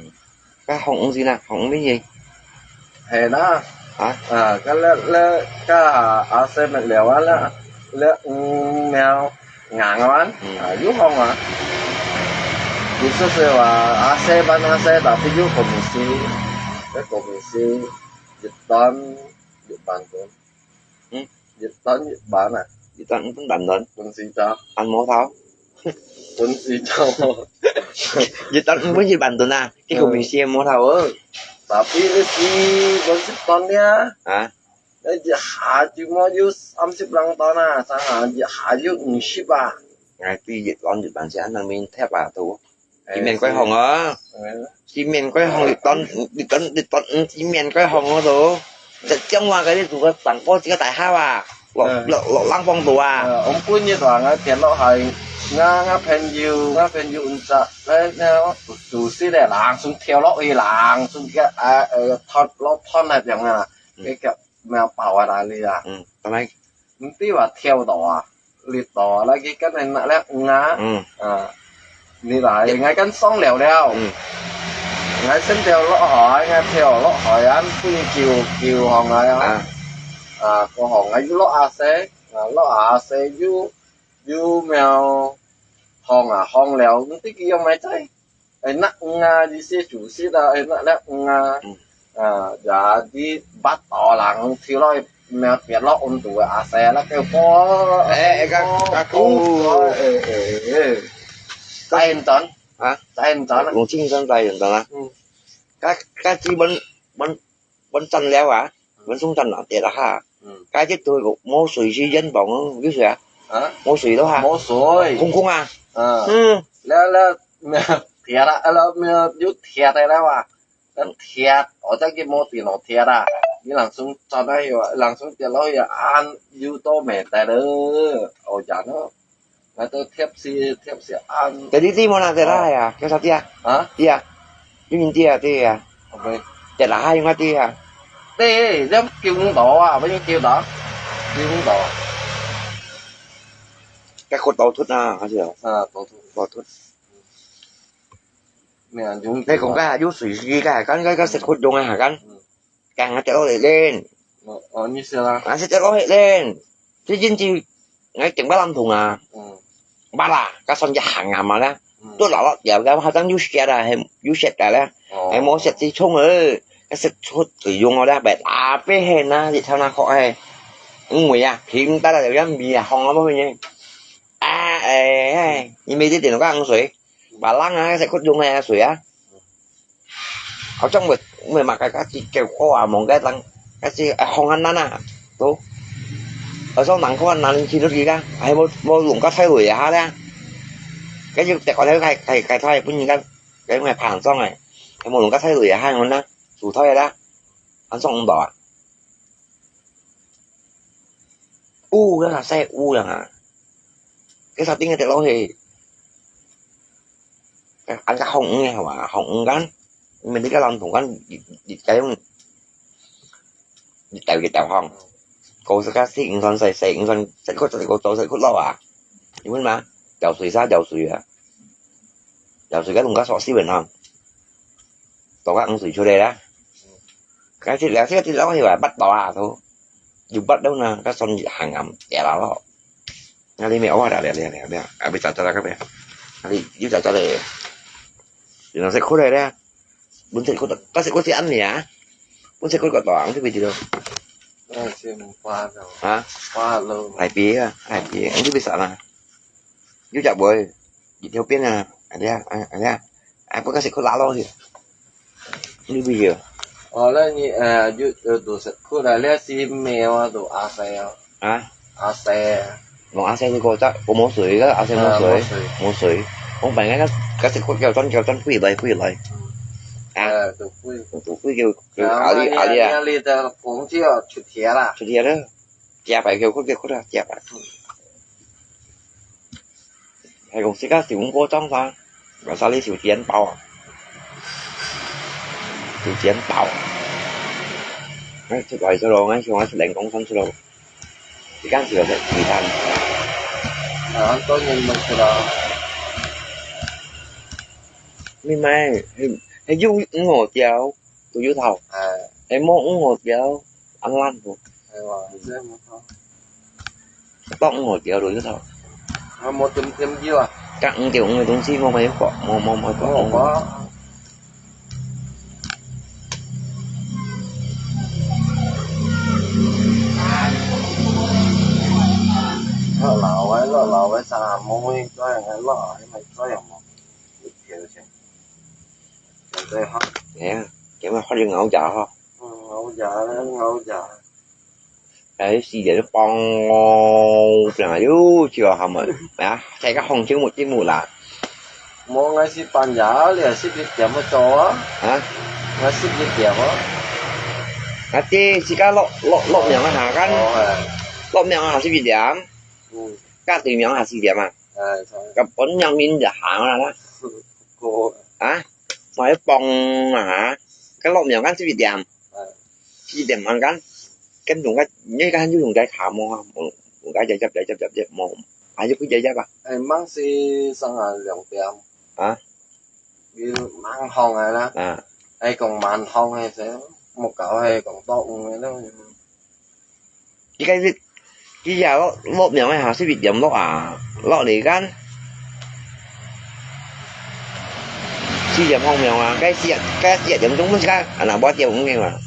該紅五線啊，紅五線。係啦。啊？啊，該這，這，該阿細乜了啊，這，這五苗硬啊，嗯。啊，有紅啊。意思係話，阿細還阿細，tapi有komisi，該komisi，一段，一萬多。 嗯？一段一萬啊。一段五分半段。分時間。按摩頭。分時間。一段五分一萬段啊，結果明顯無頭哦。Tapi你是分時段呀。啊？你一下就莫有三十零段啊，三下一下有五十啊。哎，對，一段一萬是恁樣面貼啊，都。 四面皆紅啊。嗯。四面皆紅，一段，一段，一段，嗯，四面皆紅啊都。這講話个你做个當高級个大學啊，落，嗯。落，落冷風度啊。呃，我本日啊，𠊎跌落去，𠊎，𠊎朋友，𠊎朋友毋知，該，該，做事个人，算跳落去，人，算个，啊，呃，斷，落斷那種啊，嗯。該个 苗包啊，哪裡啊？嗯，當然。毋知話跳到啊，跌到啊，來去跟人拿了魚啊。嗯。啊，你來，𠊎跟上了了。嗯。𠊎先跳落海，𠊎跳落海啊，分救，救上來啊。啊。啊，過後𠊎又落下水，啊，落下水又，又苗紅啊，紅了，毋知佢用咩在。 哎，拿魚啊，意思就是啦，哎，拿，拿魚啊。嗯。啊，也你捌到人跳落去，那跌落溫度啊，阿細啊，那个火，哎，哎，該，該，哦，哎，哎，哎。再現轉。啊？再現轉啊。用精神再現轉啊。嗯。該，該基本，本，本站了啊。 文松站啊，跌了哈。嗯。該隻都無水去淹房哦，有水啊？啊？無水了哈。無水。空空啊。啊。嗯。了，了，沒有鐵了，了，沒有，有鐵的了啊。那鐵，我再給摸底了鐵啊。你人松站那有啊，人松跌落去啊，啊，有都沒得了。哦，呀喏。 𠊎都貼士，貼士恁。Jadi，知無啦，跌落去啊，叫啥跌啊？啊？跌啊，你明知啊，跌啊。OK。跌落去，應該跌啊。跌，你救毋到啊，不用救到，救毋到。該骨頭斷啊，還是哦？啊，骨頭。骨頭斷。咩啊，用你講該有水水該，該，該，該石窟窿啊，該。嗯。 該𠊎跌落去咧。哦，哦，你識啦。𠊎識跌落去咧。最近就，𠊎肩胛恁痛啊。嗯。捌啦，該算一行啊嘛啦。嗯。都老老掉个，好像有血啊，還有血个咧。哦。還無血之痛呃，該識出水用哦咧，白打白很啊，你看那口哎。因為啊，平白了有樣米啊，紅啊，不會呢。啊，哎，哎，你每天點了個水。Balang啊，該隻骨用个水啊。好像我，我嘛，該，該隻狗啊，望該人，該隻，哎，風很難啊，都。好像人看難去到佢个，還無，無弄个菜類啊，哈啦。該就得个，該，該，該菜本人个，該買飯裝个，還無弄个菜類啊，哈，我那，煮菜啦，還裝毋到啊。 烏个啦，曬烏个啊。該沙丁个跌落去，啊，个紅烏个係嘛？紅烏間，因為你个南通間，你，你，你用，你掉，你掉紅。高色个四五算細，細五算，細个，細个，做細个落啊。你問嘛？掉水沙，掉水啊。掉水个弄个索四分紅。做个五水出來啦。該隻，兩隻，隻落去啊，bắt到啊，都。 有bắt到呢，該算行啊，跌啦咯。啊，你咪，我啦，了，了，了，了，啊，你找找那个咩？啊，你，你找找咧。原來係過來咧。本身過到，但是過去恁樣啊。本身過到大，你知唔知道？那先發了，啊？發了。大鱉啊，大鱉，你知唔知啥啦？有隻尾，一條邊啊，哎呀，哎呀，哎呀，哎，不過係過拉落去。 你不要。哦，那你，呃，有，有都係過來，你係咩啊？都阿細啊。啊？阿細啊。我阿細係過隻，我無水个，阿細無水，啊，無水。無水。我本來該，該隻過叫轉，叫轉，飛來，飛來。嗯。啊？呃，都飛。都飛叫，叫啊，阿里，那你，阿里啊。那你的工具啊，出鐵啦。出鐵了。幾百叫，過叫，過啦，幾百。嗯。 係講自家小五個裝啥，該啥哩小煎包啊，小煎包啊，哎，出來出咯，哎，像我出零工上出咯，時間少就食雞蛋。啊，當然毋出啦。你買，係，係有五號條，都有頭。哎。係無五號條，安爛無？哎哇，這麼好。 當五條路一頭。啊，無點點油啊？該五條五个東西，無買過，無，無買過。無吧。老老个，老老个，啥無會做樣个，老个，還做樣無？一條先。對哈。哎呀，今日發現咬牙哈。嗯，咬牙，咬牙。 哎，四點就放哦，本來就就好嘛，啊，再个紅節目節目啦。無，𠊎係半夜了，十一點要做啊。啊？𠊎十一點啊。啊，這自家落，落，落名啊，下間。哦，哎。落名啊，十一點。嗯。該對名啊，四點啊。哎，差不多。該本名名就行啦。過。啊？我要放啊，該落名間十一點。哎。 四點半間，跟用个，你看就用个卡無啊，用，用个接接接接接接無，還係不接接啊？哎，吂係上下兩點。啊？你吂放个啦。啊。哎，講慢放个時，莫搞个講到五个咯。應該係 佢也落，落名个哈，十一點落啊，落嚟間。四點放名啊，該四，該四點鐘乜係該，啊，那無點五个嘛。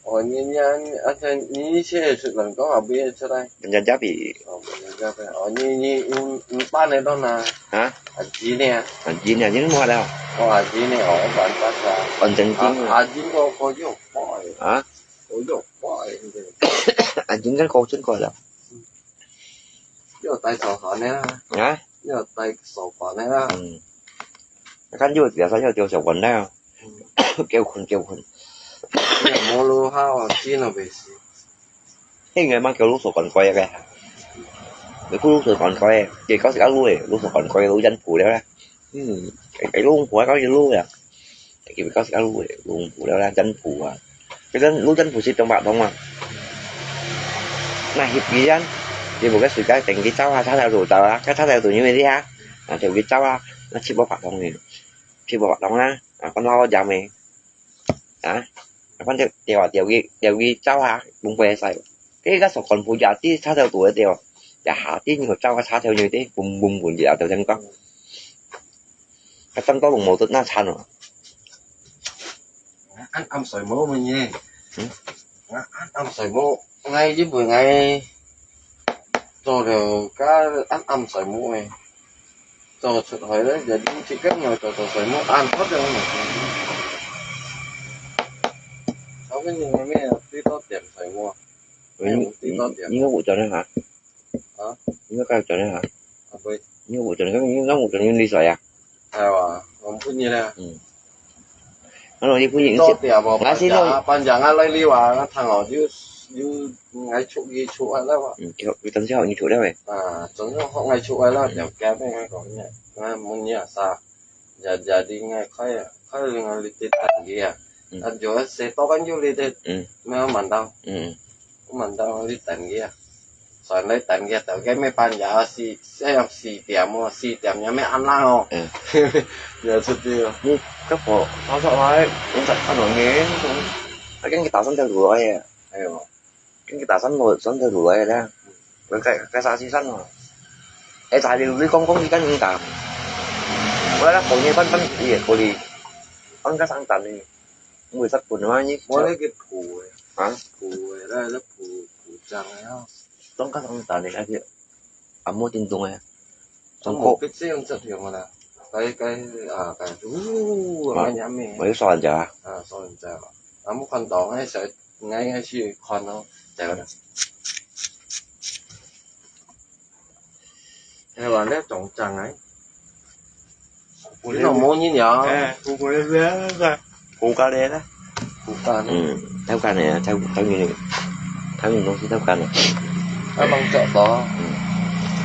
哦，你，你，而且你這是能講啊，不要出來。人家嘉賓。哦，人家嘉賓。哦，你，你，你，你辦得到哪？啊？啊，今年。啊，今年，今年無了。哦，啊，今年哦，辦，辦啥？辦正經啊。啊，啊，今年我，我有報的。啊？ 我有畫的，對。啊，應該高真高了。嗯。有帶手環的啦。啊？有帶手環的啦。嗯。看有條衫，有條手環了。嗯。叫睏，叫睏。哎呀，無路好啊，真的袂死。應該嘛叫路手環怪个。你看路手環怪个，結果係个路个，路手環怪个路人步了啦。嗯，哎，哎，路步啊，搞一路呀。 佢比較少路个，路步了啦，真步啊。佢真，路真步係中白通啊。那翕佢人，佢無个時間等佢走啊，他才路走啊，佢他才路因為這下，啊，就佢走啊，那七步八通呢，七步八通啊，啊，關老家咩？啊，啊，關掉掉啊，掉佢掉佢走啊，唔會使。佢个手幹部也知他才路得掉，也下啲有走啊，他才有啲，嘣嘣嘣，也就咁講。 該當多龍毛都那慘哦。暗暗睡目乜呢？嗯？暗暗睡目，𠊎因為𠊎做了該暗暗睡目誒。做出來咧，就你自家愛做做水母，恁好就。後面你咩啊？最多點水母啊？你，你，你有賺了哈？啊？你有賺了哈？啊，對。你有賺了，你有賺了，你水啊？係啊，我本日咧。嗯。Ano, di pwede. Ito, tiap mo, Nasi, panjang, no? Panjang nga lai liwa, nga tang o, yu, yu, ngai chuk, yi chuk, ala wa. Hmm, kaya, kaya, kaya, kaya, kaya, kaya, eh. Ah, chuk, yu, ngai chuk, ala, tiap, kaya, kaya, kaya, ngai, mo niya, sa. Ja-, jadi ngai, kaya, kaya, ngai, li, ti, tan, dia. Hmm. Ah, jo, se, to, kan, yu, li, ti. Hmm. Me, mandang. Hmm. Mandang, li, tan, dia. 上來等佢，等佢咩半夜四，四四點哦，四點有咩暗冷哦？嗯。也出去哦。你搿個稍稍來，你再看到你，啊，跟佢打算條路來呀。哎喲。跟佢打算路，算條路來啦。該，該，該啥時間哦？哎，在你，你講講你跟人打。我來講你半，半夜可以。俺該上站呢，我會使滾的嗎？你我那個譜欸。啊？譜欸，那，那譜，譜章欸，啊。 當較上等个，該个按摩叮咚个，上課。按摩必須用這條个啦，該，該，啊，該，嗚，啊，按呢咩？我有刷人家啊。啊，刷人家啊。啊，無看到，該小，應該，應該去看咯，這個。哎，完了，中獎欸。 你都無人呀？哎，不過是，不過咧啦。不過咧。嗯，偷看的啊，偷，偷你，偷你東西偷看的。啊，幫捉到。嗯。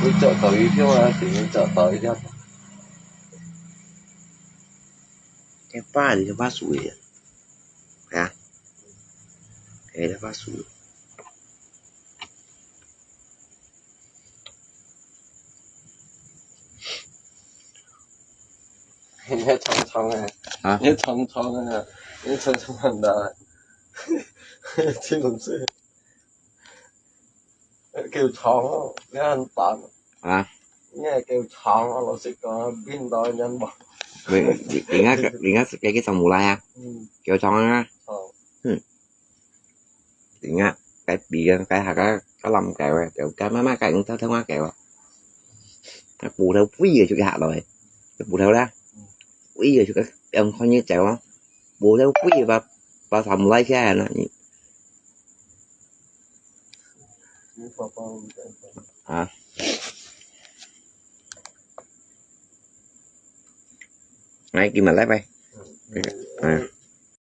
你捉到一條啊，定捉到一條。這把，這把樹的。啊？哎，這把樹。 你長長个，啊？你長長个，你長長很大，這種是，叫長哦，你很大。啊？你係叫長哦，老實講，變到人無。你，你，你應該，你應該係該個什麼來啊？嗯。叫長啊。哦。嗯。 點啊，該比啊，該下个，該lâm cái啊，就該慢慢該用偷偷啊个啊。該捕頭飛啊，就下來，該捕頭啦，飛啊，就該用看你走啊，捕頭飛啊，把，把他們拉起來了，你。啊。來，今晚來呗。嗯。